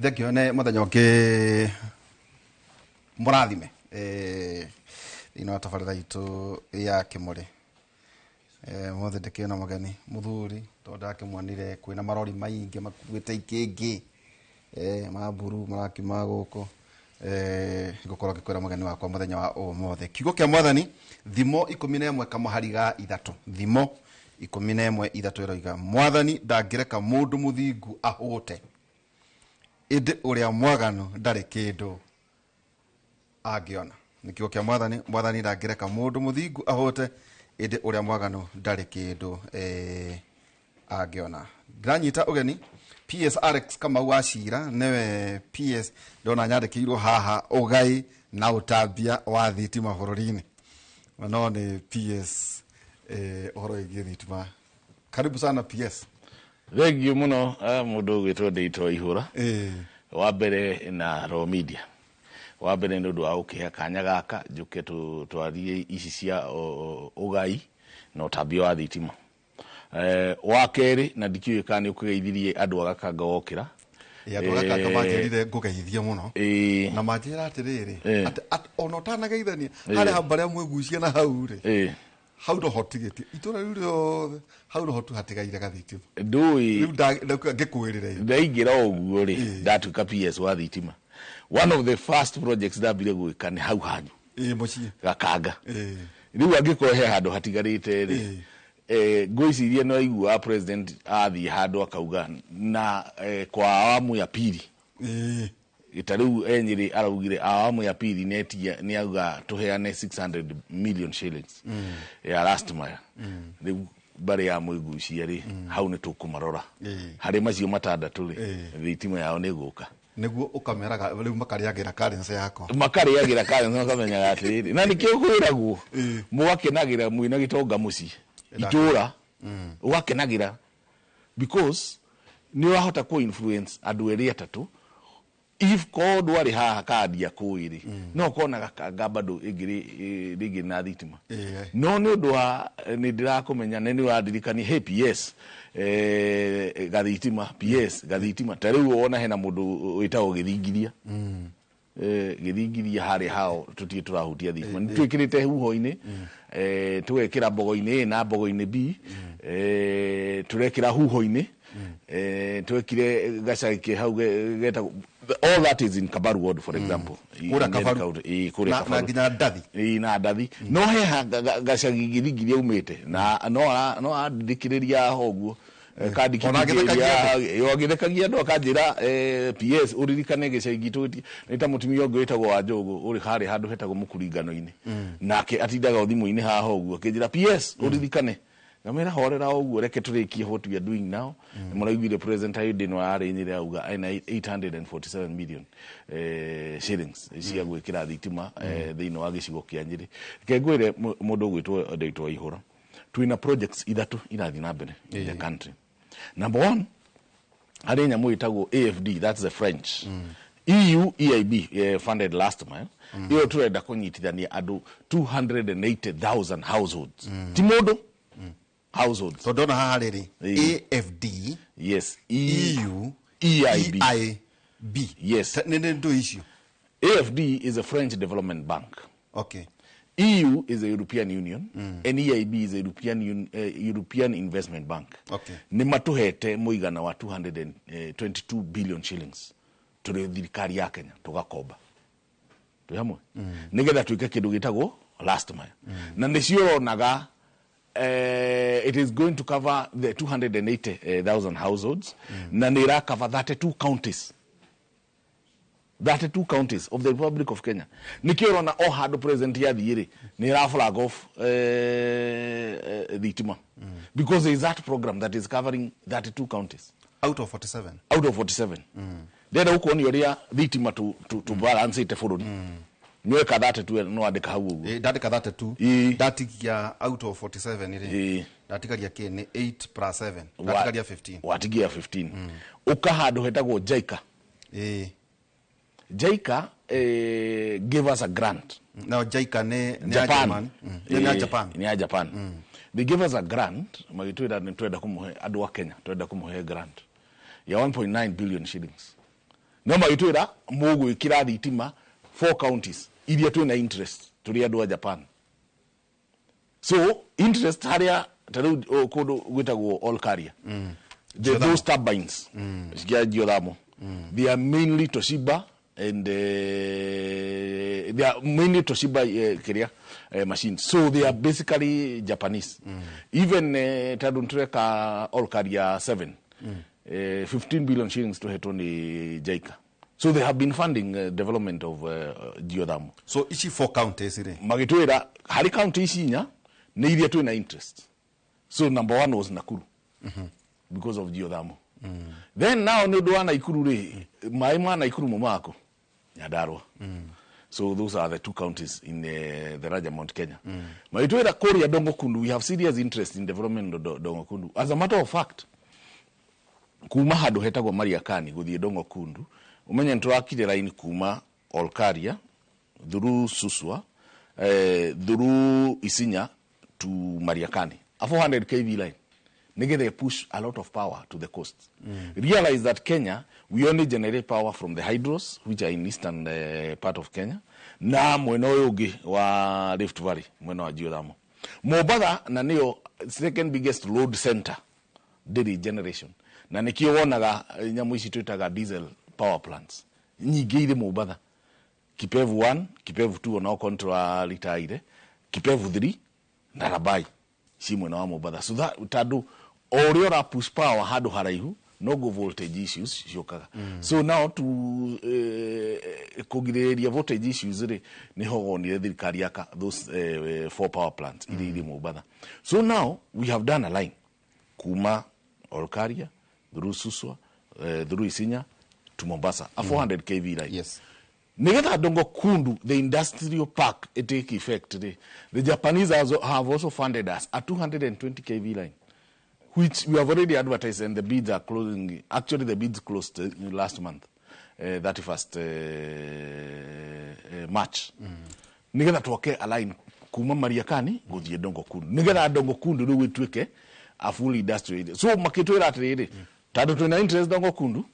Thengio nĩ mũthenya ũngĩ mũrathime thĩinĩ wa tabarĩra itũ ya Kĩmũrĩ. Mũthĩ ndĩkĩrĩ na mũgeni mũthuri, tondũ ndakĩmuonire kwĩna marori maingĩ makuĩte ikĩngĩ ma mburu marakiuma gũkũ. Ngũkorwo ngĩkwĩra mũgeni wakwa mũthenya wa ũmũthĩ, kiugo kĩa Mwathani, Thimo 11 kamũhari ga 3, Thimo 11:3 ĩroiga, "Mwathani ndangĩreka mũndũ mũthingu ahũte, ĩndĩ ũrĩa mwaganu ndarĩ kĩndũ angĩona." Nĩ kiugo kĩa Mwathani. Mwathani ndangĩreka mũndũ mũthingu ahũte, ĩndĩ ũrĩa mwaganu ndarĩ kĩndũ angĩona. Ndĩranyita ũgeni PS Alex Kamau wa Cira, nĩwe PS ndona nyandĩkĩirwo haha ũgai na ũtambia wa thitima bũrũri-inĩ, no nĩ PS ũhoro wĩgiĩ thitima. Karibu sana, PS. Thengiũ mũno, mũndũ ũgwĩtwo Ndĩitwa Ihũra. Wa mbere na Raw Media, wa mbere nĩ ũndũ wa gũkĩhe kanya gaka njũke twarie ici cia ũgai na ũtambia wa thitima. Wa kerĩ, na ndikĩũĩ kana nĩ ũkĩgeithirie andũ a Gakanga wokĩra. Andũ a Gakanga manjĩrire ngũgeithie mũno na manjĩra atĩrĩrĩ, atĩ ona ũtanageithania harĩa hau barĩa mwĩgucia na hau rĩ, hau noho tigĩtie itũra rĩu rĩothe, hau noho tu hatigaire gathitima. Ndũĩ. Rĩu ngĩkwĩrĩre. Ndaingĩra o ũguo rĩ, ndatuĩka PS wa thitima, one of the first projects ndambire gwĩka nĩ hau hanyu. Ĩ, mũciĩ. Gakanga. Rĩu angĩkorwo he handũ hatigarĩte rĩ, ngwĩciria no aiguaga president athiĩ handũ akauga na kwa awamu ya pili. Ta rĩu Enyĩrĩ araugire awamu ya pili nĩetia nĩauga tũheane 600 million shillings ya last mile. Rĩu mbarĩ ya Mwĩgucia rĩ, hau nĩ tũkũmarora. Harĩ macio matandatũ rĩ, thitima yao nĩ ĩgũka. Nĩguo ũkameraga rĩu makarĩagĩra currency yakwa. Makarĩagĩra currency, makamenyaga atĩrĩrĩ, na nĩkĩo kwĩragwo mũgakenagĩra mwĩna gĩtonga mũciĩ, itũra ũgakenagĩra because nĩ ũrahota kũ influence andũ erĩ atatũ. If korwo ndwarĩ haha kandi akũĩ rĩ, no ũkorwo na Gakanga bado ĩngĩ rĩngĩ na thitima. No nĩ ũndũ wa nĩ ndĩrakũmenya na nĩ ũrandirikania, "Hey PS, gathitima, PS gathitima." Ta rĩu wona hena mũndũ wĩtagwo Gĩthingiria, Gĩthingiria harĩa hao tũtirĩ tũrahutia thitima, nĩ twĩkĩrĩte huho-inĩ, tũgekĩra mbogo-inĩ A na mbogo-inĩ B, tũrekĩra huho-inĩ, twekire gacagi ke hau getagwo, all that is in Kabaru ward, for example. Kũrĩa In Kabaru. County. Kũrĩa Na Kabaru. Nginya Ndathi. Ĩĩ, na Ndathi no he gacagi Gĩthingiria umĩte na no arandindĩkĩrĩria ho ũguo. Ona agĩthekagia andũ. Agĩthekagia andũ akanjĩra, "PS, ũririkane gĩcagi gitũ nĩ ta mũtumia ũngĩ wĩtagwo wa Njũgũ ũrĩ harĩa handũ hetagwo Mũkuringano-inĩ, nake atindaga o thimũ-inĩ haha ũguo akĩnjĩra, 'PS, ũririkane.' Ngamwĩra, 'Horera o ũguo, reke tũrĩkie what we are doing now.' Nĩ mũraiguire president hĩndĩ ĩno yarĩ Nyĩrĩ auga ena 847 million shillings cia gwĩkĩra thitima thĩinĩ wa gĩcigo kĩa Nyĩrĩ. Reke ngwĩre, mũndũ ũgwĩtwo Ndĩtwa Ihũra, twĩna projects ithatũ irathiĩ na mbere in the country. Number one, harĩ nyamũ ĩtagwo AFD, that's the French EU EIB funded last mile. Ĩyo tũrenda kũnyitithania andũ 280,000 households, ti mũndũ, households. Tondũ ndona haha rĩrĩ, AFD, Yes. EU, EIB. EIB. Yes. Nĩ ndũ icio? AFD is a French development bank. EU is the European Union and EIB is the European Investment Bank. Nĩ matũhete mũigana wa 222 billion shillings tũrĩ thirikari ya Kenya, tũgakomba twĩ hamwe nĩgetha twĩke kĩndũ gĩtagwo last mile, na nĩcio ũronaga it is going to cover the 280,000 households, na nĩ ĩra cover 32 counties, 32 counties of the Republic of Kenya. Nĩkĩo ũrona o handũ president yathiĩ rĩ, nĩ ĩra flag off thitima because there is that program that is covering 32 counties. Out of 47. Out of 47. Ndĩrenda gũkuonia ũrĩa thitima tu balancĩte bũrũri. Nĩweka 32, no andĩka hau ũguo. Ndandĩka 32. Ndatigia out of 47 rĩ, ndatigaria kĩ? Nĩ 8 plus 7, ndatigaria 15. Watigia 15. Ũka handũ hetagwo JICA. JICA gave us a grant. Nayo JICA nĩ ya Japan. German. Nĩ ya Japan. Nĩ ya Japan. They gave us a grant, magĩtwĩra nĩ twenda kũmũhe andũ a Kenya, twenda kũmũhe grant ya 1.9 billion shillings. No magĩtwĩra mũgwĩkĩra thitima four counties iria twĩna interest tũrĩ andũ a Japan. So interest harĩa ta rĩu kũndũ gwĩtagwo Olkaria, those turbines cia geothermal, they are mainly Toshiba and they are mainly Toshiba kiria machines, so they are basically Japanese. Even tondũ nĩtũreka Olkaria 7, 15 billion shillings tũhetwo nĩ JICA, so they have been funding development of geothermal. So ici four counties rĩ? Magĩtwĩra harĩ county ici inya nĩ iria twĩna interest. So number one was Nakuru because of geothermal. Then now nĩ ũndũ wa Naikuru rĩ, maĩ ma Naikuru maumaga kũ? Nyandarua. So those are the two counties in the larger Mount Kenya. Magĩtwĩra kũrĩa Dongo Kundu, we have serious interest in development of Dongo Kundu. As a matter of fact, kuma handũ hetagwo Mariakani gũthiĩ Dongo Kundu, ũmenye nĩ tũrakire line kuma Olkaria through Suswa, through Isinya to Mariakani, a 400 kV line nĩgetha push a lot of power to the coast. Realize that Kenya, we only generate power from the hydros which are in eastern part of Kenya na mwena ũyũ ũngĩ wa Rift Valley, mwena wa geothermal. Mombatha na nĩyo second biggest load center, ndĩrĩ generation, na nĩkĩo wonaga nyamũ ici twĩtaga diesel power plants nyingĩ irĩ Mombatha: Kipevu 1, Kipevu 2, onaokorwo nĩtũraritaire, Kipevu 3 na Rabai ci mwena wa Mombatha. So that tondũ o ũrĩa ũra push power handũ haraihu, noguo voltage issues ciũkaga. So now to kũgirĩrĩria voltage issues rĩ, nĩho wonire thirikari yaka those four power plants iria irĩ Mombatha. So now we have done a line kuma Olkaria through Suswa, through Isinya to Mombasa, a 400 kV line. Nigetha Dongo Kundu, the industrial park, it take effect today, the Japanese have also funded us a 220 kV line, which we have already advertised, and the bids are closing. Actually, the bids closed last month, 31st March, nigetha twake a line kuma Mariakani guthie Dongo Kundu, nigetha Dongo Kundu riu ituike a full industrial area. So makitwira atiriri, tondu twina interest Dongo Kundu,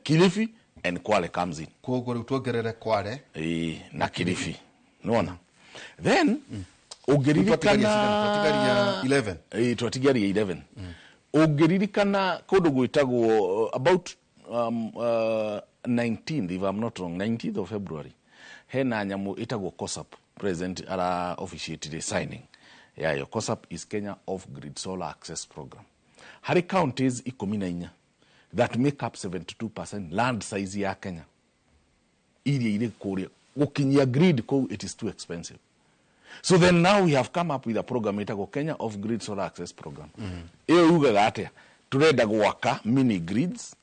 Kilifi and Kwale comes in. Koguo rĩu tuongerere Kwale. Na Kilifi, nona then ũngĩririkana Twatigaria 11. Twatigaria 11. Ũngĩririkana kũndũ gwĩtagwo about 19th, if I'm not wrong, 19th of February, hena nyamũ ĩtagwo COSAP. President ara officiated the signing yayo. COSAP is Kenya Off Grid Solar Access Program, harĩ counties 14 that make up 72% land size ya Kenya iria irĩ kũrĩa. Gũkinyia grid kũu, it is too expensive. So then now we have come up with a program ĩtagwo Kenya Off Grid Solar Access Program. Ĩyo yugaga atĩa? Tũrenda gwaka mini grids.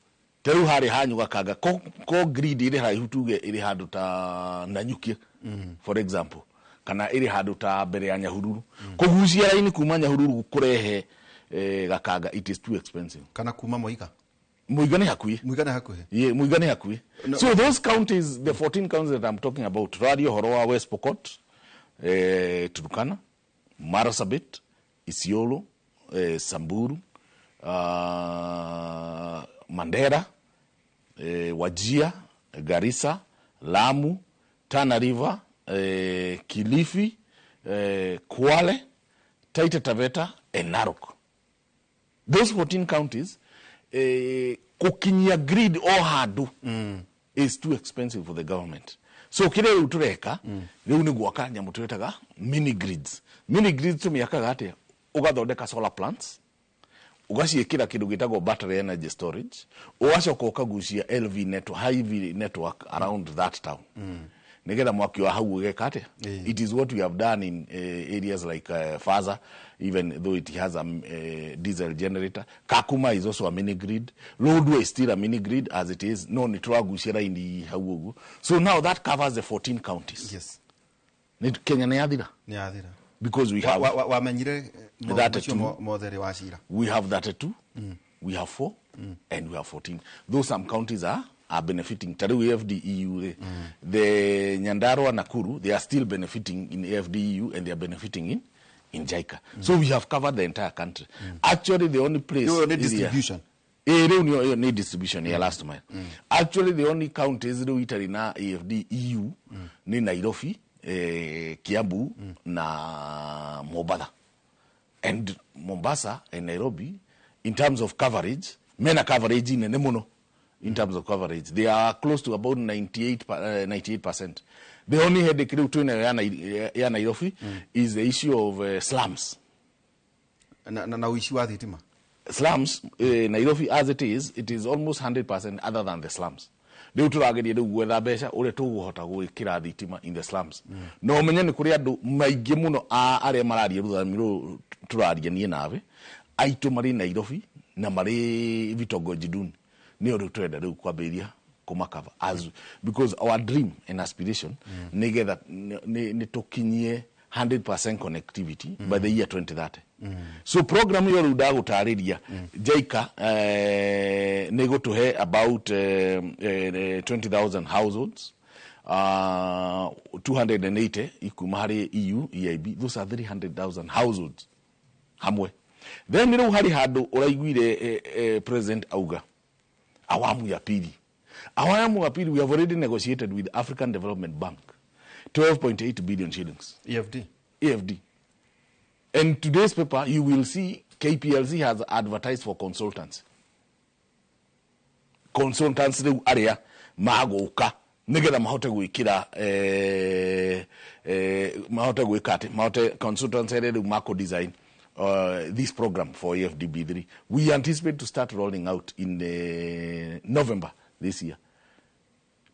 Ta rĩu harĩ hanyu Gakanga, ko grid ĩrĩ haraihu, tuge ĩrĩ handũ ta Nanyuki, for example, kana ĩrĩ handũ ta mbere ya Nyahururu, kũgucia raini kuma Nyahururu kũrehe Gakanga, it is too expensive. Kana kuma Moiga. Muiga nĩ hakuhĩ. Muiga nĩ hakuhĩ. Yeah, Muiga nĩ hakuhĩ. No. So those counties, the 14 counties that I'm talking about, tũraria ũhoro wa West Pokot, Turkana, Marsabit, Isiolo, Samburu, Mandera, Wajir, Garissa, Lamu, Tana River, Kilifi, Kwale, Taita Taveta and Narok. Those 14 counties, kukinyia grid o handu is too expensive for the government. So kĩrĩa rĩu tũreka rĩu nĩ gwaka nyamũ twĩtaga mini grids. Mini grids tũmĩakaga atĩa? Ũgathondeka solar plants, ũgaciĩkĩra kĩndũ gĩtagwo battery energy storage, ũgacoka ũkagucia LV network, high V network around that town, nigetha mwaki wa hau ũgeka atĩa? It is what we have done in areas like Faza, even though it has a diesel generator. Kakuma is also a mini grid. Lodwar is still a mini grid as it is. No, nĩ tũragucia raini hau ũguo. So now that covers the 14 counties. Nĩ Kenya nĩ yathira. Nĩ yathira. Because we have Wamenyire maũndũ That macio two. mothe rĩ wacira? We have 32, we have 4, and we have 14. Though some counties are benefiting. Ta rĩu AFD EU, the Nyandarua, Nakuru, they are still benefiting in AFD EU and they are benefiting in JICA. So we have covered the entire country. Actually, the only place Ĩyo nĩ area- distribution. Ĩ rĩu nĩyo ĩyo nĩ distribution ya last mile. Actually, the only counties rĩu itarĩ na AFD EU nĩ Nairobi, Kiambu na Mombasa. And Mombasa and Nairobi, in terms of coverage, mena coverage nene muno. In terms of coverage, they are close to about 98, 98%. The only headache rĩu twĩnayo ya Nairobi is the issue of slums. Na ũici wa thitima. Slums, Nairobi as it is, it is almost 100% other than the slums. Rĩu tũrageria rĩu gwetha mbeca ũrĩa tũgũhota gwĩkĩra thitima in the slums. Na ũmenye nĩ kũrĩ andũ maingĩ mũno a arĩa mararia rũthami rũrũ tũraria niĩ nawe aitũ marĩ Nairobi na marĩ vitongoji duni. Nĩo rĩu tũrenda rĩu kwambĩrĩria kũmakava as because our dream and aspiration nĩgetha nĩ tũkinyie 100% connectivity by the year 2030. So program ĩyo rĩu ndagũtarĩria, JICA nĩ gũtũhe about 20,000 households, 280 ikuma harĩ EU EIB. Those are 300,000 households hamwe. Then rĩu harĩ handũ ũraiguire president auga awamu ya pili. Awamu ya pili, we have already negotiated with African Development Bank 12.8 billion shillings. EFD. AFD. And today's paper, you will see KPLC has advertised for consultants. Consultants rĩu arĩa magũka nĩgetha mahote gwĩkĩra mahote gwĩka atĩ mahote consultants arĩa rĩu makũ design this program for AFDB3. We anticipate to start rolling out in November this year.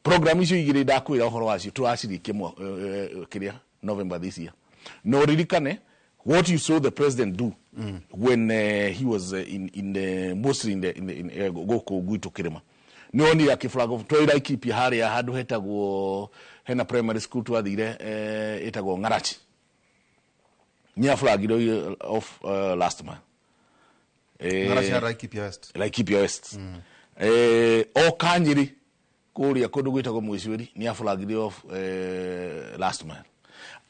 Program icio igĩrĩ ndakwĩra ũhoro wacio tũracirĩkia kĩrĩa November this year. No ririkane what you saw the president do when he was in the, mostly in gũkũ gwitũ kĩrĩma. Nĩ onire akĩ off twĩ Laikipia harĩa handũ hetagwo hena primary school twathire ĩtagwo Ng'arachi. Nĩ aflagire off last mile. Ng'arachi Laikipia West. Laikipia West. O Kanyĩrĩ kũrĩa kũndũ gwĩtagwo Mũicũri nĩ aflagire off last mile.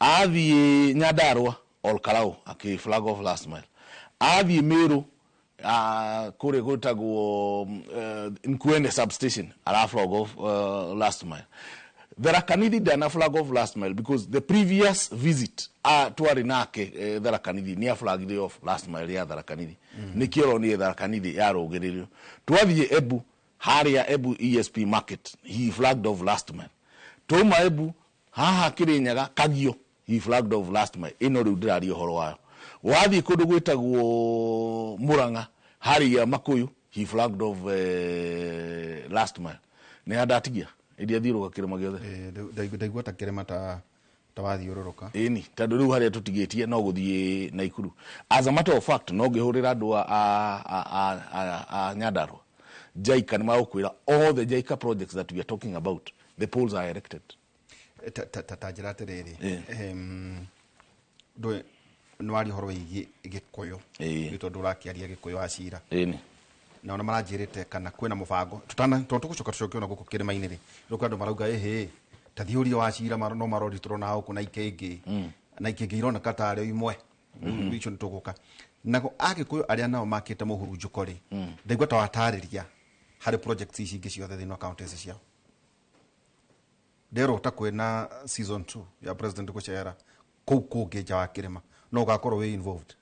Athiĩ Nyandarua, Ol Kalou, akĩ flag off last mile. Athiĩ Meru, kũrĩa gwĩtagwo Nkuene substation, ara flag off last mile. Tharaka Nithi ndana flag off last mile because the previous visit twarĩ nake Tharaka Nithi nĩ aflagire off last mile ya Tharaka Nithi. Nĩkĩo ũronire Tharaka Nithi yarũgĩrĩrio. Twathiĩ Embu, harĩa Embu ESP market, he flagged off last mile. Twauma Embu haha Kirinyaga Kagio, he flagged off last mile. Ĩno rĩu ndĩraria ũhoro wayo. Wathiĩ kũndũ gwĩtagwo Murang'a harĩa Makuyu, he flagged off last mile. Nĩ handatigia ĩrĩa thiũrũka kĩrĩma gĩothe. Ndaigua ta kĩrĩma ta wathiũrũrũka. Ĩni tondũ rĩu harĩa tũtigĩtie no gũthiĩ Naikuru. As a matter of fact, no ngĩhũrĩra andũ a Nyandarua, JICA nĩ magũkwĩra all the JICA projects that we are talking about, the poles are erected. Ta njĩra atĩrĩrĩ, ndũĩ nĩ waria ũhoro wĩgiĩ Gĩkũyũ. Nĩ tondũ ũrakĩaria Gĩkũyũ wa cira. Ĩni. Na ona maranjĩrĩte kana kwĩna mũbango tutana tondũ tũgũcoka tũcoke ona gũkũ kĩrĩma-inĩ rĩ, rĩu kwĩ andũ marauga ĩhĩ ta thiũria wa cira no marori tũrona gũkũ na ikĩngĩ na ikĩngĩ ironeka tarĩ o imwe. Rĩu icio nĩ tũgũka nago. Agĩkũyũ arĩa nao makĩte mũhurunjũko rĩ, ndaigua ta watarĩria harĩ projects ici ingĩ ciothe thĩinĩ wa counties ciao. Nderwo ta kwĩna season 2 ya president gũcera kũu kũngĩ nja wa kĩrĩma, no ũgakorwo wĩ involved.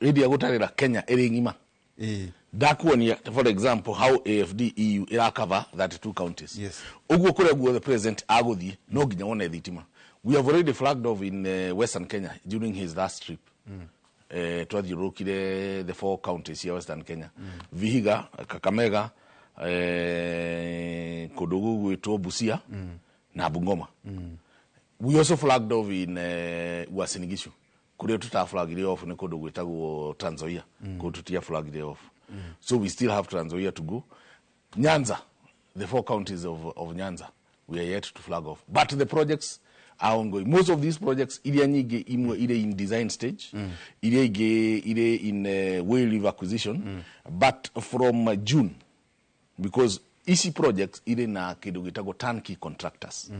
Ĩndĩ ya gũtarĩra Kenya ĩrĩ ng'ima. Ndakuonia for example how AFD EU ĩracover 32 counties. Ũguo kũrĩa guothe president agũthiĩ no nginya wone thitima. We have already flagged off in Western Kenya during his last trip. Twathiũrũrũkire the four counties cia Western Kenya, Vihiga, Kakamega, kũndũ gũgwĩtwo Busia na Bungoma. We also flagged off in Uasin Gishu. Kũrĩa tutaflagire off nĩ kũndũ gwĩtagwo Trans Nzoia. Kũu tutia flagire off. So we still have Trans Nzoia to go. Nyanza, the four counties of Nyanza, we are yet to flag off, but the projects are ongoing. Most of these projects, iria nyingĩ imwe irĩ in design stage, iria ingĩ irĩ in wayleave acquisition. But from June, because ici projects irĩ na kĩndũ gĩtagwo turnkey contractors.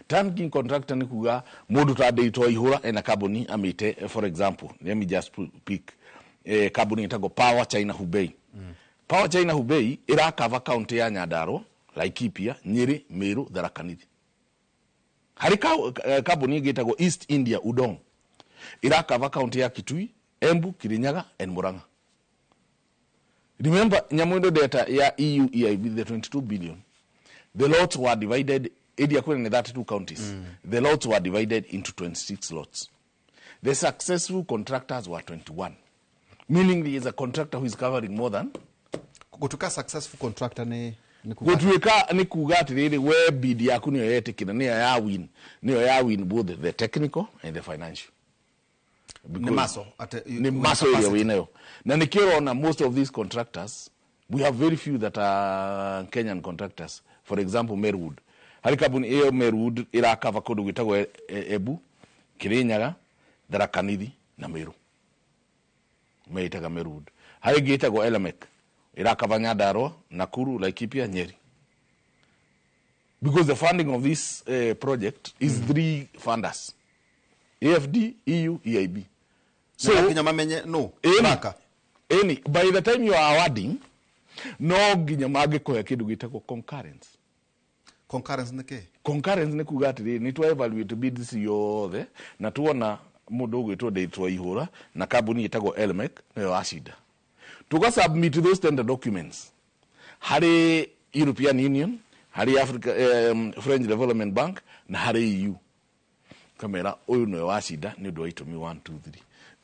Turnkey contractor nĩ kuga mũndũ ta Ndĩritũ Waihũra ena kambuni amĩte, for example, let me just pick kambuni ĩtagwo Power China Hubei. Power China Hubei ĩrakava county ya Nyandarua, Laikipia, Nyeri, Meru, Tharaka Nithi. Harĩ kambuni ĩngĩ ĩtagwo East India Udong, ĩrakava county ya Kitui, Embu, Kirinyaga and Murang'a. Remember, nyamũ ĩno data ya EU EIB, the 22 billion, the lots were divided, area kwĩna nĩ 32 counties. The lots were divided into 26 lots. The successful contractors were 21, meaning there is a contractor who is covering more than Gũtuĩka successful contractor nĩ kuga Gũtuĩka nĩ kuga atĩrĩrĩ, we bid yaku nĩyo yetĩkĩra, nĩyo ya win, nĩyo ya win both the technical and the financial. Nĩ maso ate Nĩ muscle ĩrĩa wĩnayo, na nĩkĩo ũrona most of these contractors, we have very few that are Kenyan contractors. For example, Merwood, harĩ kambuni ĩyo Merwood ĩrakava kũndũ gwĩtagwo Embu, Kirinyaga, Tharaka Nithi na Meru, meĩtaga Merwood. Harĩ ĩngĩ ĩtagwo Elemec, ĩrakava Nyandarua, Nakuru, Laikipia, Nyeri, because the funding of this project is three funders: AFD, EU, EIB. So nginya mamenye no Ĩni. Raka. Ĩni, by the time you are awarding, no nginya mangĩkũhe kĩndũ gĩtagwo concurrence. Concurrence nĩ kĩ? Concurrence nĩ kuga atĩrĩrĩ, nĩ twa evaluate bids yothe na tuona mũndũ ũgwĩtwo Ndĩtwa Ihũra na kambuni ĩtagwo Elmec nĩyo wacinda, tuga submit those tender documents harĩ European Union, harĩ Africa, French Development Bank na harĩ EU, kamera ũyũ nĩwe wacinda nĩ ũndũ wa itũmi 1 2 3.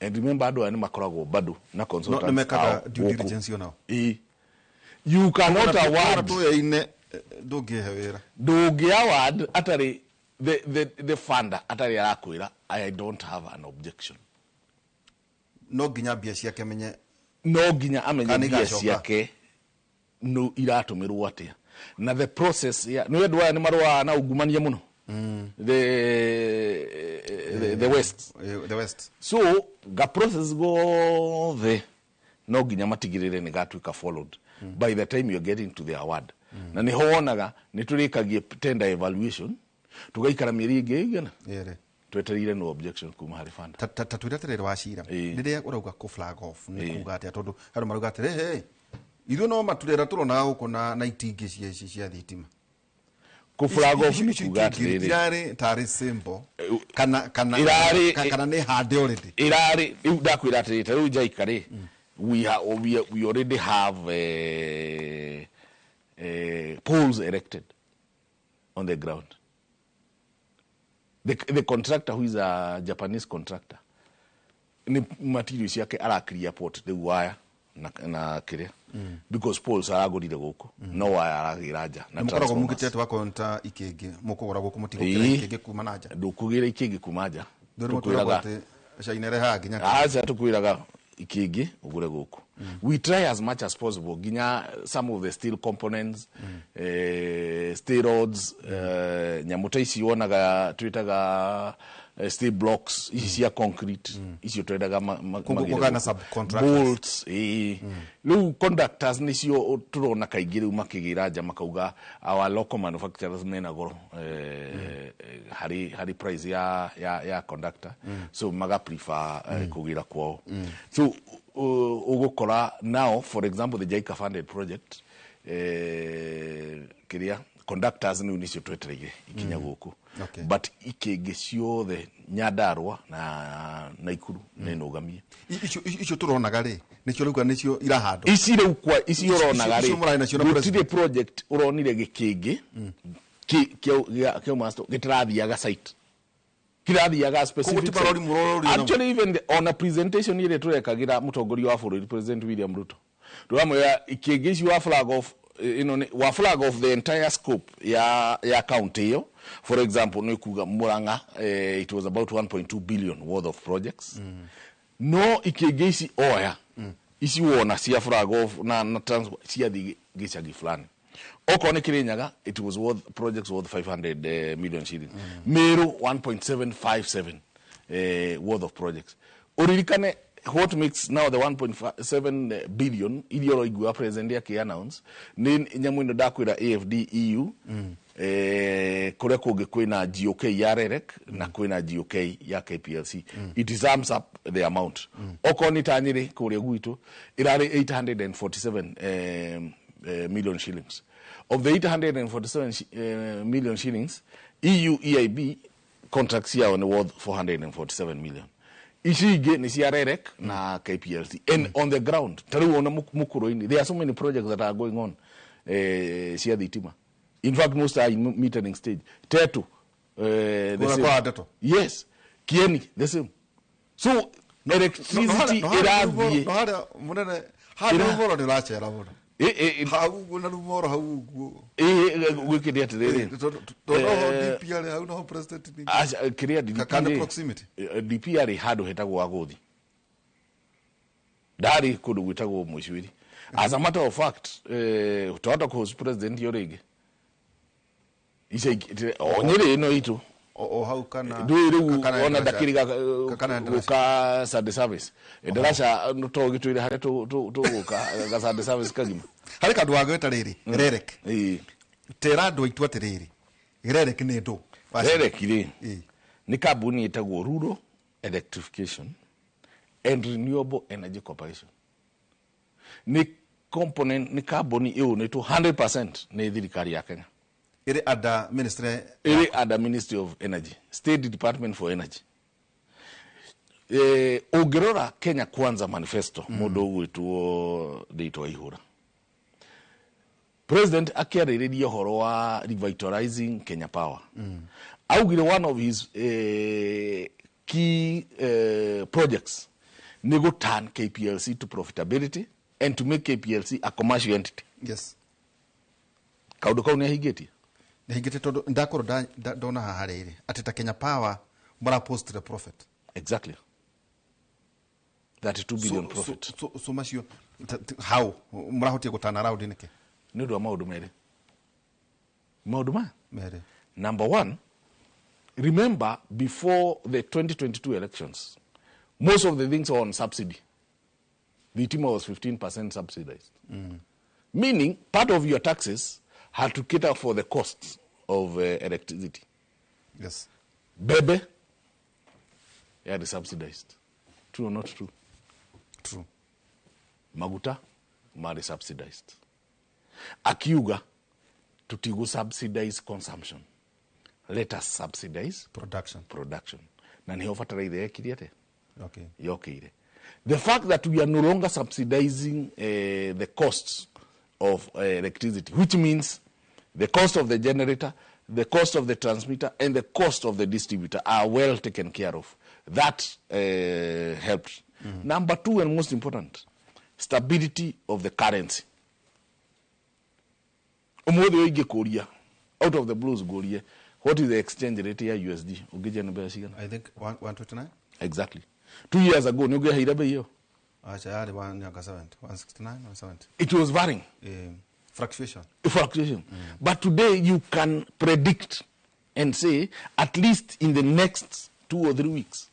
And remember, andũ aya nĩ makoragwo bado na No consultants nĩ mekaga ao due gũkũ. diligence onao. Ĩĩ. You cannot award Tuyaine ndũngĩhe wĩra. Ndũngĩ award atarĩ the funder atarĩ arakwĩra, "I don't have an objection." No nginya mbia ciake menye. No nginya amenye Kana mbia igacoka. ciake no iratũmĩrwo atĩa na the process ya nĩ andũ aya nĩ marũaga na ungumania mũno, the west. The west. So ga process gothe no nginya matigĩrĩre nĩ gatuĩka followed by the time you're getting to the award. Na nĩho wonaga nĩ tũrĩkagie tender evaluation, tũgaikara mĩeri ĩngĩ ĩigana Ĩrĩ. twetereire no objection kuma harĩ funder. Ta twĩre atĩrĩrĩ, wacira, rĩrĩa ũrauga kũ flag off nĩ kuga atĩa? Tondũ andũ marauga atĩrĩ, hey, ithuĩ no maturera tũronaga gũkũ na itingĩ cia thitima. Kũ flag off Ici nĩ icio kuga itingĩ atĩrĩrĩ, irarĩ tarĩ symbol kana kana nĩ hande already? Irarĩ rĩu ndakwĩra atĩrĩ, ta rĩu Jaika rĩ, we already have poles erected on the ground. The contractor, who is a Japanese contractor, nĩ material ciake arakiria port rĩu, waya na kĩrĩa, because poles aragũrire gũkũ, no waya aragĩra nja na Nĩ mũkoragwo transformers. mugĩte atĩ wakorwo nĩ ta ikĩngĩ mũkũgũra gũkũ, mũtigũkĩra ikĩngĩ kuma na nja? Ndũkũgĩra ikĩngĩ kuma nja. Ndũrĩ mũtwĩragwo atĩ China ĩrehaga nginya Aca, tukwiraga ikĩngĩ ũgũre gũkũ. We try as much as possible, nginya some of the steel components, steel rods, nyamũ ta ici wonaga twĩtaga steel blocks, ici cia concrete, icio twendaga Koguo magĩre kũgĩa na gũkũ. subcontractors. Bolts, ĩĩ. Rĩu conductors nĩcio tũrona kaingĩ rĩu makĩgĩra nja, makauga our local manufacturers mena goro harĩ price ya conductor, so maga prefer kũgĩra kwao. So ũgũkora now, for example, the JICA funded project, kĩrĩa conductors nĩu nĩcio twetereire ikinya gũkũ. But ikĩngĩ ciothe Nyandarua na Naikuru nĩ nũgamie. Icio tũronaga rĩ, nĩcio rauga nĩcio irahandwo? Ici rĩu kwa ici ũronaga Icio rĩ, mũrarĩ nacio na gũtirĩ president. project ũronire gĩkĩngĩ kĩauma gĩtarathiaga site, kĩrathiaga specific Koguo ti marori site. mũrorio namo? Actually, even ona presentation ĩrĩa tũrekagĩra mũtongoria wa bũrũri, President William Ruto, tũramwĩra ikĩngĩ ici wa flag off, ĩno nĩ wa flag off the entire scope ya county ĩyo. For example, nĩ kuga Murang'a, it was about 1.2 billion worth of projects. No ikĩngĩ ici oya ici wona cia flag off na transport ciathiĩ gĩcagi fulani, okorwo nĩ Kirinyaga, it was worth projects worth 500 million shillings. Meru, 1.757 worth of projects. Uririkane What makes now the 1.7 billion iria ũroigua president akĩ announce nĩ nyamũ ĩno ndakwĩra AFD EU, kũrĩa kũngĩ kwĩna GOK ya REREC na kwĩna GOK ya KPLC. It sums up the amount. Okorwo nĩ ta Nyĩrĩ kũrĩa gwitũ ĩrarĩ 847 million shillings. Of the 847 million shillings, EU EIB contracts ciao nĩ worth 447 million. Ici ingĩ nĩ cia REREC na KPLC. And on the ground, ta rĩu ona Mũkũrũ-inĩ, there are so many projects that are going on cia thitima. In fact, most are in metering stage. Tetu, the Kũrĩa same. kwa Ndeto? Yes. Kieni, the same. So electricity ĩrathiĩ. No harĩa mũnene harĩa rũmoro nĩ ũracera mũno. Hau ũguo na rũmoro hau ũguo. Gwĩkĩre atĩrĩrĩ. Tondũ ho DP arĩ hau noho president ningĩ. Aca, kĩrĩa DP Kana rĩ, proximity. DP arĩ handũ hetagwo Agũthi, ndarĩ kũndũ gwĩtagwo Mũicwĩri. As a matter of fact, twahota kũhost president yo rĩngĩ ica o Nyĩrĩ ĩno itũ. O hau kana Ndũĩ rĩu kana ona ndaraca- ndakĩrĩ kana ndaraca. gũka Sunday service ndaraca to gĩtwĩre harĩa tũgũka ga Sunday service kagima. Harĩ kandũ wagweta rĩrĩ REREC. Ĩĩ. Tera andũ aitũ atĩrĩrĩ, REREC nĩ ndũ? REREC rĩ, Ĩĩ. nĩ kambuni ĩtagwo Rural Electrification and Renewable Energy Corporation. Nĩ component, nĩ kambuni ĩũnĩtwo 100% nĩ thirikari ya Kenya. Ĩrĩ under ministry? Ĩrĩ under Ministry of Energy, State Department for Energy. Ũngĩrora Kenya Kwanza manifesto, mũndũ ũgwĩtwo Ndĩitwa Ihũra, president akĩarĩrĩria ũhoro wa revitalizing Kenya Power, augire one of his key projects nĩ gũ turn KPLC to profitability and to make KPLC a commercial entity. Kaũndũ kau nĩ ahingĩtie. Nĩ hingĩte, tondũ ndakorwo ndona haha rĩrĩ atĩ ta Kenya Power mara post the profit. Exactly, 32 billion profit. So macio how mũrahotia gũtana round nĩkĩ? Nĩ ũndũ wa maũndũ merĩ, maũndũ maya. Merĩ. Number one, remember before the 2022 elections, most of the things were on subsidy. Thitima was 15% subsidized. Meaning, part of your taxes had to cater for the costs of electricity. Bebe, yeah, subsidized. True or not true? True. Maguta, mari subsidized. Akiuga, tutigu subsidize consumption. Let us subsidize production. Production. Na niho fertilizer yekire atia? Yokire. The fact that we are no longer subsidizing the costs of electricity, which means the cost of the generator, the cost of the transmitter, and the cost of the distributor are well taken care of. That helped. Number two, and most important, stability of the currency. Umuthi ũingĩ out of the blues ngũrie, what is the exchange rate ya USD? Ũngĩnjia nĩ mbeca cigana? I think 129. Exactly. 2 years ago nĩ ũngĩaheire bei ĩyo? Acha, yarĩ 170, 169, 170. It was varying. Fluctuation. Fluctuation. But today you can predict and say at least in the next 2 or 3 weeks,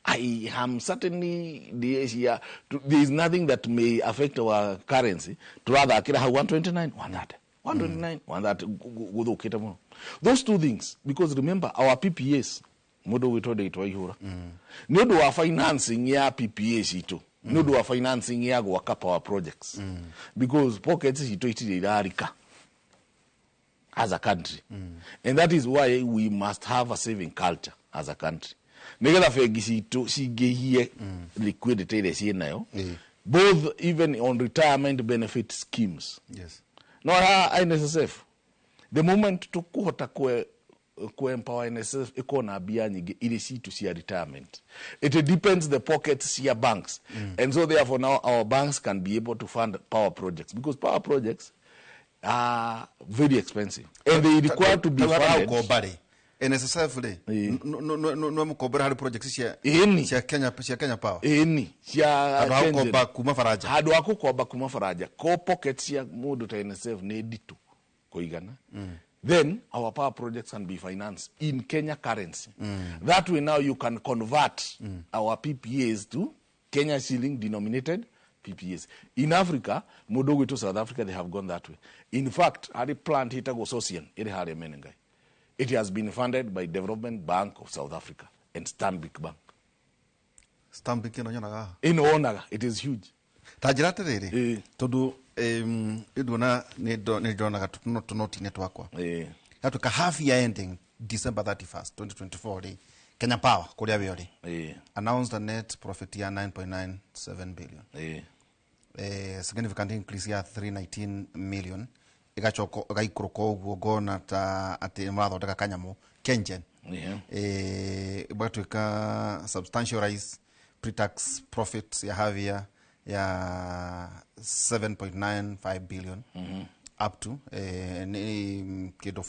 I am certainly the Asia, there is nothing that may affect our currency. Turathakira hau 129, 130, 129, 130 guthukite muno. Those two things, because remember our PPAs, mundu gwitwo ndĩtwa ihũra nĩ ũndũ wa financing ya PPA citũ, nĩ ũndũ wa financing ya gwaka power projects, because pockets citũ itirĩ irarika as a country. And that is why we must have a saving culture as a country, nigetha bengi citũ cingĩhie liquidity ĩrĩa ciĩnayo, both even on retirement benefit schemes. No ha NSSF, the moment tukuhota kwe ku empower NSSF ikona mbia nyingĩ irĩ citũ cia retirement, it depends the pockets cia banks. And so therefore now our banks can be able to fund power projects, because power projects are very expensive and they require to be funded. Ũkomba rĩ, NSSF rĩ, no mũkombera harĩ project cia Ĩni. cia Kenya Power? Ĩni, cia Handũ ha KenGen. gũkomba kuma baranja. Handũ ha gũkomba kuma baranja, ko pocket cia mũndũ ta NSSF nĩ nditũ kũigana. Then our power projects can be financed in Kenya currency. That way now you can convert our PPAs to Kenya shilling denominated PPAs. In Africa, mũndũ ũgwĩtwo South Africa, they have gone that way. In fact, harĩ plant ĩtagwo Sosian ĩrĩ harĩa Menengai. It has been funded by Development Bank of South Africa and Stanbic Bank. Stanbic ĩno nyonaga haha. Ĩno wonaga, it is huge. Ta njĩra atĩrĩrĩ, tondũ nduona nĩ ndonaga tũnoti-inĩ twakwa. Gatuĩka half year ending December 31st 2024 rĩ, Kenya Power kũrĩa we ũrĩ announced a net profit ya 9.97 billion, significant increase ya 319 million, ĩgacoka ĩgaikũrũka ũguo ngona ta atĩ nĩ marathondeka kanyamũ Kengen. Ĩgatuĩka substantial rise pre-tax profit ya half year ya 7.95 billion up to nĩ kĩndũ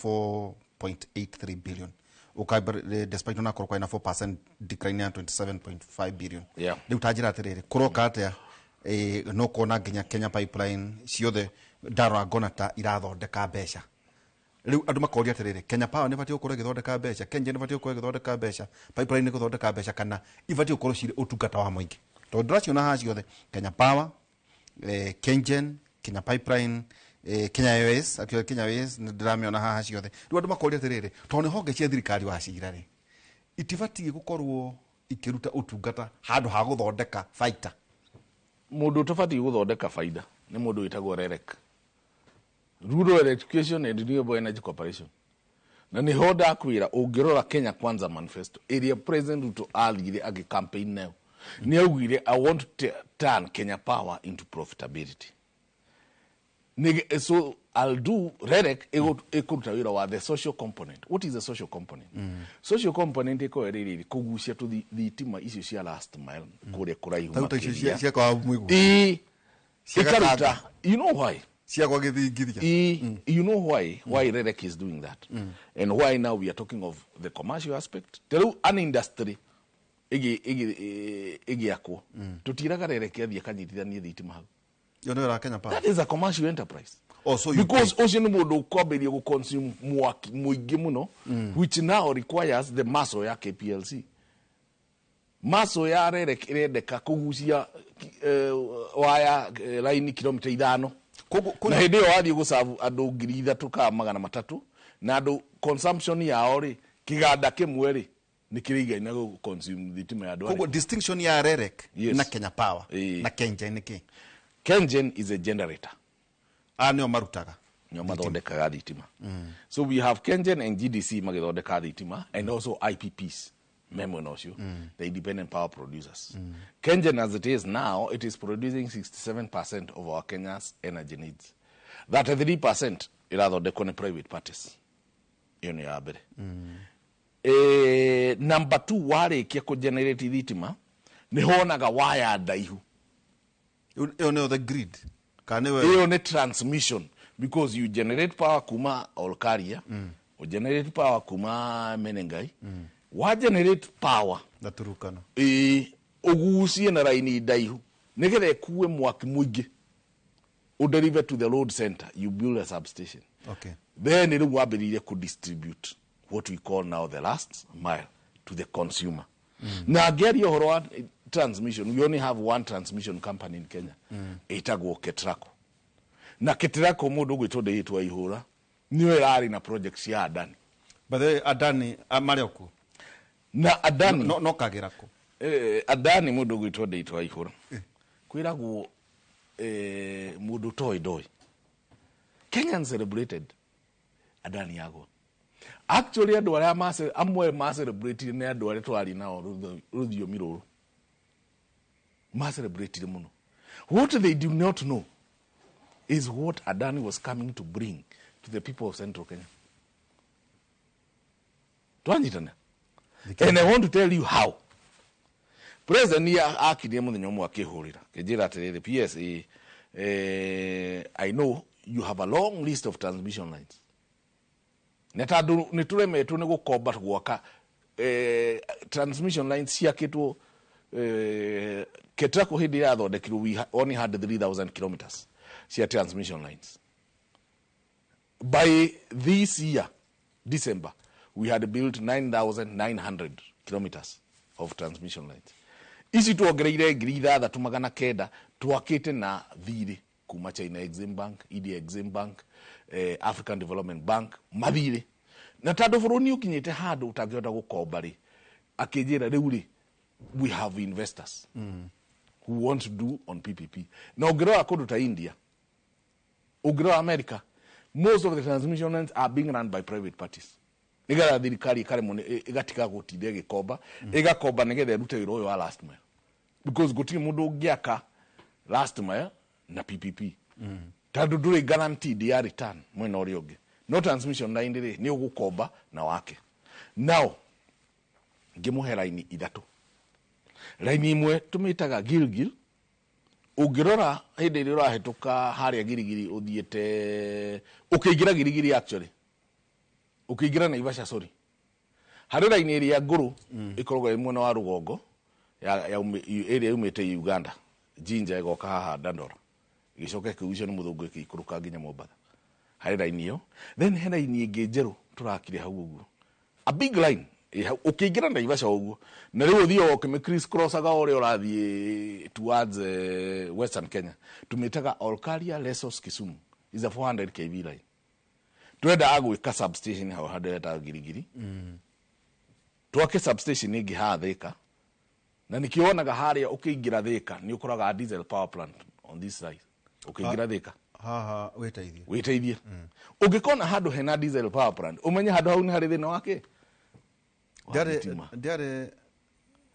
4.83 billion. Despite onakorwo kwĩna 4% decline ya 27.5 billion. Rĩu ta njĩra atĩrĩrĩ, kũroka atĩa? No kuona nginya Kenya Pipeline ciothe ndarora ngona ta irathondeka mbeca. Rĩu andũ makoria atĩrĩrĩ, Kenya Power nĩ ĩbatiĩ gũkorwo ĩgĩthondeka mbeca, Kengen nĩ ĩbatiĩ gũkorwo ĩgĩthondeka mbeca, Pipeline nĩ gũthondeka mbeca, kana ibatiĩ gũkorwo cirĩ ũtungata wa mũingĩ? Tondũ ndĩraciona haha ciothe, Kenya Power, Kengen, Kenya Pipeline, Kenya Airways, actually Kenya Airways nĩ ndĩramĩona haha ciothe. Rĩu andũ makoria atĩrĩrĩ, tondũ nĩ honge cia thirikari wacira rĩ, itibatiĩ gũkorwo ikĩruta ũtungata handũ ha gũthondeka baita? Mũndũ ũtabatiĩ gũthondeka baida nĩ mũndũ wĩtagwo REREC, Rural Electrification and Renewable Energy Corporation. Na nĩho ndakwĩra, ũngĩrora Kenya Kwanza manifesto ĩrĩa President Ruto athire agĩ campaign nayo, nĩ augire, "I want to turn Kenya Power into profitability." So I'll do REREC ĩkũruta wĩra wa the social component. What is the social component? Social component ĩkorwo ĩrĩ rĩrĩ, kũgucia tũ thitima icio cia last mile kũrĩa kũraihu Ta icio makĩria. Cia kwa mũigua. Ĩĩ, Cia ĩkaruta. Gatanga. You know why? Cia gwa gĩthingithia. You know why REREC is doing that and why now we are talking of the commercial aspect? Ta rĩu an industry ĩgĩakwo, tũtiraga REREC athiĩ akanyitithanie thitima hau. Ĩyo nĩyo ya Kenya Power. That is a commercial enterprise. Oh, so you Because ũcio nĩ mũndũ ũkwambĩrĩria gũconsume mwaki mũingĩ mũno, which now requires the muscle ya KPLC. Muscle ya REREC ĩrendeka kũgucia waya laini kilomita 5. Koguo Na hĩndĩ ĩyo wathiĩ gũcabu andũ 3,300 na andũ consumption yao rĩ, kĩganda kĩmwe rĩ, nĩ kĩrĩigaina gũ consume thitima ya andũ Koguo arĩa. distinction ya REREC Yes. na Kenya Power na Kengen nĩ kĩ? Kengen is a generator. A nĩo marutaga. Nĩo mathondekaga thitima. So we have Kengen and GDC magĩthondeka thitima, and also IPPs me mwena ũcio, the independent power producers. Kengen, as it is now, it is producing 67% of our Kenya's energy needs. 33% ĩrathondekwo nĩ private parties. Ĩyo nĩ ya mbere. Number two, warĩkia kũgenerate thitima, nĩ honaga waya ndaihu. Ĩyo nĩyo the grid kana nĩwe? Ĩyo nĩ transmission, because you generate power kuma Olkaria, generate power kuma Menengai, wa generate power na Turukana. Ĩĩ, ũgucie na raini ndaihu nĩgetha ĩkue mwaki mũingĩ, ũdeliver to the load center. You build a substation. Then rĩu wambĩrĩirie kũdistribute what we call now the last mile to the consumer. Na ngĩaria ũhoro wa transmission, we only have one transmission company in Kenya, ĩtagwo Ketraco. Na Ketraco, mũndũ ũgwĩtwo Ndĩitwa Ihũra nĩyo ĩrarĩ na project cia Adani. By the way, Adani marĩ okuo? Na Adani No kagĩra kũ? Adani, mũndũ ũgwĩtwo Ndĩitwa Ihũra, kwĩragwo mũndũ toĩ ndoĩ. Kenyan celebrated Adani yagwa. Actually, andũ arĩa amwe macelebrate nĩ andũ arĩa twarĩ nao rũthiomi rũrũ, macelebrate mũno. What they do not know is what Adani was coming to bring to the people of Central Kenya. Twanyitana? And I want to tell you how. President nĩ akirie mũthenya ũmwe akĩhũrĩra kĩnjĩra atĩrĩrĩ, "PS, I know you have a long list of transmission lines, na tondũ nĩ tũremetwo nĩ gũkomba gwaka transmission lines ciakĩtwo Ketraco hĩndĩ ĩrĩa yathondekirwo, we only had 3000 kilometers cia transmission lines. By this year December, we had built 9900 kilometers of transmission lines. Ici tuongereire 6,900 twakĩte na thirĩ kuma China Exim Bank, India Exim Bank, African Development Bank, mathirĩ. Na tondũ bũrũri nĩ ũkinyĩte handũ ũtangĩhota gũkomba rĩ, akĩnjĩra rĩu rĩ, we have investors who want to do on PPP. Na ũngĩrora kũndũ ta India, ũngĩrora America, most of the transmission lines are being run by private parties, nigetha thirikari ĩkaremwo ĩgatiga gũtinda ĩgĩkomba, ĩgakomba nigetha ĩrute wĩra ũyũ wa last mile, because gũtirĩ mũndũ ũngĩaka last mile na PPP, tondũ ndũrĩ guaranteed ya return mwena ũrĩa ũngĩ. No transmission line rĩ, nĩ ũgũkomba na wake. Now ngĩmũhe raini ithatũ. Raini ĩmwe tũmĩtaga Gilgil. Ũngĩrora hĩndĩ ĩrĩa ũrahĩtũka harĩa Girigiri, ũthiĩte ũkĩingĩra Girigiri, actually ũkĩingĩra Naivasha, sorry, harĩ raini ĩrĩa ngũrũ ĩkoragwo ĩ mwena wa rũgongo ya ĩrĩa yumĩte Uganda, Jinja, ĩgoka haha Dandora, ĩgĩcoka ĩkĩgucio nĩ mũthũngũ ĩkĩikũrũka nginya Mombatha. Harĩ raini ĩyo. Then he raini ĩngĩ njerũ tũrakire hau ũguo, a big line ĩ hau ũkĩingĩra Naivasha ũguo, na rĩu ũthiaga ũkĩmĩ criss crossaga ũrĩa ũrathiĩ towards Western Kenya. Tũmĩtaga Olkaria Lesos Kisumu, is a 400 kV line. Twendaga gwĩka substation hau handũ hetaga Girigiri, twake substation ĩngĩ haha Thika, na nĩkĩo wonaga harĩa ũkĩingĩra Thika nĩ ũkoraga diesel power plant on this side ũkĩingĩra Thika. Haha wĩteithie. Wĩteithie. Ũngĩkona handũ hena diesel power plant, ũmenye handũ hau nĩ harĩ thĩna wake wa thitima. Ndiarĩ.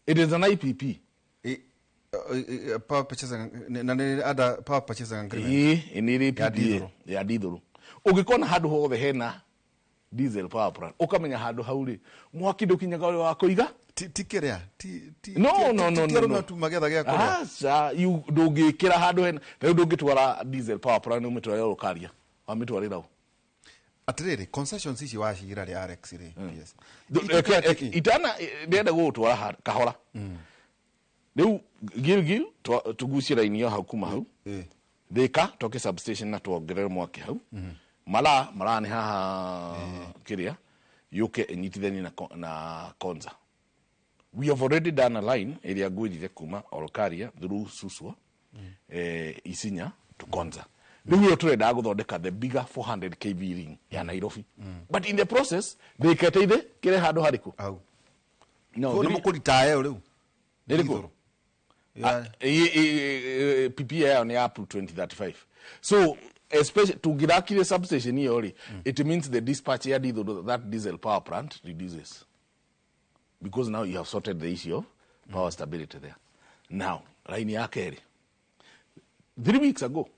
It is an IPP. Power purchase na nĩ under power purchase agreement. Ĩĩ, nĩ ĩrĩ. Ya PPA diesel. Ya diesel. Ũngĩkona handũ hothe hena diesel power plant, ũkamenya handũ hau rĩ, mwaki ndũkinyaga ũrĩa wa kũiga. Ti kĩrĩa ti No, no, no, ti no, arũme no. tu magetha gĩa kũrĩa. Aca, ndũngĩkĩra handũ hena rĩu, ndũngĩtwara diesel power plant ũmĩtware Olkaria, wamĩtwarĩra ũ? Atĩrĩrĩ, concessions ici waciira rĩ, Alex rĩ, yes. Itana ndĩrenda gũgũtwara kahora. Rĩu Gilgil tũgucie raini ĩyo hau kuma hau. Thika twake substation na tuongerere mwaki hau. Malaa, Malaa nĩ haha kĩrĩa yũke ĩnyitithanie na Konza. We have already done a line ĩrĩa ngwĩrire kuma Olkaria through Suswa, Isinya to Konza. Rĩu ĩyo tũrendaga gũthondeka the bigger 400 kV ring ya Nairobi, but in the process Thika ĩteithe kĩrĩ handũ harĩkũ? Hau. No, Kũu nĩ mũkũritaya ĩyo rĩu. Nĩ rĩkũ? Diesel. Ah, PPA yayo nĩ up to 2035, so especially tũngĩrakire substation ĩyo rĩ, it means the dispatch ya diesel, that diesel power plant reduces, because now you have sorted the issue of power stability there. Now line ya kerĩ, 3 weeks ago,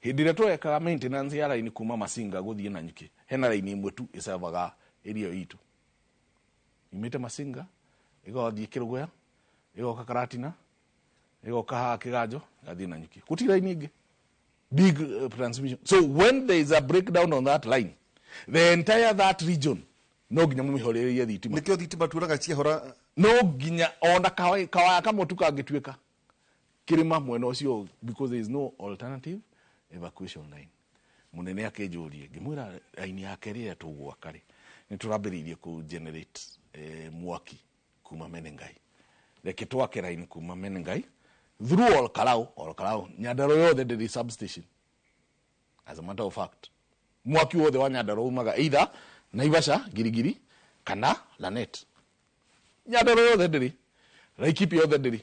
hĩndĩ ĩrĩa twekaga maintenance ya line kuma Masinga gũthiĩ Nanyuki, hena line ĩmwe tu ĩcavaga area itũ, imĩte Masinga ĩgathiĩ Kĩrũgũya, ĩgoka Karatina, ĩgoka haha Kĩganjo, ĩgathiĩ Nanyuki. Gũtirĩ line ĩngĩ big transmission. So when there is a breakdown on that line, the entire that region no nginya mũmĩhorerie thitima. Nĩkĩo thitima tuonaga ciahora. No nginya ona kawaya kamwe tu kangĩtuĩka kĩrĩma mwena ũcio, because there is no alternative evacuation line. Mũnene akĩnjũrie, ngĩmwĩra raini yake rĩrĩa tũgwaka rĩ, nĩ tũrambĩrĩirie kũ generate mwaki kuma Menengai. Reke twake raini kuma Menengai through Olkarau. Olkarau, Nyandarua yothe ndĩrĩ substation. As a matter of fact, mwaki wothe wa Nyandarua umaga either Naivasha, Girigiri kana Lanet. Nyandarua yothe ndĩrĩ, Laikipia yothe ndĩrĩ.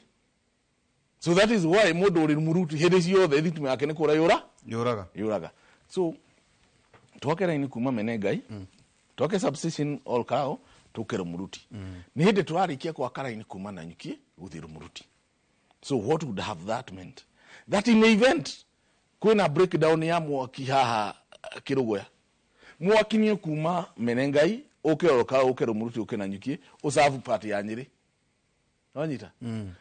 So that is why mũndũ ũrĩ mũruti hĩndĩ ciothe thitima yake nĩ kũra yũra. Yũraga. Yũraga. So twake raini kuma Menengai, twake substation Olkao, tũke Rumuruti. Nĩ hĩndĩ tũrarĩkia gwaka raini kuma Nanyuki gũthiĩ Rumuruti. So what would have that meant? That in the event kwĩna breakdown ya mwaki haha Kĩrũgũya, mwaki nĩ kuma Menengai ũke Olkao, ũke Rumuruti, ũke Nanyuki, ũcabu part ya Nyĩrĩ. Wanyita?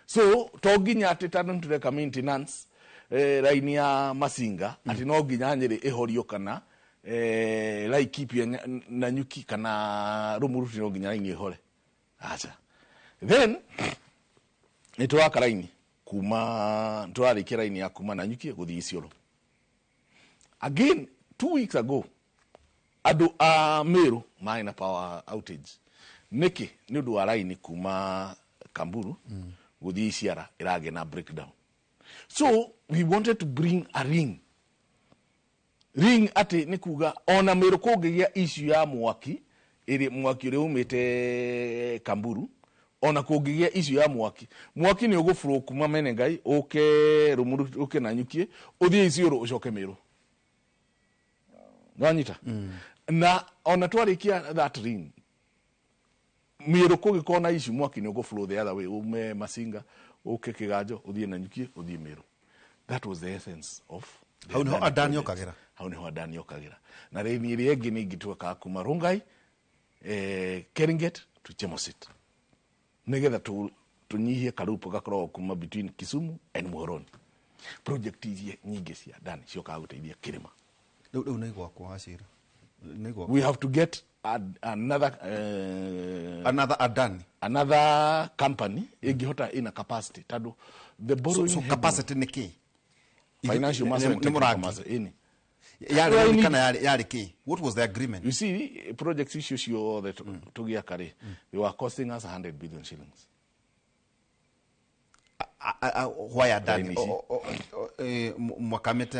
So to nginya atĩ tondũ nĩtũreka maintenance raini ya Masinga, atĩ no nginya Nyĩrĩ ĩhorio kana Laikipia Nanyuki kana Rumuruti, no nginya raini ĩhore. Aca. Then nĩ tũraka raini kuma, tũrarĩkia raini ya kuma Nanyuki gũthiĩ Isiolo. Again, 2 weeks ago, andũ a Meru marĩ na power outage. Nĩkĩ? Nĩ ũndũ wa raini kuma Kamburu. Gũthiĩ Iciara ĩragĩa na breakdown. So we wanted to bring a ring atĩ nĩ kuga ona Mĩrũ kũngĩgĩa issue ya mwaki, ĩrĩ mwaki ũrĩa umĩte Kamburu, ona kũngĩgĩa issue ya mwaki, mwaki nĩ ũgũflow kuma Menengai ũke Rũmuru, ũke Nanyukie, ũthiĩ Isiolo, ũcoke Mĩrũ. Nĩwanyita? Na ona twarĩkia that ring, Mĩrũ kũgĩkorwo na issue, mwaki nĩ ũgũflow the other way, ume Masinga, ũke Kĩganjo, ũthiĩ Nanyukie, ũthiĩ Mĩrũ. That was the essence of the Hau nĩho Adani Adani project. okagĩra. Hau nĩho Adani okagĩra. Na raini ĩrĩa ĩngĩ nĩ ingĩtuĩkaga kuma Rongai, Keringet to Chemosit, nĩgetha tũnyihie karupo gakoragwo kuma between Kisumu and Muhoroni. Project iria nyingĩ cia Adani ciokaga gũteithia kĩrĩma. Rĩu nĩ gwakwa, Wachira, nĩ gwakwa. We have to get another another Adani. Another company ĩngĩhota, ina capacity, tondũ the So, borrowing so headroom- capacity nĩ kĩ? Financial muscle and Nĩ technical mũrangi. muscle, ĩni. Yarĩ Well, nini kana yarĩ kĩ? What was the agreement? You see, projects icio ciothe tũgĩaka rĩ, they were costing us 100 billion shillings. Why Adani? Raini ici. Mwakamĩte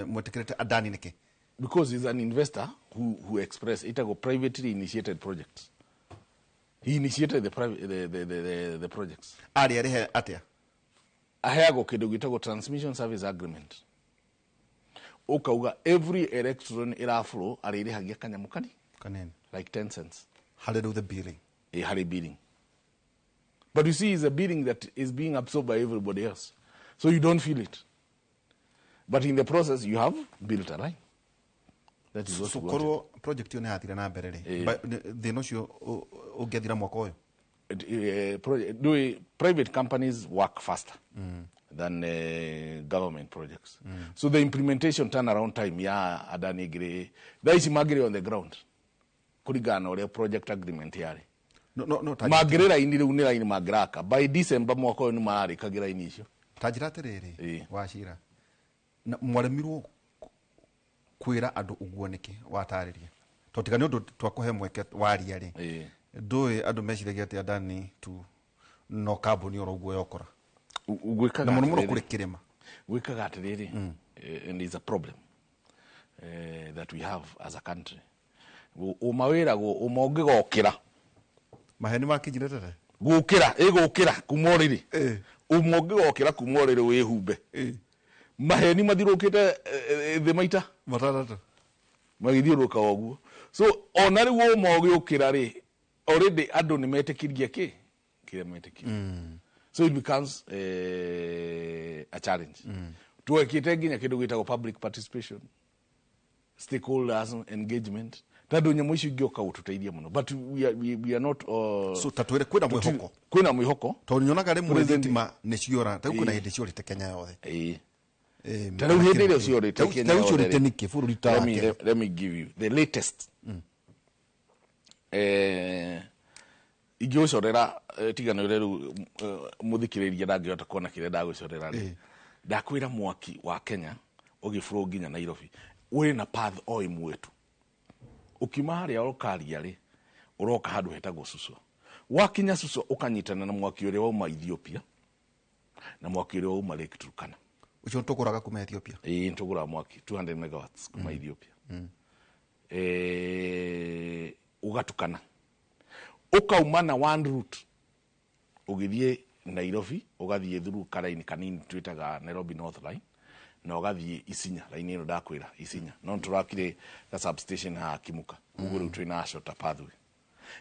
mwĩtĩkĩrĩte Adani nĩkĩ? Because he's an investor who expressed ĩtagwo privately initiated projects. He initiated the, private, the projects. Arĩ arĩhe atĩa? Aheagwo kĩndũ gĩtagwo transmission service agreement, ũkauga every electron ĩraflow arĩrĩhagia kanyamũ kani kanene, like 10 cents. Harĩ rĩu the billing. Harĩ billing. But you see, it's a billing that is being absorbed by everybody else, so you don't feel it, but in the process you have built a line. That is what So we wanted. korwo project ĩyo nĩ yathire na mbere rĩ, thĩna ũcio ũngĩathira mwaka ũyũ? Private companies work faster than government projects. So the implementation turnaround time ya Adani ĩngĩrĩ thaa ici mangĩrĩ on the ground kũringana na ũrĩa project agreement yarĩ. No, ta Mangĩrĩ raini rĩu, nĩ raini mangĩraka by December mwaka ũyũ, nĩ mararĩkagia raini icio. Ta njĩra atĩrĩrĩ, Wachira, na mwaremirwo kwĩra andũ ũguo nĩkĩ? Watarĩria, tondũ tiga nĩ ũndũ twakũhe mweke waria rĩ, ndũĩ andũ meciragia atĩ Adani tu no kambuni oro ũguo yokora. Gwĩkaga Na mũno mũno atĩrĩrĩ. kũrĩ kĩrĩma. Gwĩkaga atĩrĩrĩ, and it's a problem that we have as a country. Ũma wĩragwo ũma ũngĩgokĩra. Maheni makinyire tene. Gũkĩra ĩgũkĩra kuma ũrĩrĩ. Ũma ũngĩgokĩra kuma ũrĩrĩ wĩhumbe, maheni mathirũkĩte thĩ maita matandatũ magĩthiũrũrũka o ũguo. So ona rĩu ũma ũgĩũkĩra rĩ, already andũ nĩ metĩkĩrie kĩ kĩrĩa metĩkĩrie, so it becomes a challenge. Twekĩte nginya kĩndũ gĩtagwo public participation, stakeholders engagement, tondũ nyamũ icio ingĩũka gũtũteithia mũno, but we are not So ta twĩre, kwĩna mwĩhoko? Kwĩna mwĩhoko. Tondũ nyonaga rĩmwe thitima nĩ ciora, ta rĩu kwĩna hĩndĩ ciorĩte Kenya yothe. Ta rĩu hĩndĩ ĩrĩa ciorĩte Kenya Ta rĩu yothe ciorĩte rĩ, nĩkĩ bũrũri ta wa Kenya? Let me give you the latest. Ingĩgũcorera, tigana ũrĩa rĩu mũthikĩrĩria ndangĩhota kuona kĩrĩa ndagũcorera rĩ, ndakwĩra mwaki wa Kenya ũgĩbũrũ nginya Nairobi wĩna path o ĩmwe tu. Ũkiuma harĩa ũkaria rĩ, ũroka handũ hetagwo Suswa. Wakinya Suswa ũkanyitana na mwaki ũrĩa wauma Ethiopia na mwaki ũrĩa wauma Lake Turkana. Ũcio tũgũraga kuma Ethiopia? Ĩĩ, nĩtũgũraga mwaki 200 megawatts kuma Ethiopia. Ũgatukana ũkauma na one route ũgĩthiĩ Nairobi, ũgathiĩ through karaini kanini twĩtaga Nairobi North Line, na ũgathiĩ Isinya, raini ĩno ndakwĩra Isinya. No nĩtũrakire ga substation haha Kimuka, ũguo rĩu twĩna shorter pathway.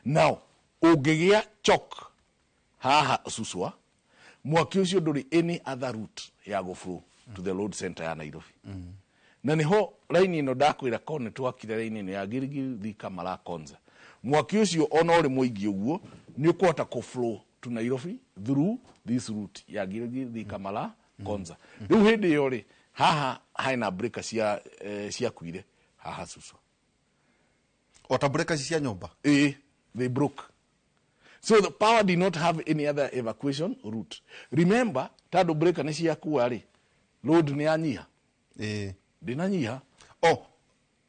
Now ũngĩgĩa choke haha Suswa, mwaki ũcio ndũrĩ any other route ya go flow to the load center ya Nairobi. Na niho raini ĩno ndakwĩra ko nĩ twakire raini ĩno ya Gilgil, Thika, Malaa, Konza. Mwaki ũcio ona ũrĩ mũingĩ ũguo nĩ ũkũhota kũ flow to Nairobi through this route ya Gilgil, Thika, Malaa, Konza. Rĩu hĩndĩ ĩyo rĩ, haha hena breaker cia ciakuire haha Suswa. O ta breaker ici cia nyũmba? They broke. So the power did not have any other evacuation route. Remember, tondũ breaker nĩ ciakua rĩ, load nĩ yanyiha. Ndĩnanyiha. O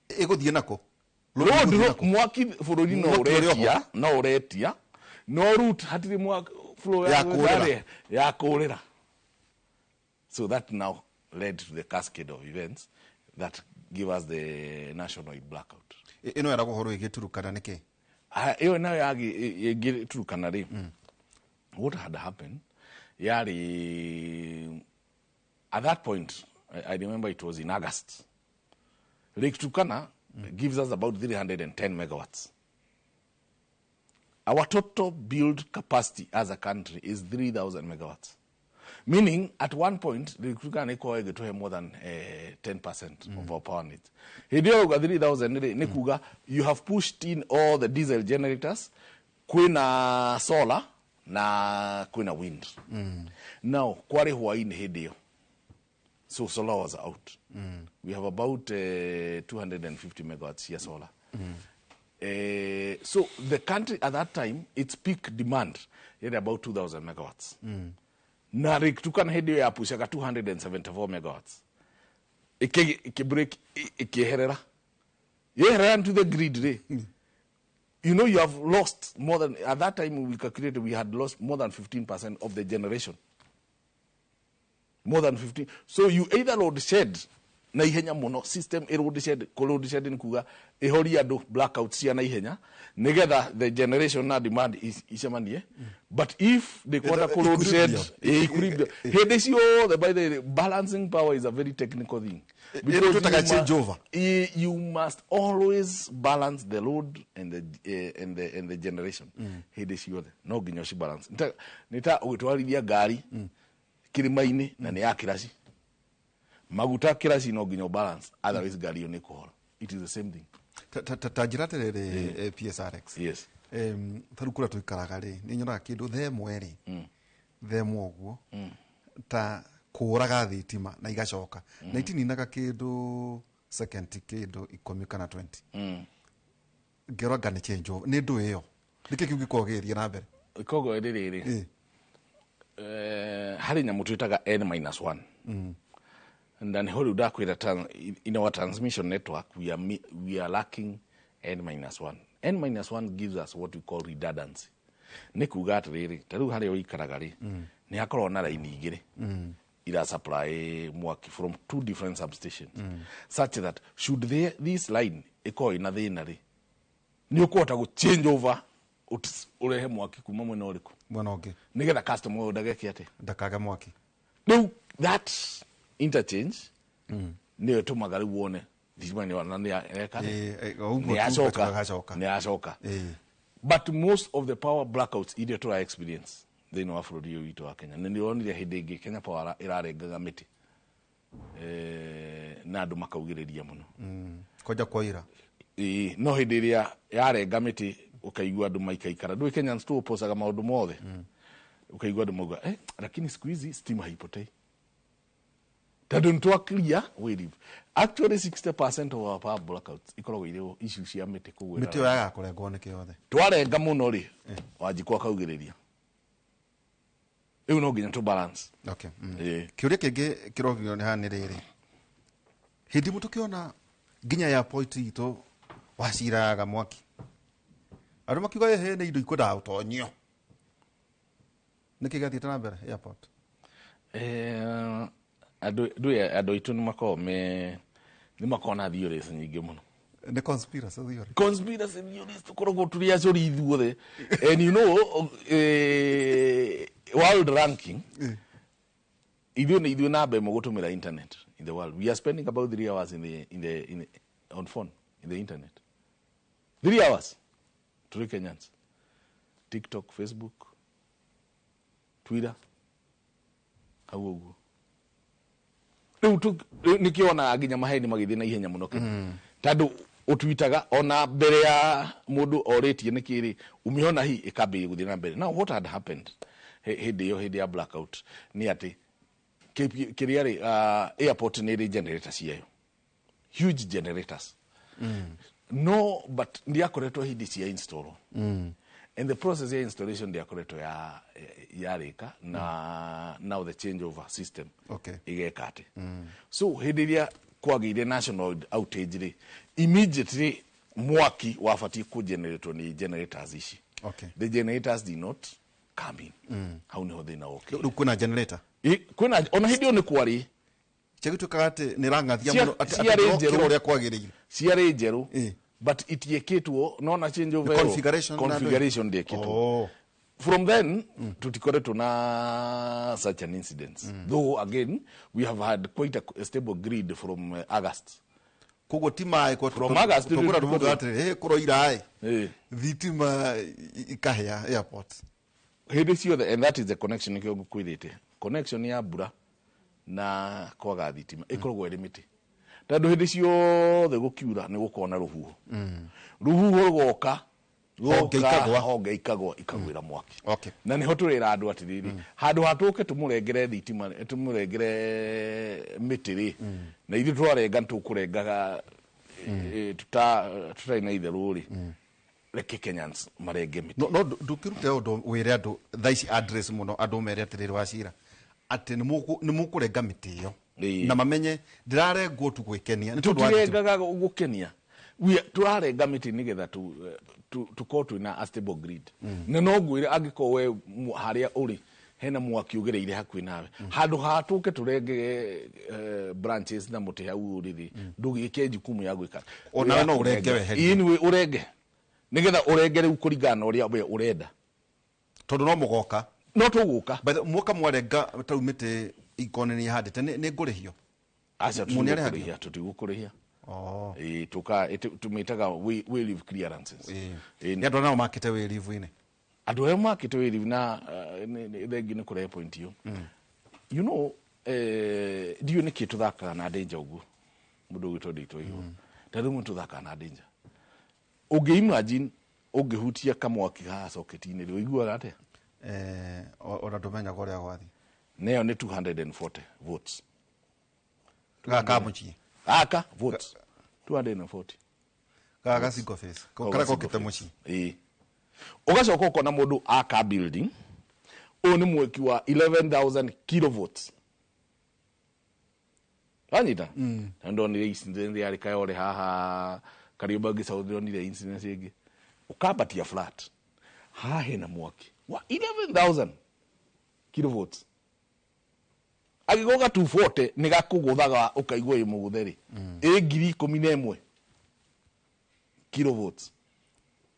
ĩgũthiĩ nako? Load ĩgũthiĩ nako? Mwaki bũrũri no Mwaki ũrĩ oho. ũretia, no ũretia, no route hatirĩ mwaki. flow Ya kũũrĩra. Ya kũũrĩra. So that now led to the cascade of events that give us the national blackout. Ĩno yeragwo ũhoro wĩgiĩ Turukana nĩkĩ? Ah, ĩyo nayo yagĩ Turukana rĩ, what had happened yarĩ at that point, I remember it was in August, Lake Turkana gives us about 310 megawatts. Our total build capacity as a country is 3000 megawatts, meaning at one point Lake Turkana ĩkorwo ĩgĩtũhe more than 10% of our power needs. Hĩndĩ ĩyo uga 3000 rĩ, nĩ kuga you have pushed in all the diesel generators, kwĩna solar na kwĩna wind. Now kwarĩ hwaĩ-inĩ hĩndĩ ĩyo, so solar was out. We have about 250 megawatts here solar. So the country at that time, its peak demand yarĩ about 2000 megawatts. Na Lake Turkana hĩndĩ ĩyo yapushaga 274 megawatts. Ĩkĩ break, ĩkĩeherera, yeherera into the grid rĩ, you have lost more than, at that time we calculated we had lost more than 15% of the generation, more than 15. So you either load shed na ihenya muno system, ĩ load shed, kũ load shed nĩ kuga ĩhorie andũ blackout cia na ihenya nigetha the generation na demand icemanie. But if they kwenda kũ load shed Equilibrium. Equilibrium hĩndĩ ciothe, by the way, balancing power is a very technical thing. Ĩno twĩtaga you change over. You must always balance the load and the generation hĩndĩ ciothe, no nginya ũci balance. Nĩ ta ũgĩtwarithia ngari kĩrĩma-inĩ na nĩ ya kĩraci maguta, kĩraci no nginya balance, otherwise ngari ĩyo nĩ kũhora. It is the same thing. Ta njĩra atĩrĩrĩ, PSRX. Yes. Ta rĩu kũrĩa tũikaraga rĩ, nĩ nyonaga kĩndũ thaa ĩmwe rĩ, thaa ĩmwe ũguo ta kũraga thitima na igacoka na itininaga kĩndũ second kĩndũ 10 kana 20. Ngĩrora anga nĩ change over nĩ ndũ ĩyo, nĩkĩ kĩu gĩkoragwo gĩgĩthiĩ na mbere? Koguo rĩrĩ, harĩ nyamũ twĩtaga n minus 1, na nĩho rĩu ndakwĩra in our transmission network we are lacking n minus 1. N minus 1 gives us what we call redundancy. Nĩ kuga atĩrĩrĩ, ta rĩu harĩa ũikaraga rĩ, nĩ hakoragwo na raini igĩrĩ ira supply mwaki from two different substations, such that should this line ĩkorwo ĩna thĩna rĩ, nĩ ũkũhota gũ change over ũrehe mwaki kuma mwena ũrĩkũ? Mwena ũngĩ. Nĩgetha customer ũyũ ndageke atĩ ndakage mwaki. Rĩu that interchange nĩyo ĩtũmaga rĩu wone thitima nĩ na nĩ eka O ũguo nĩ tu yacoka. gacoka. Nĩ yacoka. But most of the power blackouts iria tũra experience thĩinĩ wa bũrũri ũyũ witũ wa Kenya, nĩ ndĩronire hĩndĩ ĩngĩ Kenya Power ĩrarengaga mĩtĩ, na andũ makaugĩrĩria mũno. Kwanja kwaira. Ĩĩ, no hĩndĩ ĩrĩa yarenga mĩtĩ ũkaigua andũ maikaikara, ndũĩ Kenyans tũũpocaga maũndũ mothe, ũkaigua andũ mauga, "Lakini siku hizi stima haipotei," tondũ nĩ twa clear we live. Actually 60% of our power blackouts ikoragwo irĩ issue cia mĩtĩ kũgwĩra. Mĩtĩ ĩyo yagaga kũrengwo nĩ kĩothe. Twarenga mũno rĩ, Wanjikũ akaugĩrĩria, rĩu no nginya tũ balance. Okay. Ĩĩ. Kĩũria kĩngĩ kĩrogio nĩ haha nĩ rĩrĩ, hĩndĩ ĩmwe tũkĩona nginya airport itũ waciraga mwaki, andũ makiuga ĩhĩ nĩ indo ikwendaga gũtonyio, nĩkĩ gĩathiĩte na mbere airport? Andũ ndũĩ andũ aitũ nĩ makoragwo me nĩ makoragwo na theories nyingĩ mũno. Nĩ conspiracy theory. Conspiracy theories, tukoragwo tũrĩ acũri ithuothe. And world ranking, ithuĩ nĩ ithuĩ namba ĩmwe gũtũmĩra internet in the world. We are spending about 3 hours in the, on phone in the internet, 3 hours tũrĩ Kenyans, TikTok, Facebook, Twitter, hau ũguo. Rĩu nĩkĩo onaga nginya maheni magĩthiĩ na ihenya mũno Kenya, tondũ ũtwitaga ona mbere ya mũndũ orĩtie nĩkĩ rĩ, umeona hii ĩkambĩrĩria gũthiĩ na mbere. Now what had happened hĩndĩ ĩyo, hĩndĩ ya blackout, nĩ atĩ kĩrĩa rĩ, airport nĩ ĩrĩ generator ciayo, huge generators, no but ndiakoretwo hindi cia install, and the process ya installation ndiakoretwo ya yarĩka na now the change over system igeka atĩ, so hĩndĩ ĩrĩa kwagĩire national outage rĩ, immediately mwaki wabatiĩ kũgeneratwo nĩ generators ici. The generators did not come in. Hau niho thina woke. Rĩu kwĩna generator? Kwĩna ona hĩndĩ ĩyo nĩ kwarĩ. Ciagĩtuĩkaga atĩ nĩ ĩrang'athia mũno atĩ ciarĩ atĩ njerũ. ndĩrokĩra ũrĩa kwagĩrĩire. Ciarĩ njerũ, but itiĩkĩtwo nona change over Configuration na ndũ- configuration ndĩkĩtwo. Oh. From then tutikoretwo na such an incident, though again we have had quite a stable grid from August. Koguo ti maĩ From August tũkũra tũmuga atĩrĩ, "Ĩ, kũroira ĩ thitima ikahĩa airport." Hĩndĩ ciothe, and that is the connection. Nĩkĩo ngũkwĩrĩte connection ya mbura na kwaga thitima ĩkoragwo ĩrĩ mĩtĩ, tondũ hĩndĩ ciothe gũkiura nĩ gũkorwo na rũhuho, rũhuho rũgoka Honge ikagwa. Honge ikagwa, ikagwĩra mwaki. Na niho tũrĩra andũ atĩrĩrĩ, handũ ha tũke tũmũrengere thitima, tũmũrengere mĩtĩ rĩ, na ithuĩ twarenga nĩtũkũrengaga tũtarĩ na itherũ rĩ, reke Kenyans marenge mĩtĩ. No ndũkĩrute ũndũ wĩre andũ thaa ici address mũno, andũ mere atĩrĩrĩ, Wacira, atĩ nĩ mũkũrenga mĩtĩ ĩyo na mamenye ndĩrarengwo tu gwĩkenia nĩ tondũ wa thitima. Tũtirengaga gũkenia. Tũrarenga mĩtĩ nĩgetha tũkorwo twĩna a stable grid. Na no ngwĩre angĩkorwo we harĩa ũrĩ hena mwaki ũgereire hakuhĩ nawe, handũ ha tũke tũrenge branches na mũtĩ hau ũrĩ rĩ, ndũgĩke jukumu ya gwĩka. Onawe no ũrenge weherie. Ĩĩ, nĩwe ũrenge nĩgetha ũrenge rĩu kũringana na ũrĩa we ũrenda. Tondũ no mũgoka. No tũgũka. By the muoka mwarenga tarĩu mĩtĩ ikone nĩ ihandĩte nĩ ngũrĩhio? Aca. Mũnĩ arĩhagio? Tũtigũkũrĩhia, tũtigũkũrĩhia. Oh. Ĩĩ, tũka tũmĩtaga way leave clearances. Ĩĩ. Nĩ andũ arĩa nao makĩte wĩrivu-inĩ. Andå arĩa makĩte wĩrivu na thengi nĩ kũrehe point ĩyo, ndiũĩ nĩkĩ tũthakaga na danger ũguo. Mũndũ ũgwĩtwo ndĩtwo igũrũ ta rĩmwe tũthakaga na danger. Ũngĩ imagine ũngĩhutia kamwaki haha socket-inĩ rĩ, ũiguaga atĩa? Ona ndũmenyaga ũrĩa gwathiĩ. Neyo nĩ 240 votes. Gaka ka mũciĩ? Aka votes 240. Gaka ga single phase karĩa kokĩte mũciĩ? Ĩĩ. Ũgacoka ũkona mũndũ aka building, ũyũ nĩ mweki wa 11,000 kilovolts, wanyita? Na ndonire incident yarĩ Kayole haha Kariobangi South, ndonire incident ĩngĩ, ũkambatia flat haha hena mwaki wa 11,000 kilovolts, angĩgoka 240 nĩ gakũgũthaga ũkaigua ĩ mũgũthe rĩ, ĩ 11,000 kilovolts.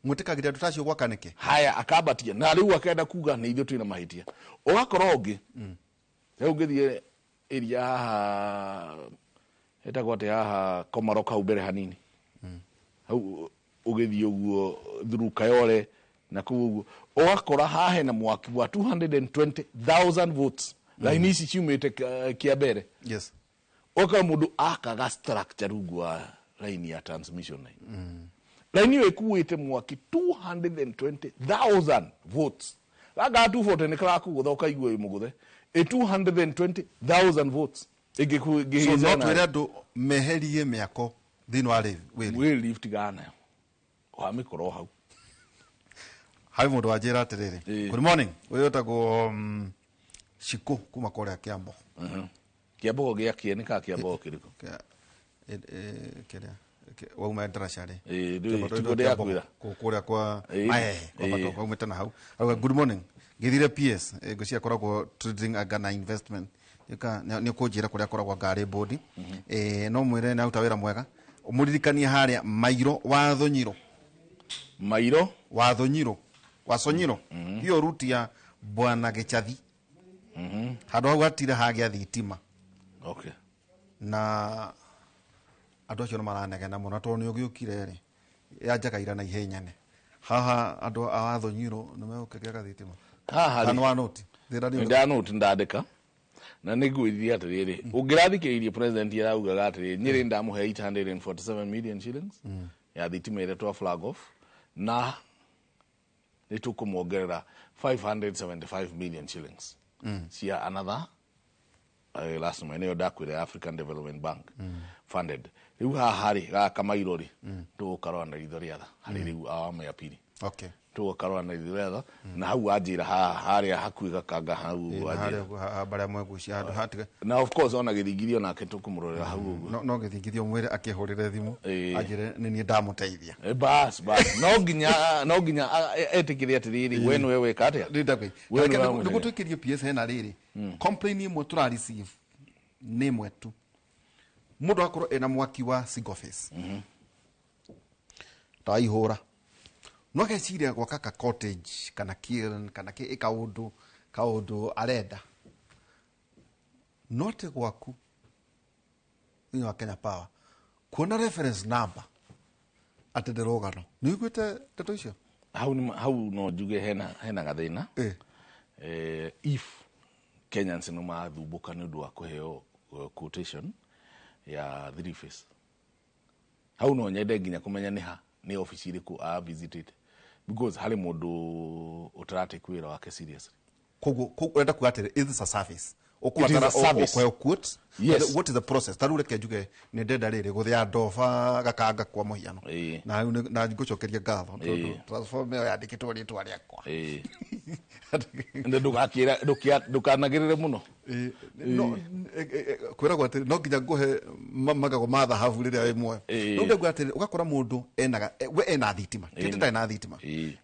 Mwĩtĩkagĩria andũ ta acio gwaka nĩkĩ? Haya, akambatia na rĩu akenda kuga nĩ ithuĩ twĩna mahĩtia. Ũgakora ũngĩ rĩu ũngĩthiĩ area haha ĩtagwo atĩ haha Komarok, hau mbere hanini hau ũgĩthiĩ ũguo through Kayole na kũu ũguo, ũgakora haha hena mwaki wa 220,000 volts, raini ici ciumĩte kĩa mbere. Ũgakora mũndũ akaga structure rungu wa raini ya transmission line, raini ĩyo ĩkuĩte mwaki 220,000 volts. Gaka 240 nĩ karakũgũtha ũkaigua ĩ mũgũthe, ĩ 220,000 volts So no twĩre andũ meherie mĩako thĩinĩ wa wĩri? Wĩ lift gana nayo wamĩkorwo hau. Harĩ mũndũ wanjĩra atĩrĩrĩ, good morning, ũyũ wĩtagwo Shiko kuma kũrĩa Kĩambo. Kĩambogo gĩa kĩene kana kĩambogo kĩrĩkũ? Kĩrĩa wauma ndaraca rĩ. Ndũĩ, tiguo ndĩrakwĩra. Kũrĩa kwa Mahehe kwa waumĩte na hau. Arauga, "Good morning, ngĩthire PS." Ngwĩciria akoragwo trading anga na investment. Nĩ ũkũnjĩra kũrĩa akoragwo ngarĩ bodi. No mwĩre nĩ aruta wĩra mwega, mũririkanie harĩa Mairo wa Thonyiro. Mairo. Wa Thonyiro, wa Sonyiro, hiyo ruti ya Bwana Gĩchathi, handũ hau hatire hagĩa thitima. Na andũ acio nĩ maranegena mũno tondũ nĩ ũgĩũkire rĩ yanjaga ira na ihenya ne haha andũ a Wathonyiro nĩ megũkĩgĩa gathitima. Haha rĩ. Kana wa noti thĩna nĩ ũrĩkũ? Ndanoti ndandĩka na nĩ ngwĩrire atĩrĩrĩ, ũngĩrathikĩrĩirie president araugaga atĩrĩrĩ, Nyĩrĩ ndamũhe 847 million shillings ya thitima ĩrĩa twa flag off, na nĩ tũkũmuongerera 575 million shillings cia another last month nĩyo ndakwĩra ya African Development Bank funded. Rĩu haha rĩ gaka Mairo rĩ, tũgũkarora na ritho rĩa tha harĩ rĩu awamu ya pili. Tũgakarora na ithuetha na hau wanjĩra haha harĩa hakuhĩ Gakanga hau wanjĩra. Harĩa barĩa mwegucia handũ hatiga. Na of course ona gĩthingithio nake tũkũmũrorera hau ũguo. No gĩthingithio mwĩre akĩhũrĩre thimũ anjĩre nĩ niĩ ndamũteithia. Bas bas, no nginya etĩkĩre atĩrĩrĩ, we nĩwe weka atĩa. We nĩwe wamũteithia. Nĩguo twĩkĩrie PS hena rĩrĩ complain ĩmwe tũra receive nĩ ĩmwe tu, mũndũ akorwo ena mwaki wa single phase tawaihũra, no ageciria gwaka ka cottage kana kiln kana kĩ kaũndũ kaũndũ arenda, no atĩ gwaku thĩinĩ wa Kenya Power kuona reference number atĩ ndĩ rũgano. Nĩ ũiguĩte ndeto icio? Hau hau no njuge hena gathĩna. If Kenyans no mathumbũka nĩ ũndũ wa kũheo quotation ya three phase, hau no nyende nginya kũmenya nĩ ha, nĩ ofici ĩrĩkũ a visited, because harĩ mũndũ ũtaratake wĩra wake seriously. Koguo ũrenda kuga atĩrĩ, is this a service? It is a service. Ũkũheo quote? Yes. What is the process? Ta rĩu reke njuge nĩ ndenda rĩrĩ gũthĩa ndoba Gakanga kwa mũhiano, na rĩu na ngũcokeria ngatho tondũ transformer ĩyo yandĩkĩtwo rĩtwa rĩakwa. Ndũgakĩra ndũkanagĩrĩre mũno. No kwĩragwo atĩrĩ, no nginya ngũhe magago ma thahabu rĩrĩa wĩ muoyo. No ndĩrauga atĩrĩ, ũgakora mũndũ enaga we ena thitima, ti atĩ ndarĩ na thitima,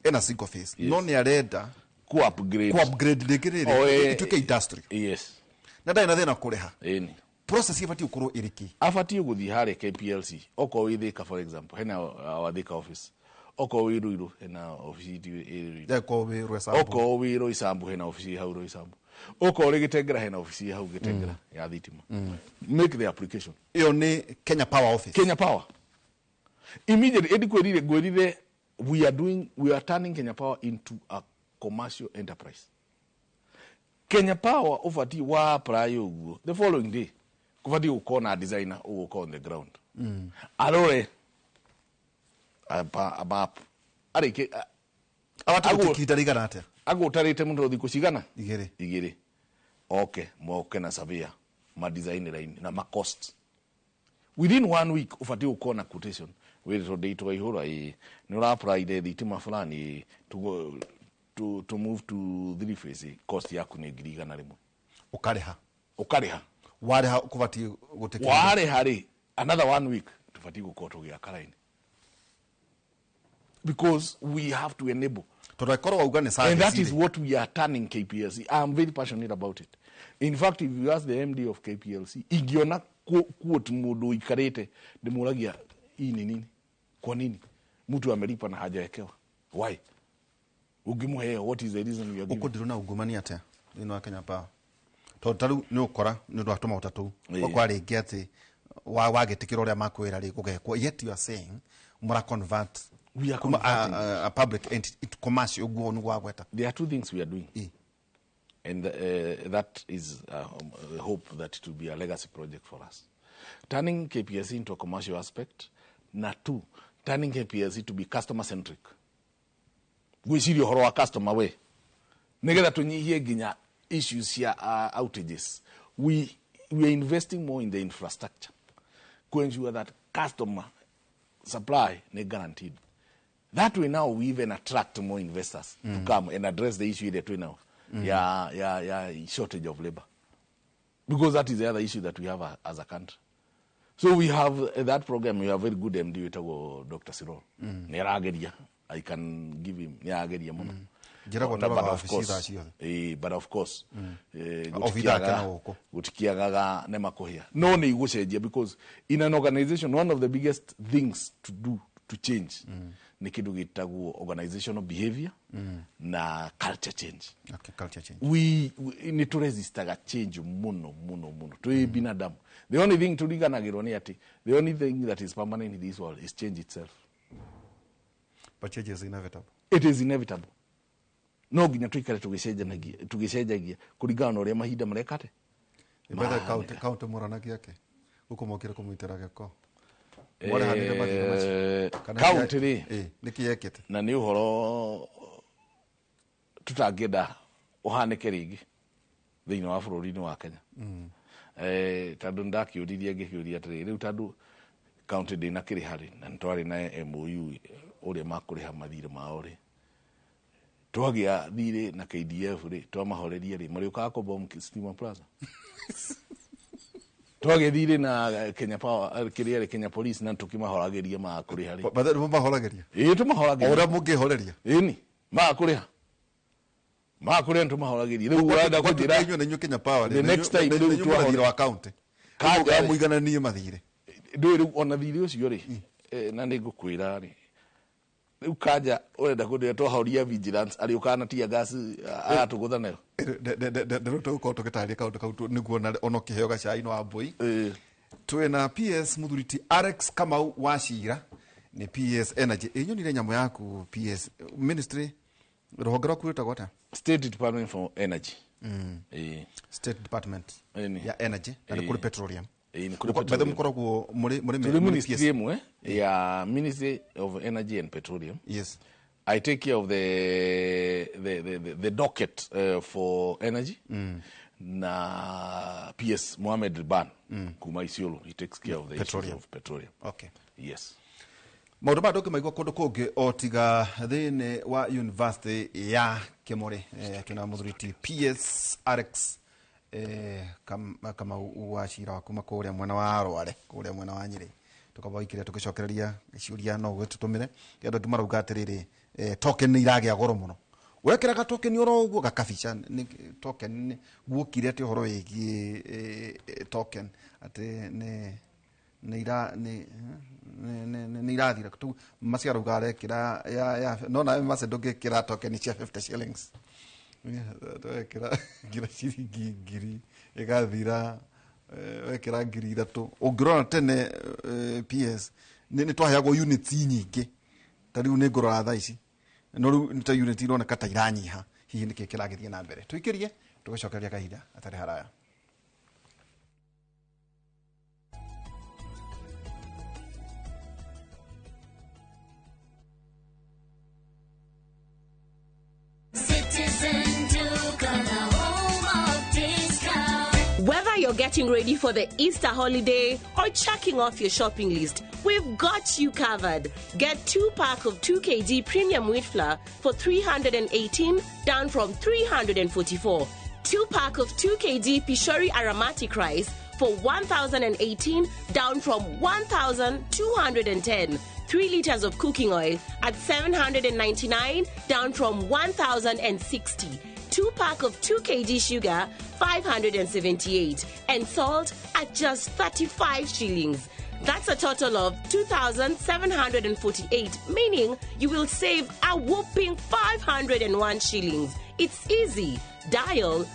ena single phase, no nĩ arenda ku upgrade. Ku upgrade rĩngĩ rĩrĩ Oh, ituĩke industry, na ndarĩ na thĩna kũrĩha. Process ĩbatiĩ gũkorwo ĩrĩ kĩ? Abatiĩ gũthiĩ harĩa KPLC, okorwo wĩ Thika, for example, hena our Thika office, okorwo wĩ Ruiru hena office ĩ Ruiru. Yakorwo wĩ Rwesambu? Okorwo wĩ Roysambu hena office hau Roysambu, okorwo wĩ Gĩtengera hena office hau Gĩtengera ya thitima. Make the application. Ĩyo nĩ Kenya Power office? Kenya Power immediately. Edi kwĩrire ngwĩrire, we are turning Kenya Power into a commercial enterprise. Kenya Power ũbatiĩ wa apply ũguo, the following day kũbatiĩ gũkorwo na designer ũgũka on the ground, arore a map arĩke. Abatiĩ gũte ihinda rĩigana atĩa? Agũtarĩte mũno thikũ cigana? 2. 2, oke moke na surveyor, ma design line na ma cost. Within one week ũbatiĩ gũkorwo na quotation wĩrĩtwo ndĩitwo ihũra ĩ nĩ ũra apply thitima fulani ĩ, to, go, to move to three phase, cost yaku nĩ 100,000. Ũkarĩha? Ũkarĩha. Warĩha kũbatiĩ gũte Warĩha rĩ, another one week tũbatiĩ gũkorwo tũgĩaka line, because we have to enable. Tondũ angĩkorwo wauga nĩ And that service is rĩ, what we are turning KPLC. I'm very passionate about it. In fact, if you ask the MD of KPLC, ingĩona quote mũndũ ũikarĩte, ndĩmũragia hii ni nini, kwa nini mtu amelipa na hajawekewa, why ũngĩmũheo, what is the reason you are giving? Ũkũndirwo na ungumania atĩa thĩinĩ wa Kenya Power? Tondũ ta rĩu nĩ ũkora nĩ ũndũ wa tũmaũta tũu, ũgakora rĩngĩ atĩ wagĩtĩkĩra ũrĩa makwĩra rĩ gũgekwo, yet you are saying mũra convert We are kuma converting. a public entity into commercial, ũguo nĩguo wagweta. There are two things we are doing, and that is hope that it will be a legacy project for us, turning KPLC into a commercial aspect, na two, turning KPLC to be customer centric, gwĩciria ũhoro wa customer we nĩgetha tũnyihie nginya issues cia outages. We are investing more in the infrastructure to ensure that customer supply nĩ guaranteed. That way now we even attract more investors to come and address the issue ĩrĩa twĩ nayo ya shortage of labor, because that is the other issue that we have as a country. So we have that program. We have very good MD wĩtagwo Dr. Sirol. Nĩ arageria, I can give him, nĩ arageria mũno. Njĩragwo But tũroraga of wabici course, thaa ciothe. But of course Obitha ake na gũkũ. Gũtikiagaga nĩ makũhĩa, no nĩ igũcenjia, because in an organization one of the biggest things to do to change nĩ kĩndũ gĩtagwo organizational behavior na culture change. Okay, culture change. We nĩ tũresistaga change mũno mũno mũno twĩ binadamu. The only thing tũriganagĩrwo nĩ atĩ the only thing that is permanent in this world is change itself. But change is inevitable. It is inevitable. No nginya tũikare tũgĩcenjanagia tũgĩcenjagia kũringana na ũrĩa mahinda marekate. Betha kaunti mũranagia ake gũkũ mokire kũmwitĩra gĩko mwarehanire mathĩna macio? Kana Kaunti rĩ, nĩkĩ yekĩte? Na nĩ ũhoro tũtangĩenda ũhanĩke rĩngĩ thĩinĩ wa bũrũri-inĩ wa Kenya, tondũ nĩndakĩũririe ngĩkĩũria atĩrĩrĩ, rĩu tondũ kaunti ndĩnakĩrĩha rĩ, na nĩtwarĩ na MOU ũrĩa makũrĩha mathirĩ mao rĩ. Twagia thirĩ na KDF rĩ, twamahoreria rĩ, marĩũkaga kũbom Stima Plaza. Twagĩa thirĩ na Kenya Power, kĩrĩa rĩ, Kenya Police, na tũkĩmahorageria maga kũrĩha rĩ. Bathe nĩ mahorageria? Ĩĩ, tũmahorageria. O ũrĩa mũngĩhoreria? Ĩni, maga kũrĩha, maga kũrĩha, nĩtũmahorageria. Rĩu ũrenda kũnjĩra Inyuĩ na inyuĩ Kenya Power The next time rĩu rĩ, thirĩ wa county. Kanja rĩ. Mũigananie mathirĩ. Ndũĩ rĩu ona thirĩ ũcio rĩ, na nĩ ngũkwĩra rĩ, rĩu Kanja ũrenda kũndĩra twahoria vigilance arĩũkaga na tear gas agatũgũtha nayo. Ndĩrũ tũgũkorwo tũgĩtarĩria kaũndũ kau nĩguo ona ũkĩheo gacai wa mbũi. Twĩna PS mũthuri ti Alex Kamau wa Cira, nĩ PS Energy. Ĩnyonire nyamũ yaku PS ministry, rũhonge rwaku rwĩtagwo atĩa? State Department for Energy. Ĩĩ. State Department Ĩni. ya Energy, na nĩ Ĩĩ. kũrĩ petroleum. Ĩĩ, nĩ kũrĩ Bethe petroleum. mũkoragwo mũrĩ Tũrĩ mũrĩ ministry PS. Ĩmwe ya Ministry of Energy and Petroleum. I take care of the docket for energy. Na PS Mohamed Riban kuma Isiolo, he takes care of the issues Petroleum. of petroleum. Okay. Yes. Maũndũ maya ndũngĩmaigua kũndũ kũngĩ o tiga thĩinĩ wa University ya Kĩmũrĩ. Twĩna mũthuri ti PS Alex Kamau wa Cira wa kuma kũrĩa mwena wa Rware, kũrĩa mwena wa Nyĩrĩ. Tũkaba ikĩrĩa tũgĩcokereria ciũria, no ũgĩtũtũmĩre. Andũ angĩ marauga atĩrĩrĩ, token nĩ iragĩa goro mũno, wekĩraga token oro ũguo gakabica nĩ token guokire atĩ ũhoro wĩgiĩ token atĩ nĩ nĩ ira nĩ nĩ nĩ nĩ irathira tu. Maci arauga arekĩra ya no nawe maci ndũngĩkĩra token cia 50 shillings. Wekĩra ngira ciringi 1,000 ĩgathira, wekĩra 3,000. Ũngĩrora tene, PS nĩ twaheagwo units nyingĩ, ta rĩu nĩ ngũrora thaa ici, no rĩu nĩ ta unit ironeka ta iranyiha. Hihi nĩkĩ kĩragĩthiĩ na mbere? Tũikĩrie tũgĩcokereria kahinda atarĩ haraya. Citizen Duka, the home of discount. Whether you're getting ready for the Easter holiday or checking off your shopping list, we've got you covered. Get 2 pack of 2 kg premium wheat flour for 318, down from 344. 2 pack of 2 kg Pishori aromatic rice for 1018, down from 1210. 3 liters of cooking oil at 799, down from 1060. 2 pack of 2 kg sugar, 578, and salt at just 35 shillings. That's a total of 2,748, meaning you will save a whopping 501 shillings. It's easy. Dial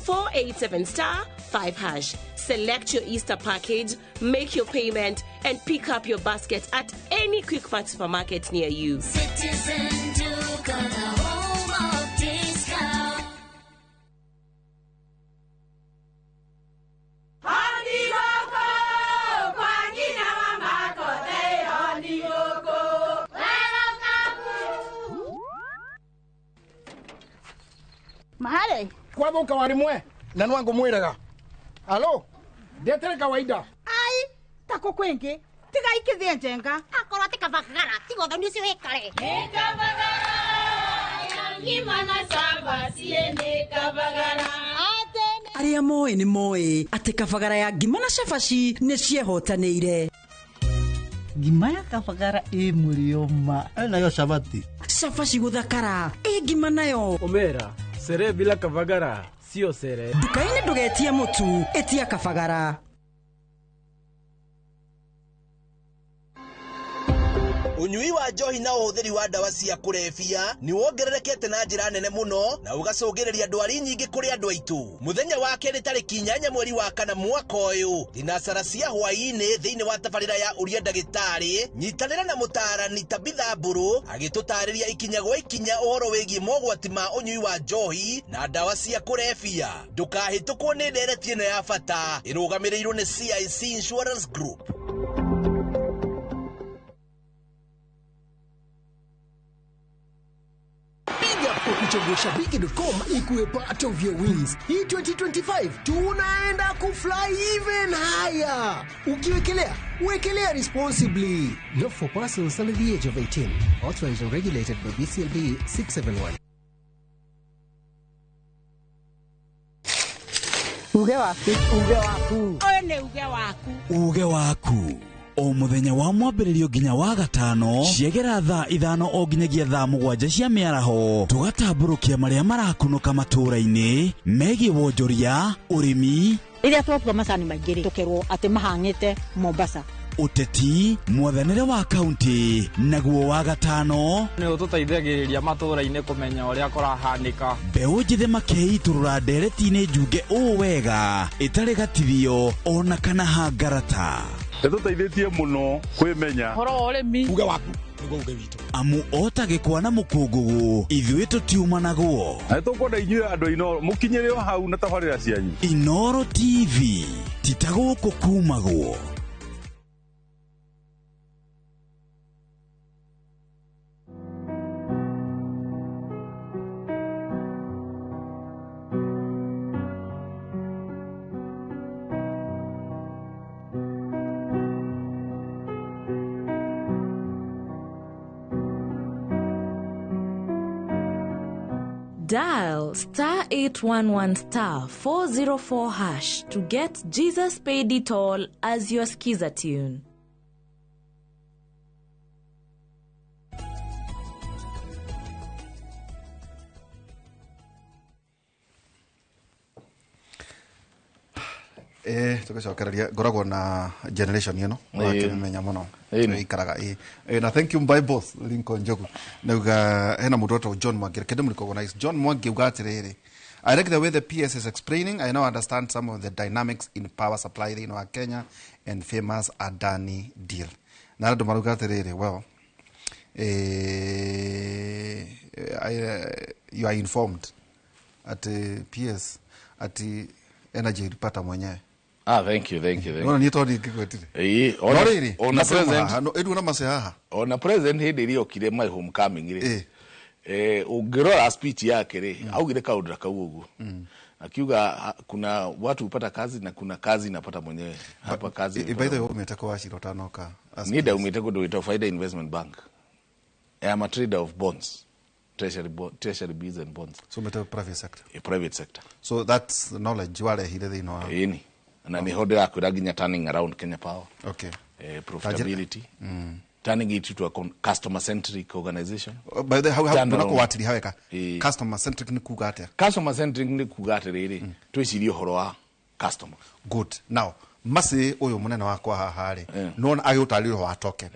*487*5#. Select your Easter package, make your payment, and pick up your basket at any Quickmart supermarket near you. Citizen Duka, the home of discount. Mahale. Kwathuka warimwe na nwangu mwiraga alo ndetere kawaida. Ai, tako kwingi tiga ikithie njenga. Akorwo ti kabagara tiga ũthoni ũcio wĩkare. Ngima na cabaci nĩ kabagara. Arĩa moĩ nĩ moĩ atĩ kabagara ya ngima na cabaci nĩ ciehotanĩire. Ngima ya kabagara ĩ mũrĩo ma. Nayo cabaci. Cabaci gũthakara ĩ ngima nayo. Omera, sherehe bila kavagara sio sherehe. Nduka-inĩ ndũgetie mũtu, ĩtia kabagara. Ũnyui wa njohi na ũhũthĩri wa ndawa cia kũrebia nĩ wongererekete na njĩra nene mũno na ũgacũngĩrĩria ndwari nyingĩ kũrĩ andũ aitũ. Mũthenya wa kerĩ tarĩki 8 mweri wa kana mwaka ũyũ, thinacara cia hwaĩ-inĩ, thĩinĩ wa tabarĩra ya Ũria Ndagĩtarĩ, nyitanĩra na mũtaarani Tabitha Mbũrũ agĩtũtarĩria ikinya gwa ikinya ũhoro wĩgiĩ mogwati ma ũnyui wa njohi na ndawa cia kũrebia. Ndũkahĩtũkwo nĩ ndereti ĩno ya bata ĩrũgamĩrĩirwo nĩ CIC Insurance Group. Piga Chague shabiki.com ikuwe part of your wins. Hii 2025 tunaenda kufly even higher. Ukiwekelea, wekelea responsibly. Not for persons under the age of 18. Authorized and regulated by BCLB 671. Uge waku. Uge waku. Ũyũ nĩ uge waku. Uge waku o muthenya wa mwambĩrĩrio nginya wa gatano ciegera thaa 5 o nginyagia thaa 7 cia mĩaraho tũgatambũrũkia marĩa marakunũka matũũra-inĩ megiĩ wonjoria, ũrĩmi, rĩrĩa twakua macani maingĩ rĩ tũkerwo atĩ mahang'ĩte Mombasa, ũteti, mwathanĩre wa kaunti, naguo wa gatano nĩ ũtũteithagĩrĩria matũũra-inĩ kũmenya ũrĩa kũrahanĩka. Mbeũ njĩthĩ makeitũrũra ndereti-inĩ njunge ũũ wega ĩtarĩ gatithio ona kana hangarata. Nĩtũteithĩtie mũno kwĩmenya ũhoro wa ũrĩmi. Uge waku nĩguo uge witũ. Amu ota gĩkwa na mũkũngũgũ ithuĩ tũtiumanagwo. Na nĩtũkwenda inyuĩ andũ a Inooro mũkinyĩre o hau na tabarĩra cianyu. Inooro TV ti ta gũkũ kumagwo. Dial star 811 star 404 hash to get Jesus Paid It All as your skiza tune. Tugacokereria ngoragwo na generation ĩno wakĩmenya mũno ikaraga na thank you my boss Lincoln Njogu nauga hena mũndũ wetagwo John Mwangi reke ndĩmũ-recognize John Mwangi uga atĩrĩrĩ, I like the way the PS is explaining. I now understand some of the dynamics in power supply thĩinĩ wa Kenya and famous Adani deal. Na andũ marauga atĩrĩrĩ, well, you are informed at PS at energy ilipata mwenyewe. Ah, thank you, thank you, thank you. Ona nito ndingĩgwetire. Ĩĩ, ona president no ĩdu na mace haha. Ona president hĩndĩ ĩrĩa okire my homecoming rĩ. Ũngĩrora speech yake rĩ, augire kaũndũ kau ũguo. Akiuga kuna watu hupata kazi na kuna kazi napata mwenyewe. Hapa kazi. By the way, umete kwa Wachira utanoka. Ni ndaumĩte kũndũ gwĩtagwo Faida Investment Bank. I am a trader of bonds. Treasury bills and bonds. So umete private sector. A private sector. So that's knowledge warehire thĩinĩ wa. Ĩni. Na niho ndĩrakwĩra nginya turning around Kenya Power. Okay. Profitability. Turning it to a customer centric organization. By the way, how tunako haweka. Customer centric ni kuga atia? Customer centric ni kuga atiriri twicirie ũhoro wa customer. Good. Now, masi ũyũ mũnene wakwa haha rĩ, nĩwona agĩũtarĩria wa token.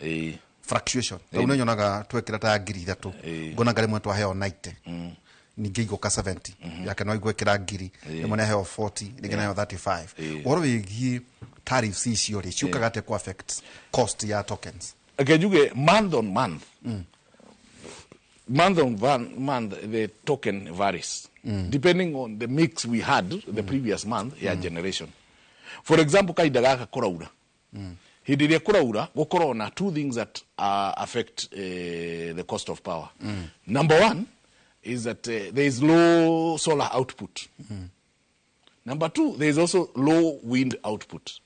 Fluctuation. Rĩu nĩ nyonaga twekĩra ta 3,000. Ngona rĩmwe twaheo 90. Ningĩ igũka 70. Yake no igwĩkĩra 1,000. Rĩmwe nĩaheo 40, rĩngĩ nĩaheo 35. Ũhoro wĩgiĩ tariffs icio rĩ, ciũkaga atĩa ku affect cost ya tokens? Okay, njuge month on month. Month on month the token varies. Depending on the mix we had the previous month ya generation. For example, kahinda gaka kũraura. Hĩndĩ ĩrĩa kũraura gũkorwo na two things that affect the cost of power. Number one is that there is low solar output. Number two, there is also low wind output.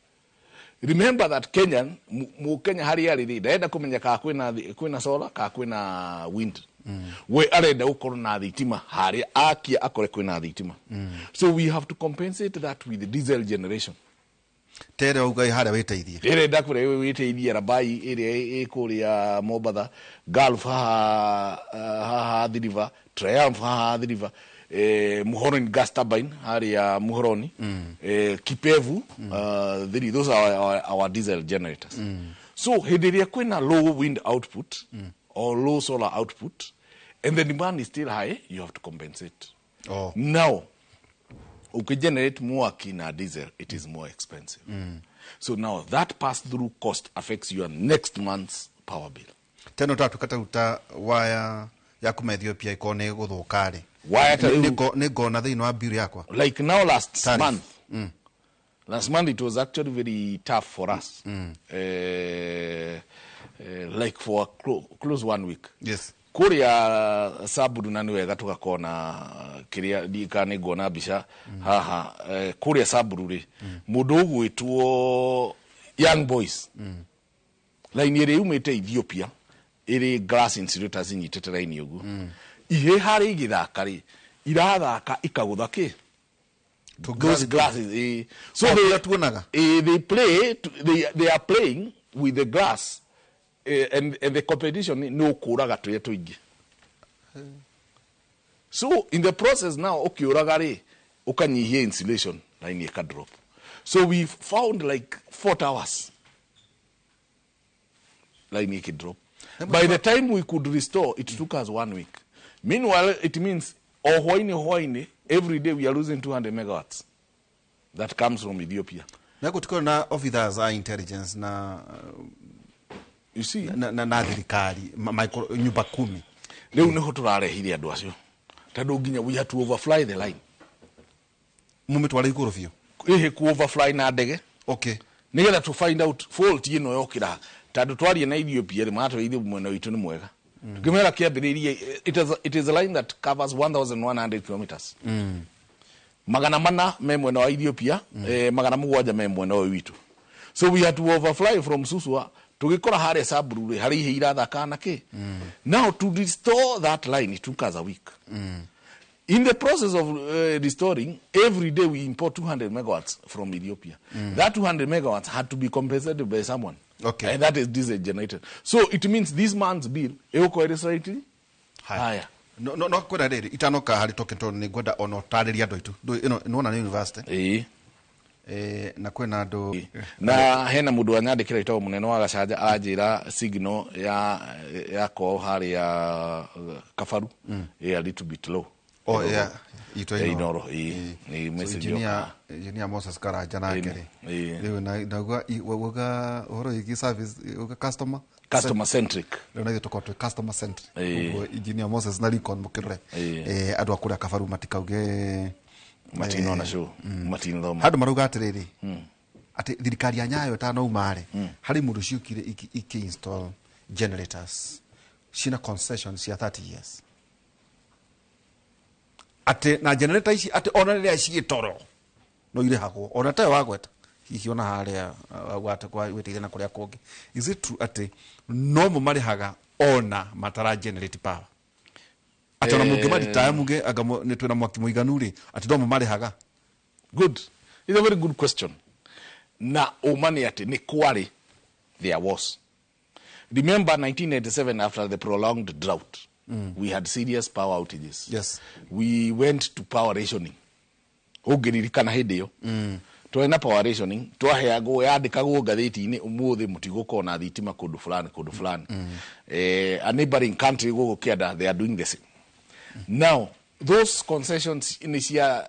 Remember that Kenyan, mu Kenya harĩa arĩ rĩ, ndarenda kũmenya kana kwĩna solar kana kwĩna wind. We arenda gũkorwo na thitima harĩa akia akore kwĩna thitima. So we have to compensate that with the diesel generation. Tere uga harĩa wĩteithie. Ĩrĩa ndakũrĩa wĩteithie Rabai ĩrĩa ĩ kũrĩa Mombatha, Gulf haha Athi River, Triumph haha Athi River, Muhoroni gas turbine harĩa Muhoroni, Kipevu, those are our diesel generators. So hĩndĩ ĩrĩa kwĩna low wind output or low solar output and the demand is still high, you have to compensate. Oh. Now, ukigenerate mwaki na diesel, it is more expensive. So now that pass-through cost affects your next month's power bill. Teno tatu kata waya ya kuma Ethiopia ikone guthuka ri. Waya ta ni ngona thiini wa bill yakwa. Like now last month. Last month it was actually very tough for us. Like for close 1 week. Yes. Kũrĩa Samburu, na nĩ wega tũgakona kĩrĩa ndika nĩ nguona mbica haha, kũrĩa Samburu rĩ, mũndũ ũgwĩtwo Young Boys, line ĩrĩa yumĩte Ethiopia ĩrĩ glass insulators inyitĩte line ũguo, ihe harĩa igĩthaka rĩ, irathaka ikagũtha kĩ those glasses, So Oh, they kũrĩa tuonaga? They play to, they are playing with the glass, and the competition nĩ ũkũraga tũrĩa tũingĩ. So in the process now ũkĩũraga rĩ, ũkanyihia insulation, line ĩka drop. So we found like 4 hours line ĩkĩ drop. By the time we could restore, it took us one week. Meanwhile, it means o hwaini hwaini, every day we are losing 200 megawatts that comes from Ethiopia. Na gũtikorwo na officers a intelligence na you see na thirikari nyumba kumi? Rĩu nĩho tũrarehire andũ acio, tondũ nginya we had to overfly the line. Mumĩtware igũrũ biũ? Ĩhĩ, ku overfly na ndege. Nĩgetha to find out fault ĩno yokĩra, tondũ twaria na Ethiopia rĩ, maratwĩrire mwena witũ nĩ mwega. Tũkĩmera kĩambĩrĩirie, it is a line that covers 1100 kilometers. 400 me mwena wa Ethiopia, 700 me mwena ũyũ witũ. So we had to overfly from Suswa, tũgĩkora harĩa Samburu rĩ, harĩa ihe irathaka na kĩ. Now to restore that line, it took us a week. In the process of restoring, every day we import 200 megawatts from Ethiopia. That 200 megawatts had to be compensated by someone. And that is diesel generated. So it means this month's bill, ĩgũkorwo ĩrĩ slightly higher. No kwĩra rĩrĩ, itanoka harĩ token, tondũ nĩ ngwenda ona ũtarĩrie andũ aitũ. Ĩno nĩwona nĩ university. Ĩĩ. Na kwĩna andũ. Na hena mũndũ wanyandĩkĩra ĩtagwo mũnene wa Gacanja, aranjĩra signal ya kwao harĩa Kabaru ĩ a little bit low. Oh, yeah. Itũ ya Inooro. Inooro, ĩĩ. Nĩ So message engineer, yoka. Engineer Moses Karanja nake rĩ, Ĩĩ. rĩu nauga wauga ũhoro wĩgiĩ service, uga customer Customer centric. Rĩu na ithuĩ tũkorwo twĩ customer centric. Ĩĩ. Ũguo engineer Moses na Lincoln mũkĩrore. Ĩĩ. Andũ a kũrĩa Kabaru matikauge matinona show, matinathoma. Handũ marauga atĩrĩrĩ, atĩ thirikari ya Nyayo ĩtanauma rĩ, harĩ mũndũ ciũkire iki install generators ciĩna concession cia 30 years, atĩ na generator ici, atĩ ona rĩrĩa ciĩ toro no irĩhagwo, ona tayo wagweta hihi ona harĩa wagwata kwa wĩteithia na kũrĩa kũngĩ. Is it true atĩ no mo marĩhaga ona matara generate power, atĩ ona mũngĩmaritaya muge anga nĩ twĩna mwaki mũiganu rĩ, atĩ no mo marĩhaga? Good, it's a very good question. Na ũma nĩ atĩ nĩ kwarĩ, there was, remember 1997, after the prolonged drought, we had serious power outages. We went to power rationing. Ũngĩririkana hĩndĩ ĩyo twarĩ na power rationing, twaheagwo, yandĩkagwo ngathĩti-inĩ, ũmũthĩ mũtigũkorwo na thitima kũndũ fulani, kũndũ fulani. A neighboring country gũkũ kĩanda, they are doing the same. Now those concessions nĩ cia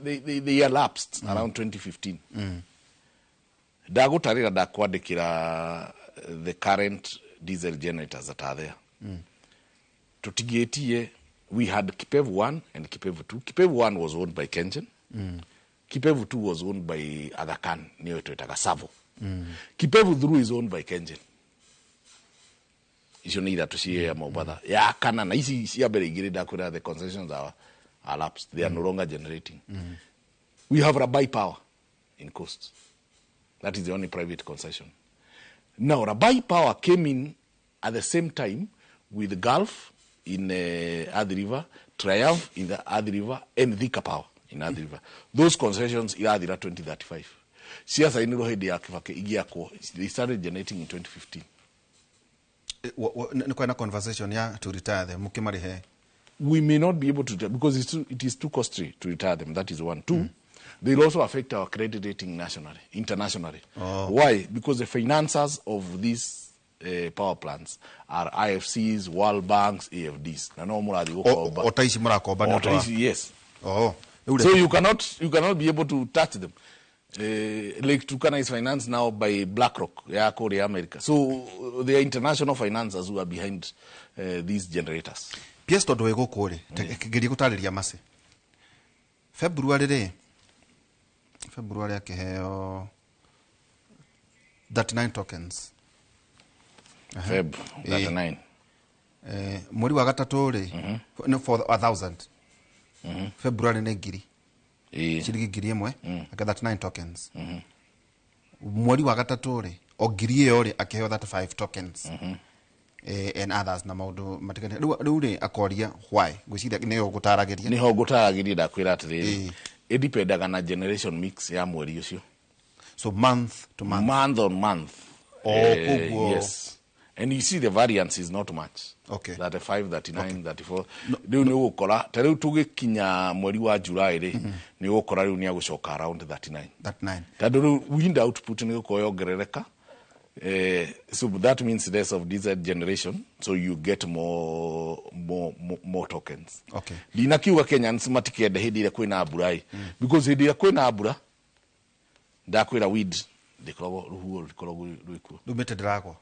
they elapsed around 2015. Ndagũtarĩra, ndakwandĩkĩra the current diesel generators that are there. Tutigĩtie, we had Kipevu 1 and Kipevu 2. Kipevu 1 was owned by Kengen. Kipevu 2 was owned by Aga Khan, nĩyo twĩtaga Savo. Kipevu 3 is owned by Kengen. Icio nĩ ithatũ ciĩ Mombatha. Ya kana na ici cia mbere igĩrĩ ndakwĩra the concessions are lapsed, they are no longer generating. We have Rabai Power in Coast. That is the only private concession. Now, Rabai Power came in at the same time with Gulf in Athi River, Triumph in the Athi River, and Thika Power in Athi River. Those concessions irathira 2035. Ciacainirwo hĩndĩ ya Kibaki igĩakwo. They started generating in 2015. Nĩ kwena conversation ya to retire them mũkĩmarĩhe? We may not be able to because it is too costly to retire them. That is one. Two, they'll also affect our credit rating nationally, internationally. Oh. Why? Because the financiers of these power plants are IFCs, World Banks, AFDs. Na no mũrathiĩ gũkomba. O ta ici mũrakomba nĩ O ũndũ ta wa- ici, yes. Oh. Rĩu So you cannot be able to touch them. Lake Turkana is financed now by BlackRock ya kũrĩa America. So they are international financiers who are behind these generators. PS, tondũ wĩ gũkũ rĩ, geria gũtarĩria maci. February rĩ, February akĩheo 39 tokens. Feb Ĩĩ. 39. Mweri wa gatatũ rĩ nĩ 4000. February nĩ ngiri, ciringi 1000, ake 39 tokens. Mweri wa gatatũ rĩ, o ngiri ĩyo rĩ, akĩheo 35 tokens and others na maũndũ matiganĩte. Rĩu rĩ akoria why, ngwĩciria nĩyo ngũtaragĩria. Niho ngũtaragĩria. Ndakwĩra atĩrĩrĩ, ĩdipendaga na generation mix ya mweri ũcio. So month to month. Month on month. Oh, Yes, and you see the variance is not much. 35, 39, 34. Rĩu nĩ ũgũkora ta rĩu tũgĩkinya mweri wa July rĩ, nĩ ũgũkora rĩu nĩ agũcoka around 39. 39. Tondũ rĩu wind output nĩ gũkorwo yongerereka. So that means less of diesel generation, so you get more tokens. Ndinakiuga Kenyans matikende hĩndĩ ĩrĩa kwĩna mbura ĩ, because hĩndĩ ĩrĩa kwĩna mbura, ndakwĩra, wind ndĩkoragwo, rũhuho rũtikoragwo rwĩkuo. Rĩu mĩtĩ ndĩragwa.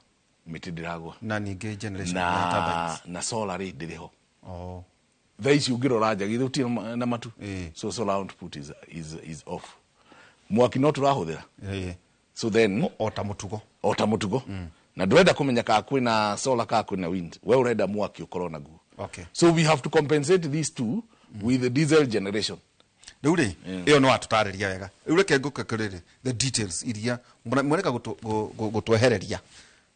Mĩtĩ ndĩragwa. Na ningĩ generation ya turbines. Na solar rĩ, ndĩrĩ ho. Oh. Thaa ici ũngĩrora nja, githĩ gũtirĩ na matu? So solar output is off. Mwaki no tũrahũthĩra. So then o ta mũtugo. O ta mũtugo. Na ndũrenda kũmenya kana kwĩna solar kana kwĩna wind, we ũrenda mwaki ũkorwo naguo. So we have to compensate these two with the diesel generation. Rĩu rĩ, ĩyo nĩ watũtarĩria wega. Rĩu reke ngũke kũrĩrĩ the details iria mwereka gũtwehereria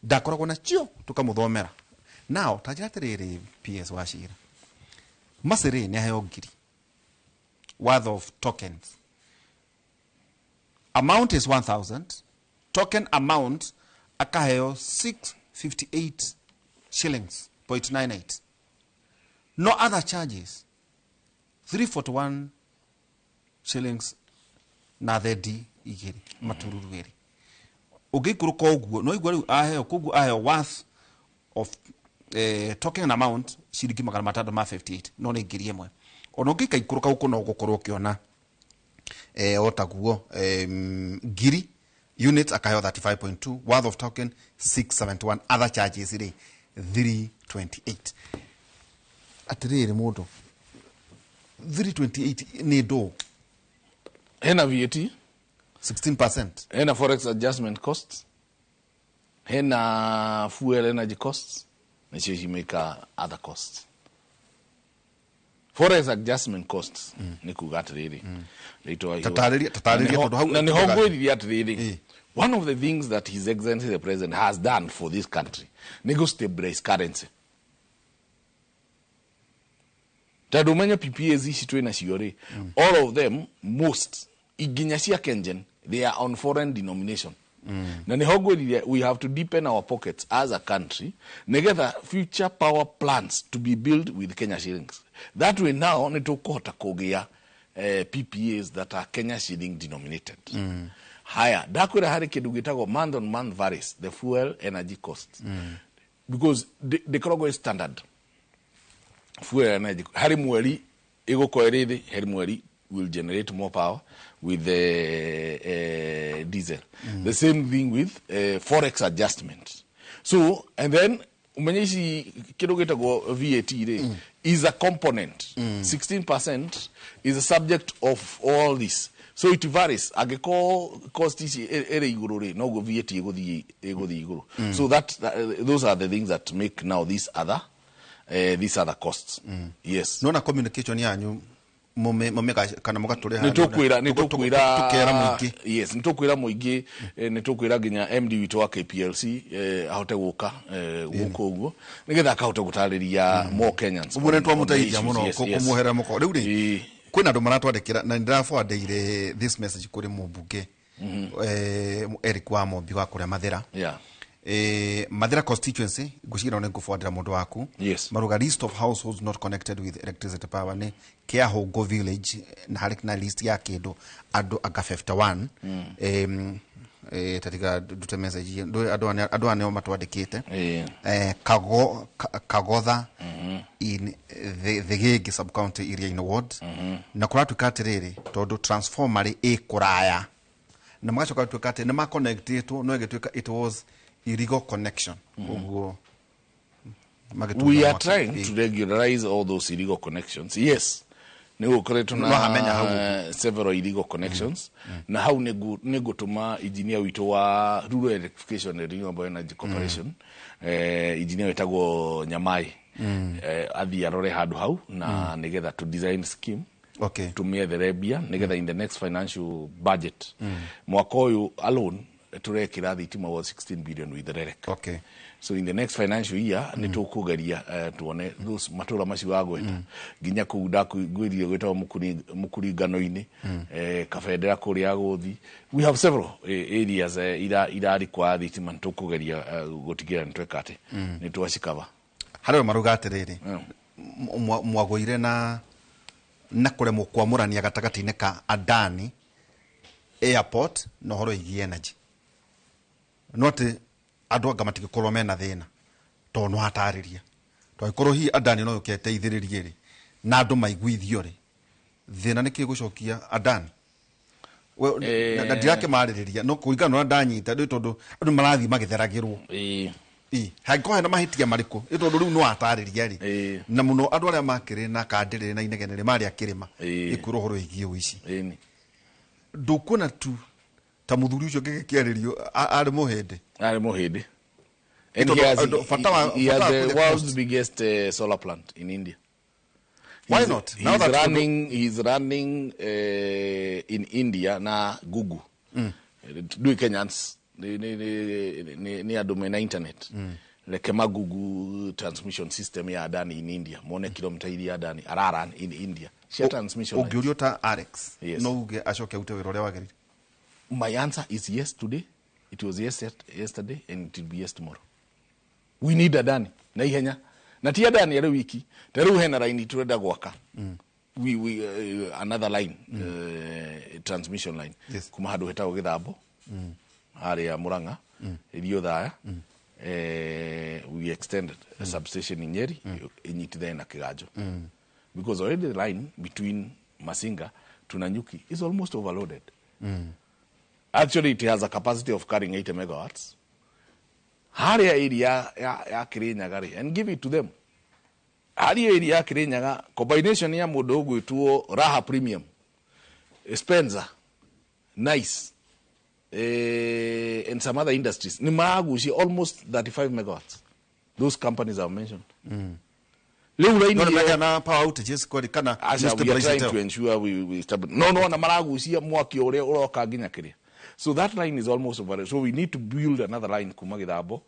ndakoragwo nacio tũkamũthomera. Now ta njĩra atĩrĩrĩ, PS Wachira Macĩrĩ nĩ aheo ngiri worth of tokens. Amount is 1000, token amount akaheo 658 shillings point 98. No other charges, 341 shillings na thendi igĩrĩ matururu ĩrĩ. Ũngĩikũrũka ũguo no igua rĩu aheo, koguo aheo worth of token amount ciringi 658, no nĩ 1000. Ona ũngĩkaikũrũka gũkũ no ũgũkorwo ũkĩona o taguo ngiri units akaheo 35.2, worth of token 671, other charges rĩ 328. Atĩrĩrĩ, mũndũ, 328 nĩ ndũ? Hena VAT. 16%. Hena forex adjustment costs, hena fuel energy costs, nacio cimĩka other costs. Forex adjustment costs nĩ kuga atĩrĩrĩ, rĩtwa Tatarĩria tondũ hau na nĩho ngwĩririe atĩrĩrĩ, one of the things that His Excellency the President has done for this country nĩ gũ stabilize currency, tondũ ũmenye PPAs ici twĩ nacio rĩ, all of them, most nginya cia Kengen, they are on foreign denomination. Na nĩho ngwĩririe we have to deepen our pockets as a country nĩgetha future power plants to be built with Kenya shillings. That way now nĩ tũkũhota kũgĩa PPAs that are Kenya shilling denominated. Haya, ndakwĩra harĩ kĩndũ gĩtagwo month on month varies the fuel energy costs, because ndĩkoragwo ĩ standard. Fuel energy harĩ mweri ĩgũkorwo ĩrĩ thĩ, harĩ mweri will generate more power with the diesel. The same thing with forex adjustment. So and then umenye ici kĩndũ gĩtagwo VAT rĩ is a component. 16% is a subject of all this, so it varies. Angĩkorwo cost ici ĩrĩ igũrũ rĩ, noguo VAT ĩgũthiĩ igũrũ. So those are the things that make now these other costs. Yes. Nona communication yanyu mume kana mũgatũrĩha? Nĩ tũkwĩra Tũkera mũingĩ. Yes, nĩ tũkwĩra mũingĩ. Nĩ tũkwĩra nginya MD witũ wa KPLC ahote gũka gũkũ ũguo nĩgetha akahota gũtarĩria more Kenyans. Ũguo nĩ twamũteithia mũno kũmuoherera mũko. Rĩu rĩ, kwĩna andũ maratwandĩkĩra na nĩndĩraforwardĩire this message kũrĩ mũmbunge Eric wa Mombi wa kũrĩa Mathĩra. Mathira constituency, ngwĩciria nĩ ngũforwardĩra mũndũ waku. Maruga list of households not connected with electricity power nĩ Kĩahũngũ village, na harĩ na list ya kĩndũ andũ anga 51. Tatiga ndute message andũ aya nĩo matwandĩkĩte. Kagotha in Thigĩngĩ sub county area in ward, na kũratuĩka atĩrĩrĩ, tondũ transformer rĩ ĩ kũraya, na magacoka gũtuĩka atĩ nĩ maconnectĩtwo, no ĩgĩtuĩka it was illegal connection ũguo magĩtuga We are mwaki. trying to regularize all those illegal connections. Yes, nĩ gũkoretwo No hamenya hau. Na several illegal connections, na hau nĩ ngũtũma engineer witũ wa Rural Electrification and Renewable Energy Corporation, engineer wĩtagwo Nyamai. Athiĩ arore handũ hau na nĩgetha to design scheme, tũmĩethere mbia nĩgetha in the next financial budget, mwaka ũyũ alone tũrekĩra thitima wa 16 billion with REREC. So in the next financial year nĩ tũkũgeria tuone those matũra macio wagweta nginya kũu ndakũngwĩrire gwĩtagwo mũkuringano-inĩ, kabendera kũrĩa gũthi. We have several areas ira require thitima. Nĩ tũkũgeria gũtigĩrĩra nĩ tweka atĩ nĩ twacikava. Harĩ we maruga atĩrĩrĩ, mwagũire na kũremwo kwamũrania gatagatĩ-inĩ ka Adani Airport na ũhoro wĩgiĩ energy, no atĩ andũ anga matingĩkorwo mena thĩna tondũ no hatarĩria twagĩkorwo hihi Adani no yũke ĩteithĩrĩrie rĩ na andũ maiguithio rĩ, thĩna nĩ kĩ gũcokia Adani? Na ndirakĩmarĩrĩria no kũringana na ũrĩa ndanyita nĩ tondũ andũ marathiĩ magĩtheragĩrwo. Ĩ, hangĩkorwo hena mahĩtia marĩkũ ĩ tondũ rĩu no atarĩria rĩ na mũno andũ arĩa makĩrĩ na kandĩrĩ na inegene rĩ marĩ akĩrĩma ĩkwĩrwo ũhoro wĩgiĩ ũici. Ndũkuona tu ta mũthuri ũcio ngĩgĩkĩarĩrio arĩ mũhĩndĩ? Arĩ mũhĩndĩ. And he has bata wa the kũrĩa world's coast. biggest solar plant in India. Why not? Now He's that running in India na Google. Ndui Kenyans ni andũ mena internet. Reke ma Google transmission system ya Adani in India. Mone kilomita iria Adani araran in India. Cia transmission lines. Ũngĩũrio ta Alex, Yes. no uge acoke arute wĩra ũrĩa wagĩrĩire? My answer is yes today. It was yes yesterday and it will be yes tomorrow. We need Adani na ihenya. Na ti Adani arĩ wiki. Ta rĩu hena line turenda gwaka. We another line, transmission line kuma handũ hetagwo Gĩthambo harĩa Murang'a ĩthiĩ Othaya. We extended a substation in Nyeri ĩnyitithane na Kĩganjo because already the line between Masinga to Nanyuki is almost overloaded. Actually, it has a capacity of carrying 80 megawatts. Harĩa area ya Kirinyaga rĩ, and give it to them. Harĩa area ya Kirinyaga, combination ya mũndũ ũgwĩtwo Raha Premium, Spencer, Nice, and some other industries nĩ maragucia almost 35 megawatts. Those companies I've mentioned. Rĩu line No ĩyo- nĩ magĩa na power outages kweli kana Aca, nĩ we are stabilize trying to ensure we stabilize. No, na maragucia mwaki ũrĩa ũroka nginya kĩrĩa. So that line is almost over. So we need to build another line kuma Gĩthambo,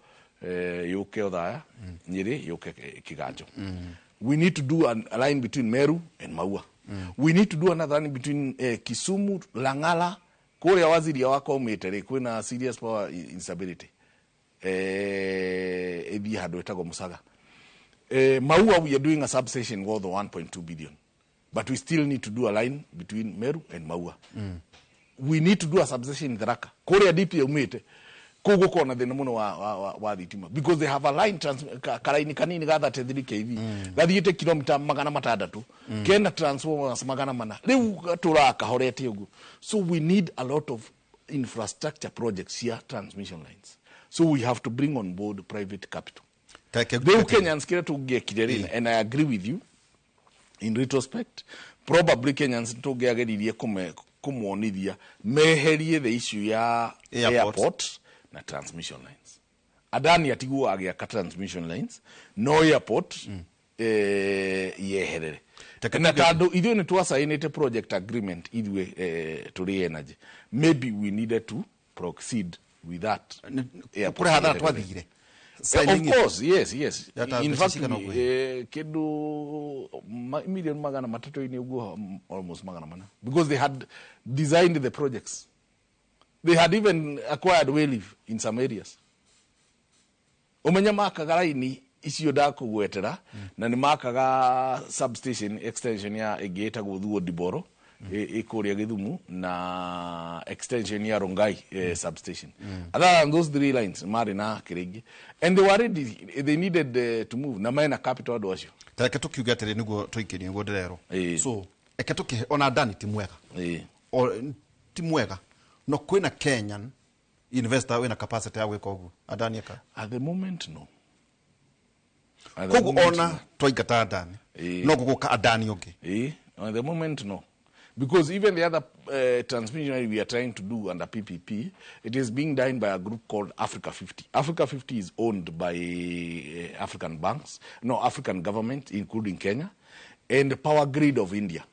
yũke Othaya, Nyĩrĩ, yũke Kĩganjo. We need to do a line between Meru and Maua. We need to do another line between Kisumu, Langala, kũrĩa waziria wakwa umĩte rĩ, kwĩna serious power instability. Ĩthiĩ handũ ĩtagwo Musaga. Maua, we are doing a substation worth 1.2 billion. But we still need to do a line between Meru and Maua. We need to do a substation in Tharaka. Kũrĩa DP yaumĩte, kũu gũkorwo na thĩna mũno wa thitima because they have a line karaini kanini ga 33 kV gathiĩte kilomita 600 kena transformers 400 rĩu gatũraga kahorete ũguo. So we need a lot of infrastructure projects here, transmission lines, so we have to bring on board private capital. Rĩu Kenyans kĩrĩa tũngĩekire rĩ, and I agree with you, in retrospect probably Kenyans tũngĩageririe kũmonithia meherie the issue ya Airport. Airport na transmission lines. Adani atigwo agĩaka transmission lines, no airport yeherere na tondũ ithuĩ nĩ twasainĩte project agreement ithuĩ tũrĩ energy, maybe we needed to proceed with that airport Kũrĩ hathara yeherere. Twathire. Of course, yes. Yata In mbeca fact, cigana ũguo? Kĩndũ milioni 300-inĩ ũguo, almost 400, because they had designed the projects. They had even acquired wayleave in some areas. Ũmenye makaga raini icio ndakũgwetera na nĩ makaga substation extension ya ĩngĩ ĩtagwo Thuo Diboro ĩ kũrĩa Gĩthumu na extension ya Rongai substation. Other than those three lines marĩ na kĩrĩngĩ and they were ready, they needed to move na mena capital andũ acio. Ta reke tũkiuge atĩrĩ nĩguo tũikĩrie nĩguo ndĩrerwo, so eke tũkĩhe ona Adani ti mwega. O, ti mwega no kwĩna Kenyan investor wĩna capacity ya gwĩka ũguo Adani eka? At the moment, no. At the Koguo moment, ona no. twaingata Adani no gũgũka Adani ũngĩ? At the moment, no, Because even the other transmission line we are trying to do under PPP, it is being done by a group called Africa 50. Africa 50 is owned by African banks, no, African government, including Kenya, and the Power Grid of India.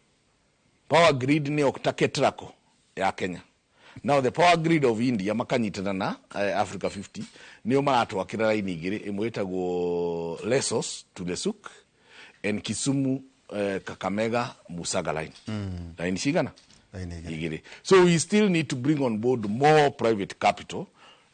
Power Grid nĩyo ta KETRACO ya Kenya. Now the Power Grid of India makanyitana na Africa 50 nĩo maratwakĩra raini igĩrĩ, ĩmwe ĩtagwo Lesos to Lesuk and Kisumu Kakamega Musaga line. Line cigana? Igĩrĩ. So we still need to bring on board more private capital,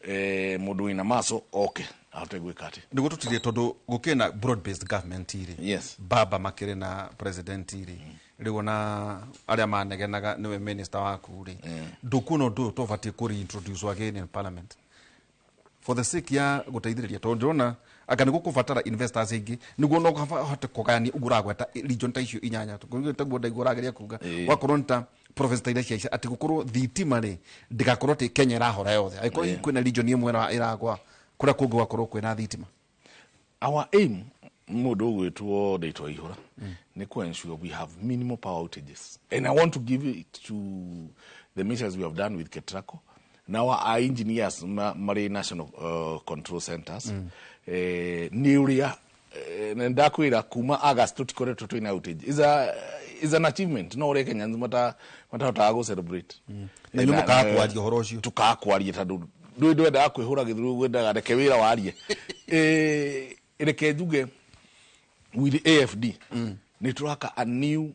mũndũ wĩna maco oke ahote gwĩka atĩ Nĩguo tũtirie tondũ gũkĩrĩ na broad based government rĩ, baba makĩrĩ na president rĩ, rĩu ona arĩa manegenaga nĩwe minister waku rĩ, ndũkuona ũndũ ũyũ tũbatiĩ kũ reintroduce again in parliament for the sake ya gũteithĩrĩria, tondũ ndĩrona anga nĩ gũkũbatara investors aingĩ nĩguo no ũhote kũgayania ũguo ũragweta region ta icio inyanya, taguo ndaigua ũrageria kuga. Wakorwo nĩ ta province ta iria cia atĩ gũkorwo thitima rĩ ndĩgakorwo atĩ Kenya ĩrahora yothe, angĩkorwo kwĩna region ĩmwe ĩragwa, kũrĩa kũngĩ gũgakorwo kwĩna thitima. Our aim, mũndũ ũgwĩtwo Ndĩtwa Ihũra, nĩ ku ensure we have minimal power outages, and I want to give it to the measures we have done with KETRACO. Now our engineers marĩ national control centers, nĩ ũrĩa na ndakwĩra kuma August tũtikoretwo twĩna outage is an achievement no ũrĩa Kenyans matahotaga gũ celebrate. Na inyuĩ mũkaga kwaria ũhoro ũcio. Tukaga kwaria tondũ ndũĩ ndwendaga kwĩhũra gĩthũri, gwendaga reke wĩra warie. Reke njuge with AFD nĩ tũraka a new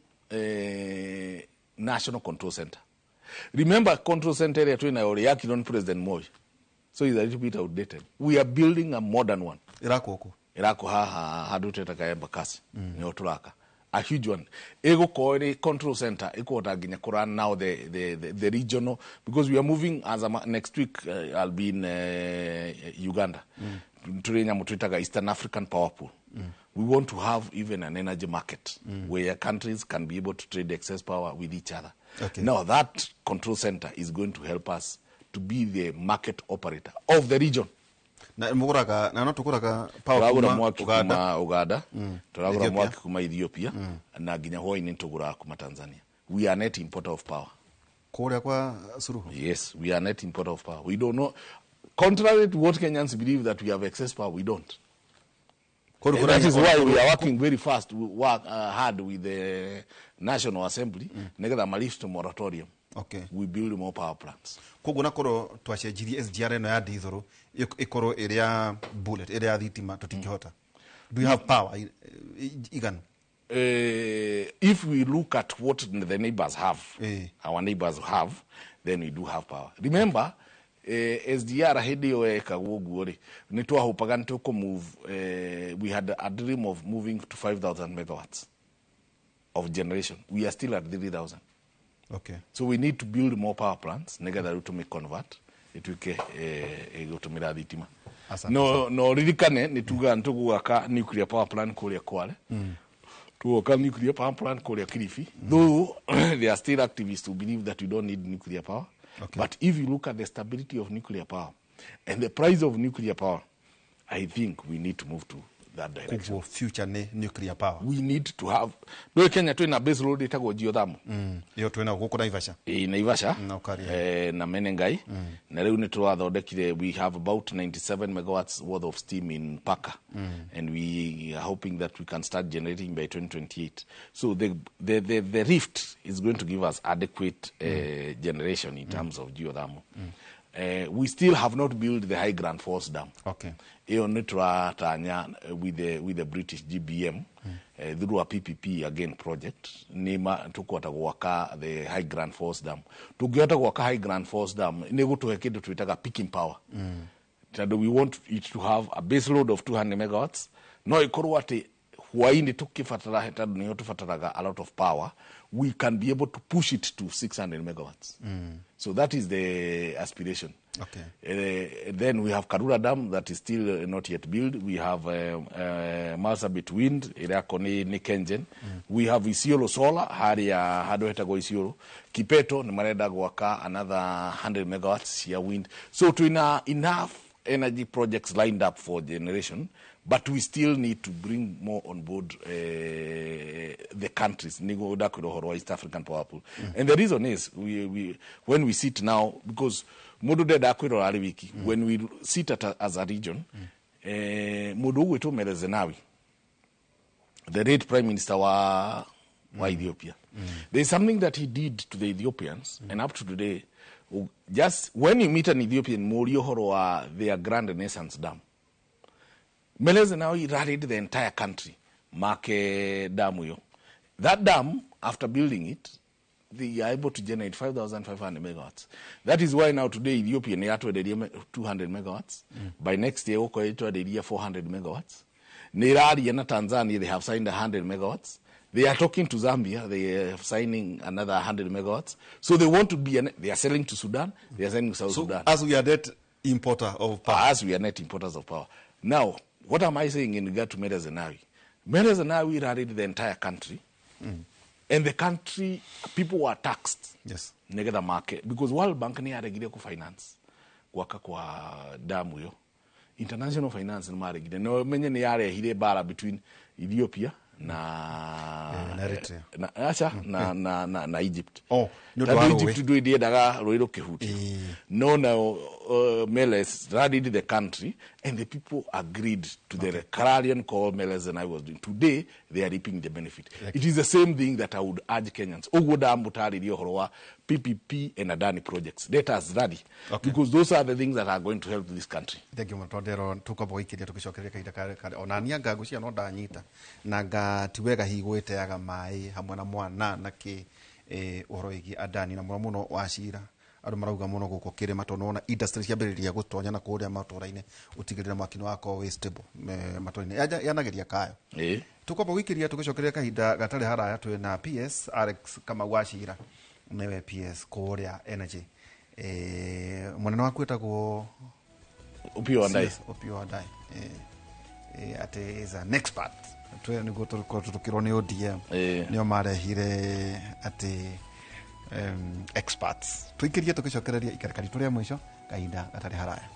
national control center. Remember, control center ĩrĩa twĩnayo rĩ yakirwo nĩ President Moi, so is a little bit outdated. We are building a modern one. Ĩrakwo kũ? Ĩrakwo haha handũ twĩtaga Embakasi. Nĩho tũraka a huge one, ĩgũkorwo ĩrĩ control center ĩkũhota nginya kũrun now the regional, because we are moving as a, next week I'll be in Uganda. Tũrĩ nyamũ twĩtaga Eastern African Power Pool. We want to have even an energy market where countries can be able to trade excess power with each other. Now that control center is going to help us to be the market operator of the region. Na mũgũraga na no tũgũraga power Tũragũra kuma mwaki Uganda. Kuma Uganda, tũragũra Ethiopia. Mwaki kuma Ethiopia, na nginya hwainĩ tũgũraga kuma Tanzania. We are net importer of power. Kũrĩa kwa Suluhu. Yes, we are net importer of power. We don't know, contrary to what Kenyans believe that we have excess power, we don't. Kũrĩ And that is why we are working very fast. We work hard with the National Assembly nĩgetha malift moratorium. We build more power plants. Koguo nakorwo twacenjirie SGR ĩno ya diesel ĩkorwo ĩrĩ ya bullet, ĩrĩ ya thitima, tũtingĩhota? Do you have power igana? If we look at what the neighbors have, our neighbors have, then we do have power. Remember, SGR hĩndĩ ĩyo yekagwo ũguo rĩ, nĩ twahopaga nĩ tũkũ move, we had a dream of moving to 5000 megawatts of generation. We are still at 3000. So we need to build more power plants nĩgetha rĩu tũmĩ convert ĩtuĩke ĩgũtũmĩra thitima. Asante. No ririkane nĩ tugaga nĩ tũgwaka nuclear power plant kũrĩa Kwale, tũgoka nuclear power plant kũrĩa Kilifi, though there are still activists who believe that we don't need nuclear power. But if you look at the stability of nuclear power and the price of nuclear power, I think we need to move to that direction. Koguo future nĩ nuclear power? We need to have. Ndũĩ Kenya twĩna base load ĩtagwo geothermal. Ĩyo twĩnayo gũkũ Naivasha. Ĩ Naivasha Na Ũkaria. Na Menengai. Na rĩu nĩ tũrathondekire, we have about 97 megawatts worth of steam in Paka, and we are hoping that we can start generating by 2028. So the rift is going to give us adequate generation in terms of geothermal. We still have not built the High Grand Falls Dam. Ĩyo nĩ tũratanya with the British GBM, through a PPP again project, nĩ tũkũhota gwaka the High Grand Falls Dam. Tũngĩhota gwaka High Grand Falls Dam, nĩ gũtũhe kĩndũ twĩtaga peaking power, tondũ we want it to have a base load of 200 megawatts, no ĩkorwo atĩ hwainĩ tũkĩbatara, tondũ nĩho tũbataraga a lot of power, we can be able to push it to 600 megawatts. So that is the aspiration. Then we have Karura Dam that is still not yet built. We have Marsabit Wind, ĩrĩa nĩ Kengen. We have Isiolo Solar, harĩa handũ hetagwo Isiolo. Kipeto nĩ marenda gwaka another 100 megawatts cia wind. So twina enough energy projects lined up for generation, But we still need to bring more on board the countries. Niguo ndakwĩra ũhoro wa East African Power Pool. And the reason is we when we sit now, because mũndũ ndendaga kwĩrora arĩ wiki, when we sit as a region, mũndũ ũgwĩtwo Meles Zenawi, the late prime minister wa Ethiopia. There is something that he did to the Ethiopians, and up to today, just when you meet an Ethiopian, mũrie ũhoro wa their Grand Renaissance Dam. Meles Zenawi rallied the entire country make damu yo. That dam, after building it, they are able to generate 5,500 megawatts. That is why now today Ethiopia nĩ yatwenderia 200 megawatts. By next year ũkorwo ĩtwenderia 400 megawatts. Nĩ ĩraria na Tanzania, they have signed 100 megawatts. They are talking to Zambia, they are signing another 100 megawatts. So they want to be, they are selling to Sudan, they are selling to South Sudan. As we are net importer of power. As we are net importers of power. Now, what am I saying in regard to Meles Zenawi? Meles Zenawi rallied the entire country, and the country, people were taxed. Negetha market, because World Bank nĩ yaregire ku finance gwaka kwa damu yo. International finance nĩ maregire. No menye nĩ yarehire bara between Ethiopia na na Eritrea. Na acha na Egypt. Oh, nĩ ũndũ wa Tondũ rũĩ. Egypt ndũ ndĩendaga rũĩ rũkĩhutia. No, now Meles rallied the country and the people agreed to the clarion call Meles Zenawi was doing. Today they are reaping the benefit. It is the same thing that I would urge Kenyans. Ũguo ndamũtarĩria ũhoro wa PPP and Adani projects. Let us rally, because those are the things that are going to help this country. Thank you mũno tondero tukwamba gũikĩria tũgĩcokereria kahinda karĩ ona niĩ anga ngũcia no ndanyita na nga ti wega hihi gwĩteaga maĩ hamwe na mwana na kĩ ũhoro wĩgiĩ Adani na mũno mũno wa cira andũ marauga mũno gũkũ kĩrĩma tondũ nĩwona industry ciambĩrĩria gũtonya na kũrĩa matũra-inĩ ũtigĩrĩre mwaki nĩ wakorwo wĩ stable matũra-inĩ. Yanageria kayo. Tukwamba gũikĩria tũgĩcokereria kahinda gatarĩ haraya twĩ na PS Alex Kamau wa Cira nĩwe PS kũrĩa Energy. Mũnene waku wĩtagwo Opiyo Wandayi. CS Opiyo Wandayi. Atĩ is an expert twe nĩguo tũkorwo tũkĩrwo nĩ ODM nĩo marehire atĩ experts. Tũikĩrie tũgĩcokereria ikareka ritũ rĩa mũico kahinda gatarĩ haraya.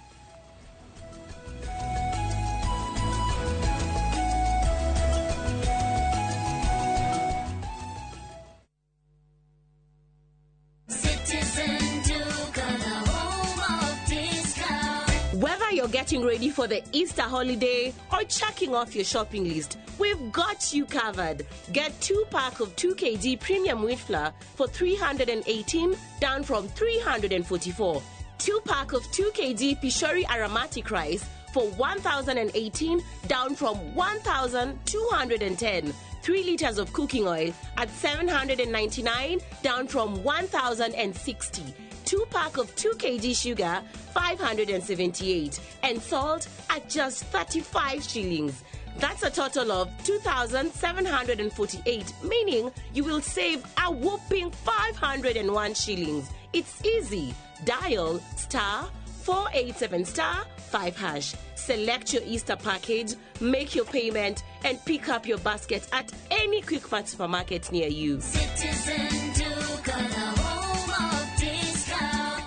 Citizen Duka, the home of discount. Whether you're getting ready for the Easter holiday or checking off your shopping list, we've got you covered. Get 2 pack of 2 kg premium wheat flour for 318, down from 344. 2 pack of 2 kg Pishori aromatic rice for 1,018, down from 1,210. 3 liters of cooking oil at 799, down from 1,060. 2 pack of 2 kg sugar, 578, and salt at just 35 shillings. That's a total of 2,748, meaning you will save a whopping 501 shillings. It's easy. Dial star 487 star 5 hash. Select your Easter package, make your payment, and pick up your basket at any Quickmart supermarket near you. Citizen Duka, the home of discount.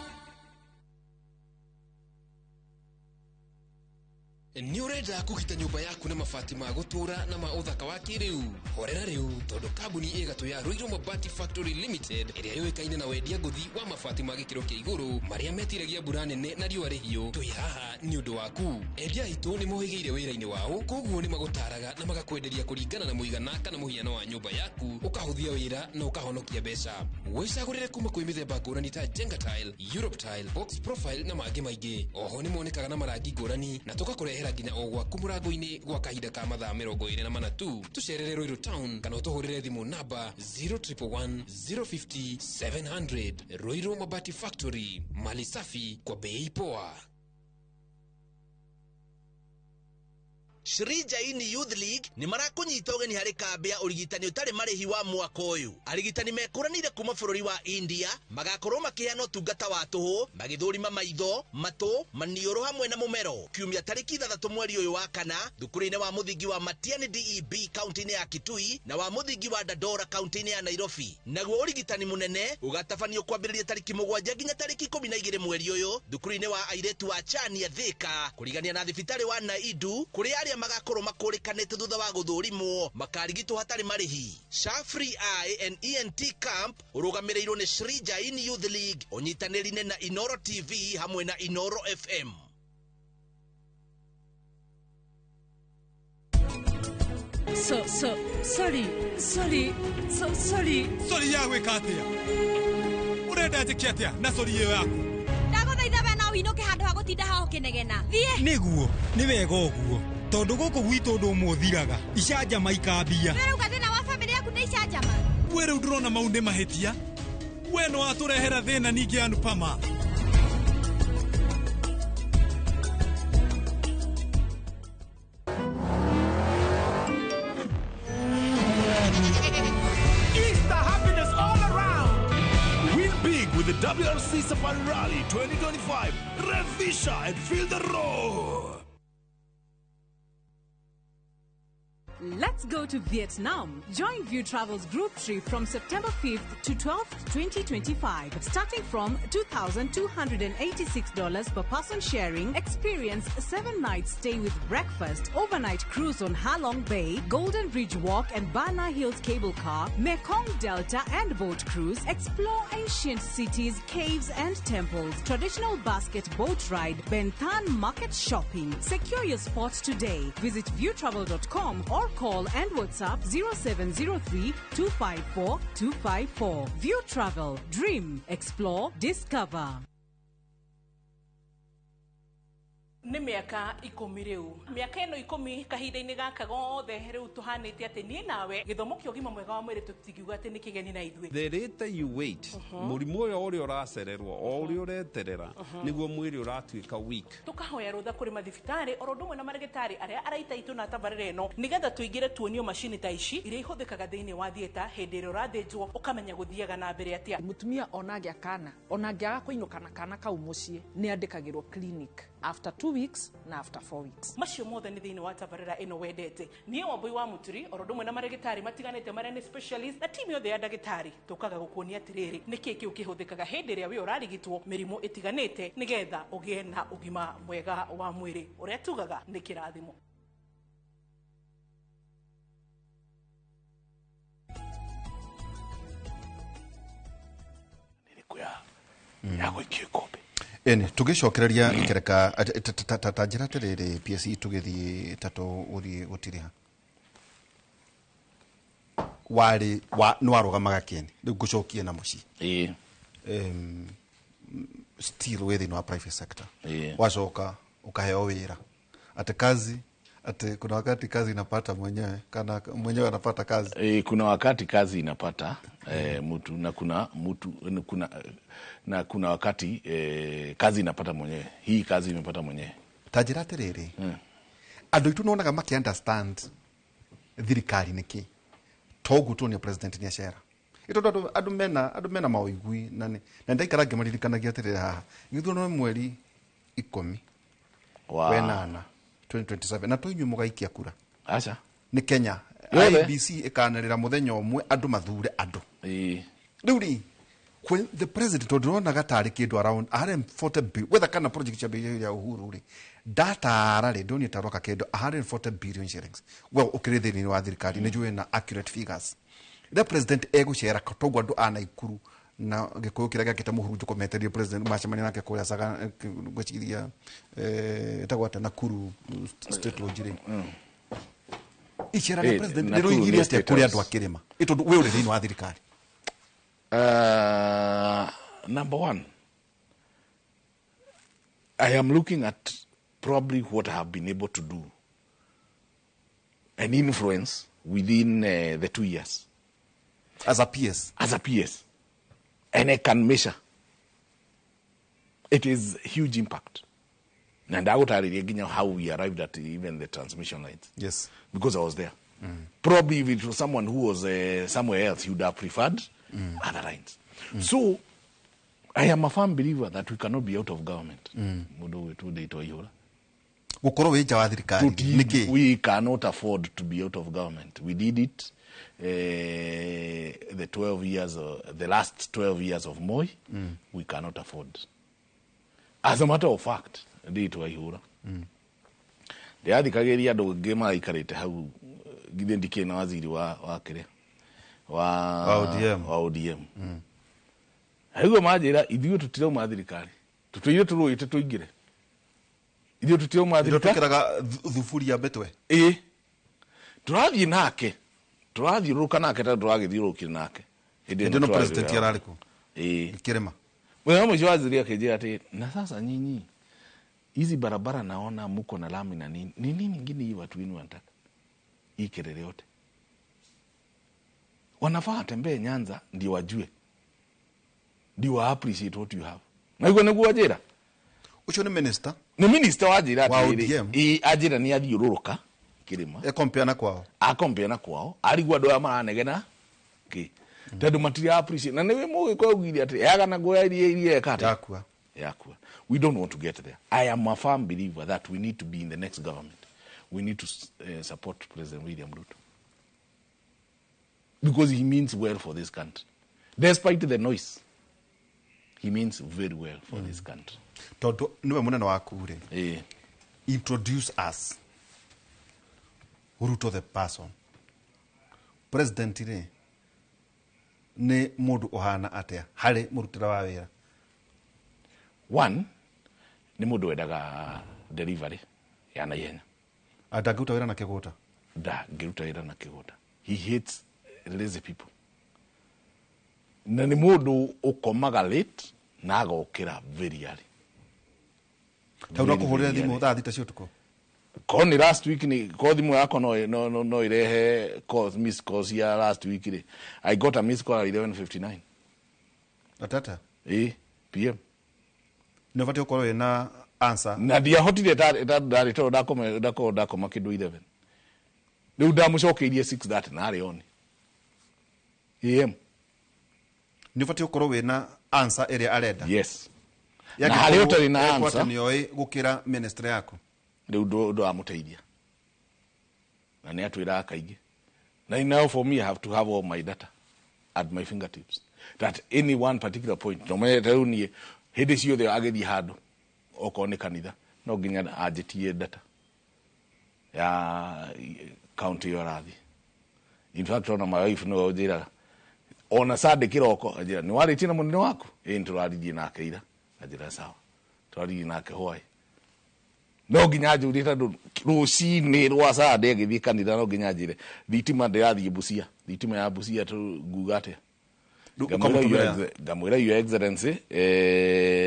Nĩ ũrenda kũgita nyũmba yaku na mabati ma gũtũũra na ma ũthaka wa kĩrĩu? Horera rĩu, tondũ kambuni ĩ gatũ ya Ruiru Mabati Factory Limited ĩrĩa yũĩkaine na wendia ngũthi wa mabati ma gĩkĩro kĩa igũrũ marĩa metiragia mbura nene na riũa rĩhiũ, twĩ haha nĩ ũndũ waku. Endia aitũ nĩ mohĩgĩire wĩra-inĩ wao, koguo nĩ magũtaraga na magakwenderia kũringana na mũigana kana mũhiano wa nyũmba yaku, ũkahũthia wĩra na ũkahonokia mbeca. Wĩcagũrĩre kuma kwĩ mĩthemba ngũrani ta Jenga Tile, Europe Tile, Box Profile na mangĩ maingĩ. Oho nĩ monekaga na marangi ngũrani na tũgakũrehera nginya o gwaku mũrango-inĩ gwa kahinda ka mathaa 24 tu. Tũcerere Ruiru Town kana ũtũhũrĩre thimũ namba 0111 050 700. Ruiru Mabati Factory, mali safi kwa bei poa. Shri Jaini Youth League nĩ marakũnyita ũgeni harĩ kambĩ ya ũrigitani ũtarĩ marĩhi wa mwaka ũyũ. Arigitani mekũranĩire kuma bũrũri wa India magakorwo makĩheana ũtungata wa tũhũ magĩthũrima maitho, matũ, maniũrũ hamwe na mũmero. Kiumia tarĩki 6 mweri ũyũ wa kana thukuru-inĩ wa mũthingi wa Matiani DEB kaunti-inĩ ya Kitui na wa mũthingi wa Dandora kaunti-inĩ ya Nairobi. Naguo ũrigitani mũnene ũgatabanio kwambĩrĩria tarĩki 7 nginya tarĩki 12 mweri ũyũ thukuru-inĩ wa airĩtu wa Chania Thika kũrigania na thibitarĩ wa Naidu kũrĩa arĩa magakorwo makũrĩkanĩte thutha wa gũthũrimwo makarigitwo hatarĩ marĩhi. SHA Free Eye and ENT Camp ũrũgamĩrĩirwo nĩ Sri Jain Youth League ũnyitanĩri-inĩ na Inoro TV hamwe na Inoro FM. So, so, sorry, sorry, so, sorry. Sorry ya gwĩka atĩa? Ũrenda njĩke atĩa na sorry ĩyo yaku? Ndagũthaitha we no ũinũke handũ ha gũtinda haha ũkĩnegena. Thiĩ. Nĩguo, nĩ wega ũguo. Tondũ gũkũ gwitũ ũndũ ũmwe ũthiraga, icanjama ikambia. We rauga thĩna wa bamĩrĩ yaku nĩ icanjama. We rĩu ndũrona mau nĩ mahĩtia. We nĩ watũrehera thĩna ningĩ Anupama. Easter happiness all around. Win big with the WRC Safari Rally 2025. Revisha and feel the roar. Let's go to Vietnam. Join View Travel's group trip from September 5th to 12th, 2025. Starting from $2,286 per person sharing, experience 7 nights stay with breakfast, overnight cruise on Halong Bay, Golden Bridge Walk and Bana Hills Cable Car, Mekong Delta and boat cruise, explore ancient cities, caves and temples, traditional basket boat ride, Ben Thanh market shopping. Secure your spot today. Visit viewtravel.com or call and WhatsApp 0703 254 254. View Travel. Dream. Explore. Discover. Nĩ mĩaka 10 rĩu, mĩaka ĩno 10 kahinda-inĩ gaka gothe rĩu tũhanĩte atĩ niĩ nawe gĩthomo kĩa ũgima mwega wa mwĩrĩ tũtingiuga atĩ nĩ kĩgeni na ithuĩ. The later you wait, mũrimũ ũyũ ũrĩa ũracererwo o ũrĩa ũreterera nĩguo mwĩrĩ ũratuĩka weak. Tũkahoya rũtha kũrĩ mathibitarĩ oro ũndũ ũmwe na marĩgĩtarĩ arĩa araita itũ na tabarĩra ĩno nĩgetha tũingĩre tuonio macini ta ici iria ihũthĩkaga thĩinĩ wa theatre hĩndĩ ĩrĩa ũrathĩnjwo ũkamenya gũthiaga na mbere atĩa. Mũtumia ona angĩa kana ona angĩaga kũinũka na kana kau mũciĩ nĩ andĩkagĩrwo clinic after 2 weeks na after 4 weeks. Macio mothe nĩ thĩinĩ wa tabarĩra ĩno wendete. Niĩ Wambui wa Mũturi oro ũndũ ũmwe na marĩgĩtarĩ matiganĩte marĩa nĩ specialist na timu yothe ya ndagĩtarĩ tũkaga gũkuonia atĩrĩrĩ nĩkĩ kĩu kĩhũthĩkaga hĩndĩ ĩrĩa wĩ ũrarigitwo mĩrimũ ĩtiganĩte nĩgetha ũgĩe na ũgima mwega wa mwĩrĩ ũrĩa tugaga nĩ kĩrathimo. Ya gũikio ikombe. Ene tugicokereria ikereka ta njĩra atĩrĩrĩ PSC tũgĩthiĩ ta tũgũthiĩ gũtiriha warĩ nĩ warũgamaga kĩene rĩu ngũcokie na mũciĩ. Still wĩ thĩinĩ wa private sector. Wacoka ũkaheo wĩra atĩ kazi atĩ kuna wakati kazi inapata mwenyewe kana mwenyewe anapata kazi. Kuna wakati kazi inapata mtu na kuna mtu kuna na kuna wakati kazi inapata mwenyewe. Hii kazi imepata mwenyewe. Ta njĩra atĩrĩrĩ andũ aitũ nonaga maki understand thirikari nĩkĩ toguo tuonia president nĩ acera ĩtondũ andũ mena maũigui na na ndaikara ngĩmaririkanagia atĩrĩrĩ haha gĩthurano mweri 10 wa 8 2027 na tũinyuĩ mũgaikia kura. Aca nĩ Kenya IEBC ĩkanĩrĩra mũthenya ũmwe andũ mathure andũ. Rĩu rĩ when the president ndĩronaga tarĩ kĩndũ around 140 billion whether kana project cia ya Uhuru rĩ ndatara rĩ ndonire taroka kĩndũ 140 billion shillings. Well ũkĩrĩ thĩinĩ wa thirikari nĩ njũĩ na accurate figures. The president egũcera toguo andũ a Naikuru na gĩkũyũ kĩrĩa gĩakĩte mũhurunjũko metereire president macemania nake kũrĩa Saga ngwĩciria ĩtagwo atĩa Nakuru State Lodge rĩ. Icera rĩa president rĩroigire atĩa kũrĩ andũ a kĩrĩma ĩ tondũ we ũrĩ thĩinĩ wa thirikari? Number one, I am looking at probably what I have been able to do and influence within the 2 years. As a PS? As a PS. And I can measure. It is huge impact. And I would argue how we arrived at even the transmission lines. Yes. Because I was there. Probably if it was someone who was somewhere else, he would have preferred other lines. So, I am a firm believer that we cannot be out of government. We cannot afford to be out of government. We did it the 12 years, the last 12 years of Moi. We cannot afford. As a matter of fact, Ndĩrathikagĩrĩria andũ angĩ maraikarĩte hau, githĩ ndikĩrĩ na waziri wa kĩrĩa wa ODM. Wa ODM. Aigua manjĩra, ithuĩ tũtirauma thirikari, tũtũire tũrũĩte tũingĩre, ithuĩ tũtirauma Ithuĩ thirikari. twĩkĩraga thuburia mbĩtwe. Ĩ, tũrathiĩ nake, tũrathiũrũrũka nake tondũ tũragĩthiũrũrũkire nake. Hĩndĩ ĩno president ararĩ kũ? Ĩ. Kĩrĩma. Mũthenya wa mũico waziri akĩnjĩra atĩ, na sasa nyinyi hizi barabara naona muko na lami na nini ni nini ingine hii watu wenu wanataka? Hii kelele yote wanafaa watembee Nyanza ndio wajue, ndio wa appreciate what you have. Na iguo nĩguo anjĩra. Ũcio nĩ minister? Nĩ minister wanjĩra Wa atĩrĩrĩ, ODM? ĩ, anjĩra nĩ athiũrũrũka kĩrĩma. Ekompea na kwao. Akompea na kwao, arigwo andũ aya maranegena kĩ, tondũ matira appreciate. Na nĩwe mũgĩkũyũ augire atĩ yagana nguo iria eka atĩa? Yakua. Yakua. We don't want to get there. I am a firm believer that we need to be in the next government. We need to support President William Ruto because he means well for this country. Despite the noise, he means very well for this country. Tondũ nĩwe mũnene waku rĩ, Ĩ. introduce us Ruto the person. President rĩ, nĩ mũndũ ũhana atĩa harĩ mũrutĩre wa wĩra? One, nĩ mũndũ wendaga delivery ya naihenya. Ndangĩruta wĩra na kĩgũta? Ndangĩruta wĩra na kĩgũta. He hates lazy people. Na nĩ mũndũ ũkomaga late na agokĩra very early. Tondũ no Very, kũhũrĩra very thimũ early. thaa 6 cia ũtukũ? Korwo nĩ last week nĩ korwo thimũ yakwa no irehe calls, miss calls ya last week rĩ, I got a miss call at 11:59. Atata? Ĩ, PM. Nĩ ũbatiĩ gũkorwo wĩna answer. Na ndiahotire ndarĩ tondũ ndakorwo ndakoma kĩndũ 11. Rĩu ndamũcokeirie 6:30 na arĩ on AM. Nĩ ũbatiĩ gũkorwo wĩna answer ĩrĩa arenda. Yes. Na harĩa ũtarĩ na answer, nĩ oĩ gũkĩra ministry yaku. Rĩu ndũramũteithia. Na nĩ atwĩraga kaingĩ. Na now for me I have to have all my data at my fingertips. That any one particular point, no matter rĩu niĩ hĩndĩ ciothe agĩthiĩ handũ okorwo nĩ kanitha no nginya anjĩtie data ya county ĩyo arathiĩ. In fact ona my wife nĩwe ũnjĩraga ona Sunday kĩroko anjĩra nĩ warĩtie na mũnene waku? Ĩ, nĩtũraririe nake ira. Anjĩra sawa, tũraririe nake hwaĩ. No nginya anjũrie tondũ rũcinĩ rwa Sunday agĩthiĩ kanitha no nginya anjĩre thitima ndĩrathiĩ Busia, thitima ya Busia nguga atĩa? Ngamwĩra Your Excellency,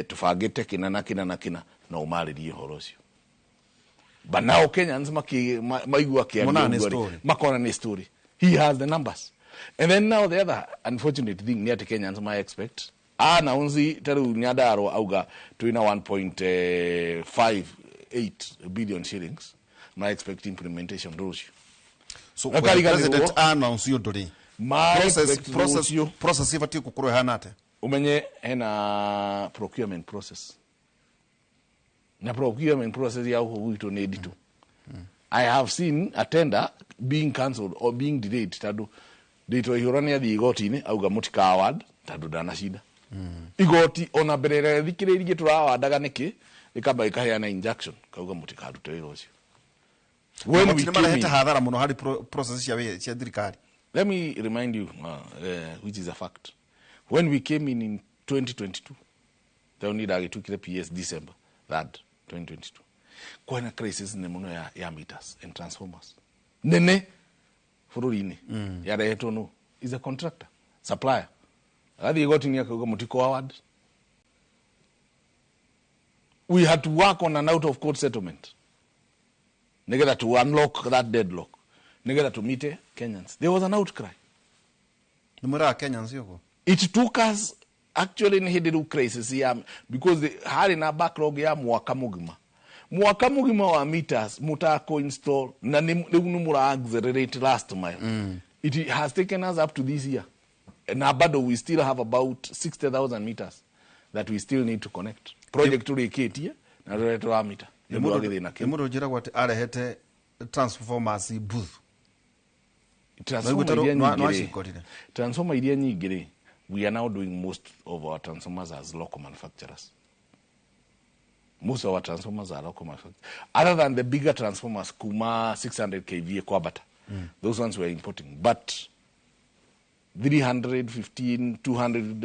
tũbangĩte kĩna na kĩna na kĩna, no ũmarĩrie ũhoro ũcio. But now Kenyans maigua akĩaria Mona nĩ ũguo rĩ, story. makona nĩ story. He has the numbers. And then now the other unfortunate thing nĩ atĩ Kenyans ma expect announce ta rĩu Nyandarua auga twĩna 1.58 billion shillings, ma expect implementation rũciũ. So Na when kariganĩrwo, president announce ũndũ rĩ, ma expect rũciũ. process ibatiĩ gũkorwo ĩhana atĩa? Umenye hena procurement process. Na procurement process ya gũkũ gwitũ nĩ nditũ. I have seen a tender being cancelled or being delayed tondũ ndĩtwa ihũra nĩ athiĩ igoti-inĩ auga mũtika award tondũ ndanacinda. Igoti ona mbere ĩrĩa thikĩrĩirie tũrawandaga nĩkĩ ĩkamba ĩkaheana injunction kauga mũtikarute wĩra ũcio. When we Magoti nĩ came marehete in, hathara mũno harĩ process cia thirikari. Let me remind you, which is a fact. When we came in 2022, taoni ndagĩtuĩkire PS December 3rd, 2022. Kwena crisis nene mũno ya meters and transformers. Nene bũrũri-inĩ. Yarehetwo nũ? Is a contractor, supplier. Agathiĩ igoti-inĩ akauga mũtiko award. We had to work on an out of court settlement. Nĩgetha to unlock that deadlock. Nĩgetha to meet Kenyans. There was an outcry. Nĩ mwĩraga Kenyans ũguo? It took us actually nĩ hĩndĩ rĩu crisis ya because harĩ na backlog ya mwaka mũgima. Mwaka mũgima wa meters mũtako install na rĩu nĩ mũra accelerate last mile. It has taken us up to this year. Na bado we still have about 60,000 meters that we still need to connect. Project tũrĩkĩtie na tũrĩa tũramita. Nĩ ũndũ wa gĩthĩna kĩu. Nĩ mũndũ ũnjĩragwo atĩ arehete transformers booth. Transformer Naigua iria no nyingĩ rĩ, acikorire. transformer iria nyingĩ rĩ, we are now doing most of our transformers as local manufacturers. Most of our transformers are local manufactured, other than the bigger transformers kuma 600 kVA kwambata. Those ones we are importing, but 315, 200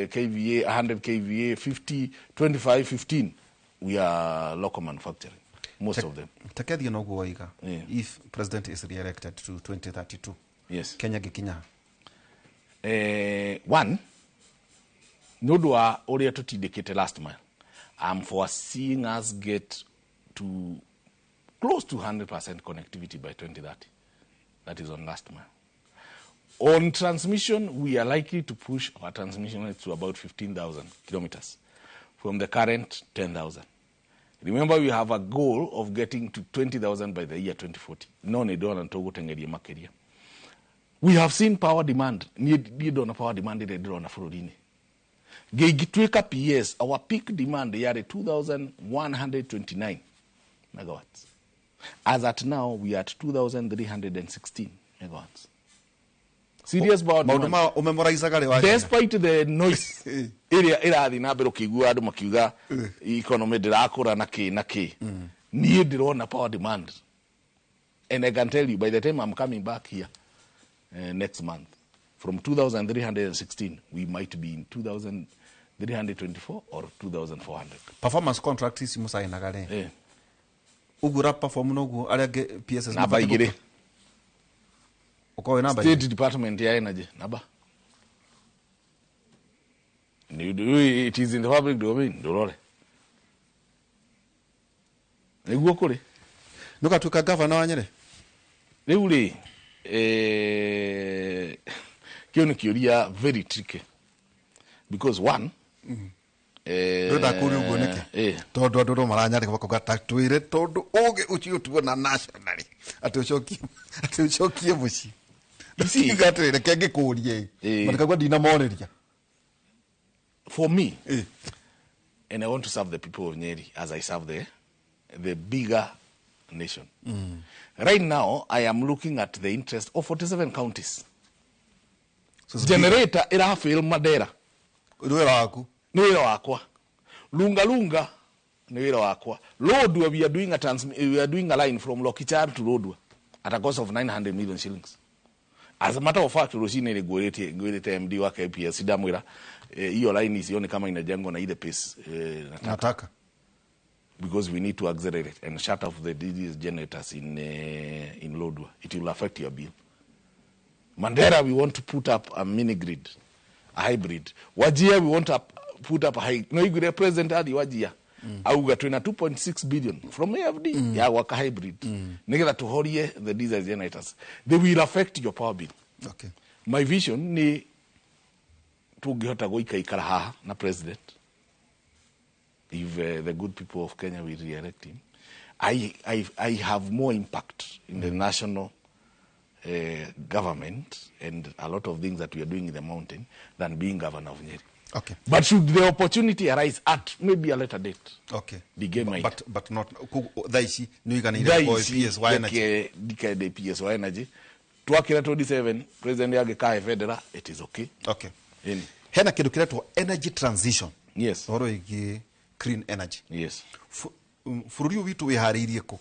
kVA, 100 kVA, 50, 25, 15, we are local manufacturing most of them. Tekethie noguo waiga. If president is re-elected to 2032, Kenya gĩkinya? One, nĩ ũndũ wa ũrĩa tũtindĩkĩte last mile, I'm foreseeing us get to close to 100% connectivity by 2030. That is on last mile. On transmission, we are likely to push our transmission lines to about 15,000 kilometers from the current 10,000. Remember, we have a goal of getting to 20,000 by the year 2040. No nĩ ndona tũgũteng'eria makĩria. We have seen power demand. Niĩ ndona power demand ĩrĩa ndĩrona bũrũri-inĩ. Ngĩtuĩka PS, our peak demand yarĩ 2129 megawatts. As at now, we are at 2316 megawatts. Serious power Maũndũ demand. ma ũmemoraicaga rĩ wakinya? Despite the noise ĩrĩa ĩrathiĩ na mbere, ũkĩigua andũ makiuga economy ndĩrakũra na kĩ na kĩ, niĩ ndĩrona power demand, and I can tell you, by the time I'm coming back here next month, from 2316 we might be in 2324 or 2400. Performance contract ici mũcainaga rĩ, ũguo ũra perform noguo arĩa angĩ PSS Namba mabatiĩ? 2. Ũkorwo wĩ namba State 2. Department ya Energy namba. It is in the public domain, ndũrore nĩguo kũrĩ. Nĩũgatuĩka gavana wa Nyĩrĩ? Rĩu rĩ, kĩu nĩ kĩũria very tricky, because one, Ndĩrenda kũria ũguo nĩkĩ? Tondũ andũ no maranyarĩka makoga ta twĩre, tondũ ũgĩ ũcio tuona nationally atĩ ũcokie mũciĩ. Ndakiuga atĩrĩ, reke ngĩkũrie matikaigua ndinamorĩria. For me, and I want to serve the people of Nyeri as I serve the bigger nation. Right now, I am looking at the interest of 47 counties. So it's Generator irafail Mandera. Nĩ wĩra waku? Nĩ wĩra wakwa. Lunga Lunga nĩ wĩra wakwa. Lodwar, we are doing a line from Lokichar to Lodwar at a cost of 900 million shillings. As a matter of fact, rũcinĩ rĩ ngwĩrĩte MD wa KPLC, ndamwĩra hiyo line isione kama inajengwa na ile pace nataka. Nataka. Because we need to accelerate and shut off the diesel generators in Lodwar. It will affect your bill. Mandera, we want to put up a mini grid, a hybrid. Wajir, we want to put up a high. No, you president adi Wajir. Auga twina 2.6 billion from AFD ya waka hybrid. Nigetha tuhorie the diesel generators. They will affect your power bill. My vision ni tungihota guikaikara haha na president, if the good people of Kenya will re-elect him, I have more impact in the national government and a lot of things that we are doing in the mountain than being governor of Nyeri. But should the opportunity arise at maybe a later date, the game might. But not thaa ici nĩ ũiganĩire Thaa gũkorwo ici, PS wa energy. reke ndikende PS wa energy. Twakĩra 27 president angĩkahe bendera, it is okay. Ĩni. Hena kĩndũ kĩretwo energy transition. Ũhoro wĩgiĩ clean energy. Bũrũri ũyũ witũ wĩharĩirie kũ?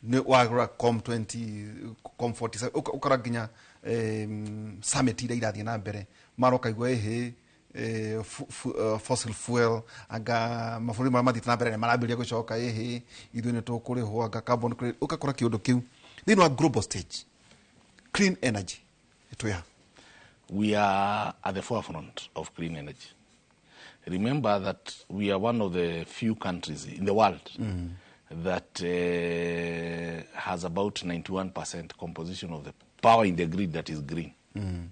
Nĩ wagũra com 20, com 47, ũkora nginya summit iria irathiĩ na mbere maroka igua ĩhĩ fossil fuel, anga mabũrũri marĩa mathiĩte na mbere nĩ marambĩrĩria gũcoka ĩhĩ ithuĩ nĩ tũkũrĩhwo anga carbon credit, ũgakora kĩũndũ kĩu thĩinĩ wa global stage, clean energy twĩha? We are at the forefront of clean energy. Remember that we are one of the few countries in the world that has about 91% composition of the power in the grid that is green. And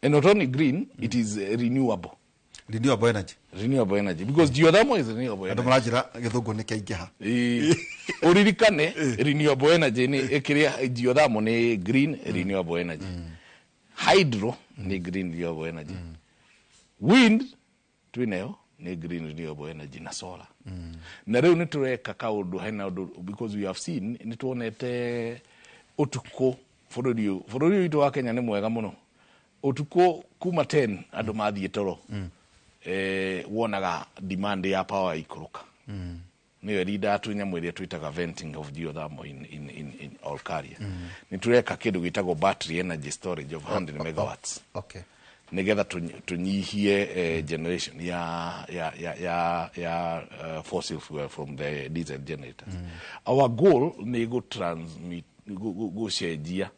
not only green, it is renewable. Renewable energy. Renewable energy. Because geothermal is renewable Andũ energy. maranjĩra gĩthũngũ nĩ kĩaingĩha. Ũririkane renewable energy nĩ ĩkĩrĩa geothermal nĩ green renewable energy. Hydro nĩ green renewable energy. Wind twĩnayo nĩ green renewable energy na solar. Na rĩu nĩ tũreka kaũndũ hena ũndũ, because we have seen, nĩ tuonete ũtukũ bũrũri ũyũ witũ wa Kenya nĩ mwega mũno. Ũtukũ kuma 10 andũ mathiĩ toro, wonaga demand ya power ikũrũka. Nĩyo ĩrindaga twĩ nyamũ ĩrĩa twĩtaga venting of geothermal in Olkaria. Nĩ tũreka kĩndũ gĩtagwo battery energy storage of 100 megawatts nigetha tũnyihie generation ya fossil fuel from the diesel generators. Our goal nĩ go transmit gũcenjia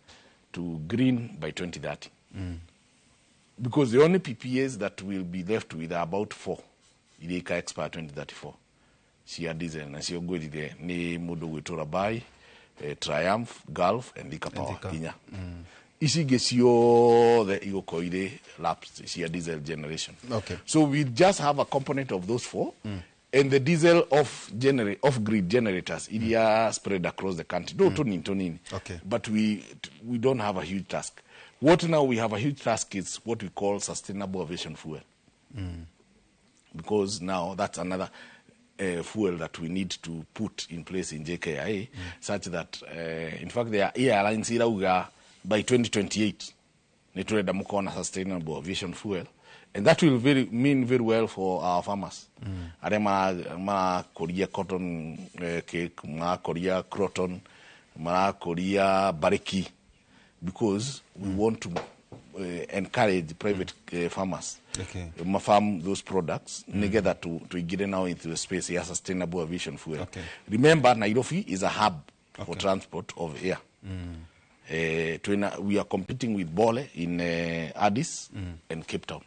to green by 2030, because the only PPAs that will be left with are about four iria ika expire 2034 cia diesel, nacio ngwĩrire nĩ mũndũ gwĩtwo Rabai, Triumph, Gulf and Thika Power. Thika. Kinya ici ingĩ ciothe igũkorwo irĩ lapsed cia diesel generation. So we just have a component of those four and the diesel off grid generators iria spread across the country, no tũnini tũnini. But we don't have a huge task. What now we have a huge task is what we call sustainable aviation fuel, because now that's another fuel that we need to put in place in JKIA, such that in fact there are airlines irauga by 2028 nĩ tũrenda mũkorwo na sustainable aviation fuel, and that will mean very well for our farmers arĩa marakũria cotton cake, marakũria croton, marakũria bariki, because we want to encourage private farmers mafarm those products nigetha tuingire now into the space ya sustainable aviation fuel. Remember, Nairobi is a hub for transport of air. We are competing with Bole in Addis and Cape Town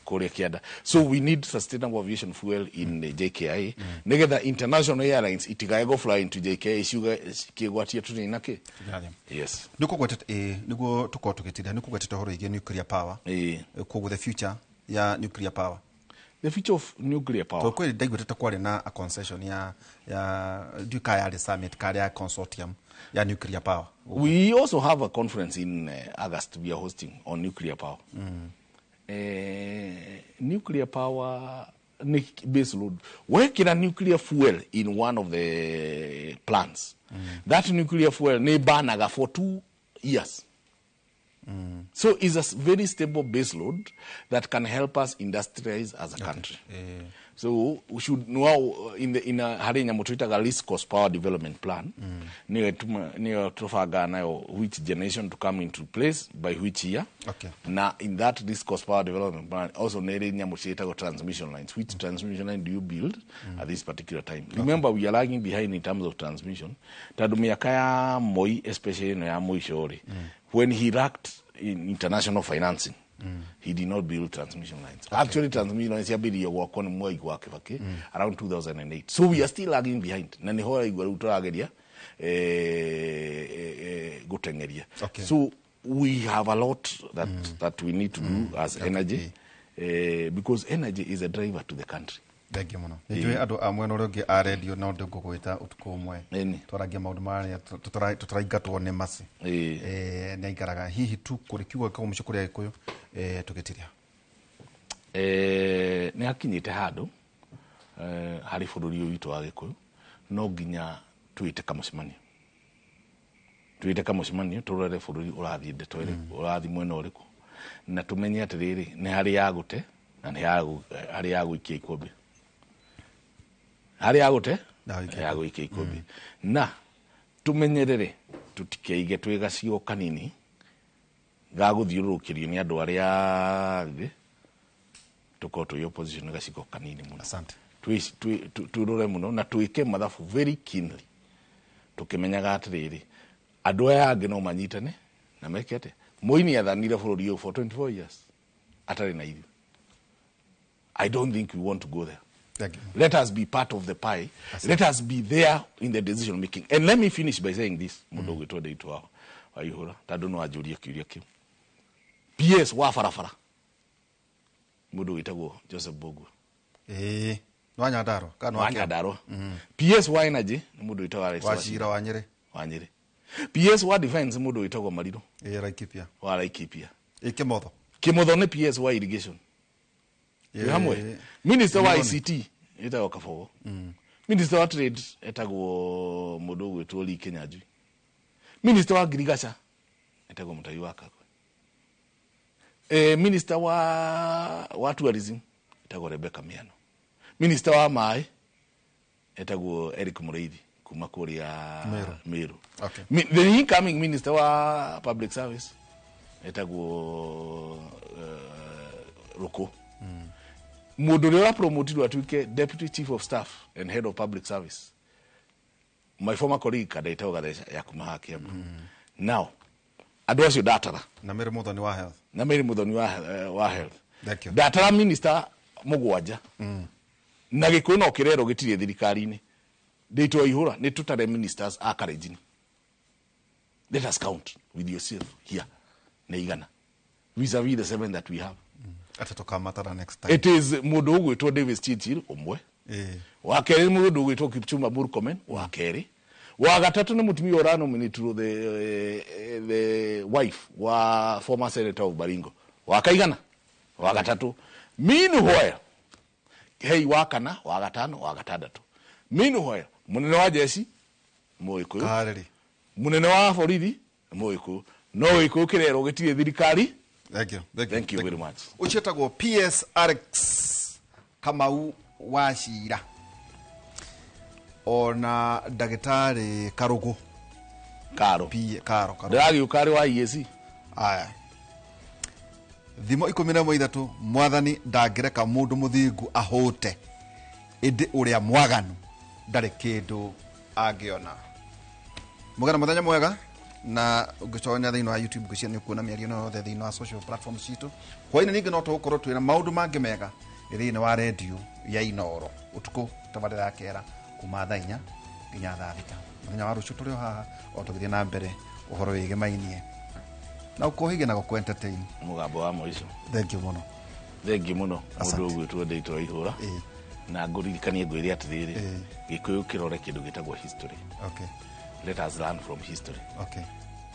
kũrĩa kĩanda, so we need sustainable aviation fuel in JKIA nigetha international airlines itigae go fly into JKIA ciuge kĩgwatie tũnini na kĩ. Yes. Nĩ kũgwetete, ĩ, nĩguo tũkorwo tũgĩtinda nĩ kũgwetete ũhoro wĩgiĩ nuclear power. Koguo the future ya nuclear power? The future of nuclear power. Tondũ kwĩ ndaiguĩte ta kwarĩ na a concession ya ndiũĩ kana yarĩ summit kana ya consortium ya nuclear power. We also have a conference in August we are hosting on nuclear power. Nuclear power ni base load. Wekĩra nuclear fuel in one of the plants, that nuclear fuel nĩ banaga for 2 years. So it's a very stable base load that can help us industrialize as a country. So we should now in the in a harĩ nyamũ twĩtaga least cost power development plan, nĩyo tũbangaga nayo which generation to come into place by which year. Na in that least cost power development plan also nĩ ĩrĩ nyamũ ciĩtagwo transmission lines. Which transmission line do you build at this particular time? Remember, we are lagging behind in terms of transmission, tondũ mĩaka ya Moi, especially ĩno ya mũico rĩ, when he lacked in international financing, he did not build transmission lines. Actually, transmission lines ciambĩrĩirio gwakwo nĩ Mwai wa Kibaki around 2008, so we are still lagging behind, na nĩho ũraigua rĩu tũrageria gũteng'eria. So we have a lot that we need to do as energy, because energy is a driver to the country. Thengiũ mũno. Nĩ njũĩ andũ a mwena ũrĩa ũngĩ a rendio no ndĩngũgwĩta ũtukũ ũmwe twaragia maũndũ marĩa tũtaraingatwo nĩ maci. Nĩ aikaraga hihi tu kũrĩ kiugo kĩa mũico kũrĩ Agĩkũyũ, tũgĩtiria. Nĩ hakinyĩte handũ harĩ bũrũri ũyũ witũ wa Gĩkũyũ no nginya twĩte kamũcemanio tũrore bũrũri ũrathiĩ ndeto ĩrĩkũ, ũrathiĩ mwena ũrĩkũ, na tũmenye atĩrĩrĩ, nĩ harĩ ya gũte na nĩ harĩ ya gũikia ikũmbĩ, harĩ ya gũte ya gũikia ikũmbĩ, na tũmenyerere tũtikeige twĩ gacigo kanini ga gũthiũrũrũkĩrio nĩ andũ arĩa angĩ, tũkorwo twĩ opposition nĩ gacigo kanini mũno. Asante. Twĩrore mũno na twĩke mathabu very keenly, tũkĩmenyaga atĩrĩrĩ, andũ aya angĩ no manyitane na meke atĩa. Moi nĩ athanire bũrũri ũyũ for 24 years atarĩ na ithuĩ. I don't think we want to go there. Thank you. Let us be part of the pie. Let us be there in the decision making. And let me finish by saying this. Mũndũ ũgwĩtwo Ndeitu wa Waihũra, tondũ no anjũrie kĩũria kĩu. PS wa barabara, mũndũ wĩtagwo Joseph Mbugua. Ĩĩ, nĩ wa Nyandarua kana nĩ wa Kĩambu? Nyandarua. PS wa energy nĩ mũndũ wĩtagwo Alex. Wa Cira wa Nyĩrĩ. Wa Nyĩrĩ. PS wa defense mũndũ wĩtagwo Mariro. Ĩĩ, Laikipia. Wa Laikipia. Ĩ, Kĩmotho. Kĩmotho nĩ PS wa irrigation. Twĩ hamwe. Minister wa ICT etagwo Kabogo. Minister wa trade etagwo mũndũ ũgwĩtwo Lee Kinyanjui. Minister wa ngirigaca etagwo Mutahi wa Kagwe. Minister wa tourism etagwo Rebecca Miano. Minister wa maĩ Etagwo Eric Mureithi kuma kuria Meru. Meru. Okay. The incoming minister wa public service etagwo Ruku. Mundu uria urapromotirwo atuike deputy chief of staff and head of public service, my former colleague Kadaitao Gatheca ya kuma haha Kiambu. Now andu acio ndatara na Mary Muthoni wa health, na Mary Muthoni wa health. Thank you. Ndatara minister mugwanja na gikuyu no kirero gitire thirikari-ini nditwa ihura ni tutare ministers a Kalenjin. Let us count with yourself here na igana vis-a-vis the seven that we have. Ati tukamatara next time. It is mundu ugwitwo Davis Chirchir umwe, wa keri ni mundu ugwitwo Kipchumba Murkomen wa keri, wa gatatu ni mutumia uranominatirwo the wife wa former senator of Baringo wa kaigana wa gatatu. Meanwhile hei wa kana wa gatano wa gatandatu, meanwhile munene wa jeshi Mũgĩkũyũ, Kareri munene wa borithi Mũgĩkũyũ, no Gĩkũyũ kĩrerwo gĩtirĩ thirikari. Thank you. Thank you. Thank you very much. Ũcio PS Alex Kamau wa Cira ona ndagĩtarĩ Karugu Karo P Karo Karugu ndĩragiũka arĩ wa EAC. Aya thimo 13 mwathani ndangĩreka mũndũ mũthingu ahũte ĩndĩ ũrĩa mwaganu ndarĩ kĩndũ angĩona. Mũgana mũthenya mwega na ũngĩconya thĩinĩ wa YouTube ngwĩciria nĩ ũkuona mĩario ĩno yothe thĩinĩ wa social platforms citũ. Hwaĩ-inĩ ningĩ no tũgũkorwo twĩna maũndũ mangĩ mega thĩinĩ wa redio ya Inoro ũtukũ tabarĩra ya kera kuma thaa 4 nginya thaa 6. Mũthenya wa rũciũ tũrĩ o haha o tũgĩthiĩ na mbere ũhoro wĩgĩmainie na ũkũhĩge na gũkũ entertain. Mũgambo wa mũico. Thank you mũno. Thank you mũno mũndũ ũgwĩtwo Ndĩtwa Ihũra na ngũririkanie ngwĩre atĩrĩrĩ, Gĩkũyũ kĩrore kĩndũ gĩtagwo history. Okay. Let us learn from history. Okay.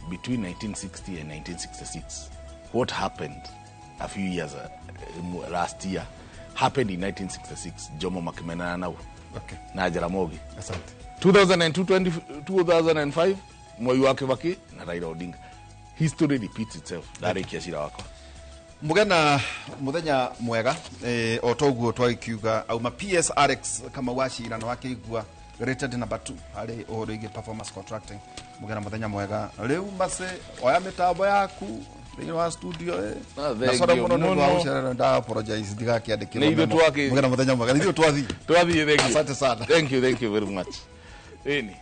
Between 1960 and 1966, what happened a few years last year happened in 1966. Jomo makimenana nau. Okay. Na Jaramogi. Asante. 2002, 2005, Moi wa Kibaki na Raila Odinga. History repeats itself. Ndarĩkia cira wakwa. Mugena muthenya mwega o toguo twakiuga auma PS Alex Kamau wa Cira na wakĩigua rated number 2 harĩ ũhoro wĩgiĩ performance contracting. Mugena muthenya mwega rĩu mace oya mĩtambo yaku thĩinĩ wa studio na thank sorry you mũno nĩ ũndũ wa mũno. gũcererwo nda apologize ndigakĩandĩkĩrwo Nĩ ithuĩ memo. Mugena muthenya mwega ithuĩ twathiĩ Twathiĩ, thank you. Asante sana. Thank you, thank you very much. Ĩni.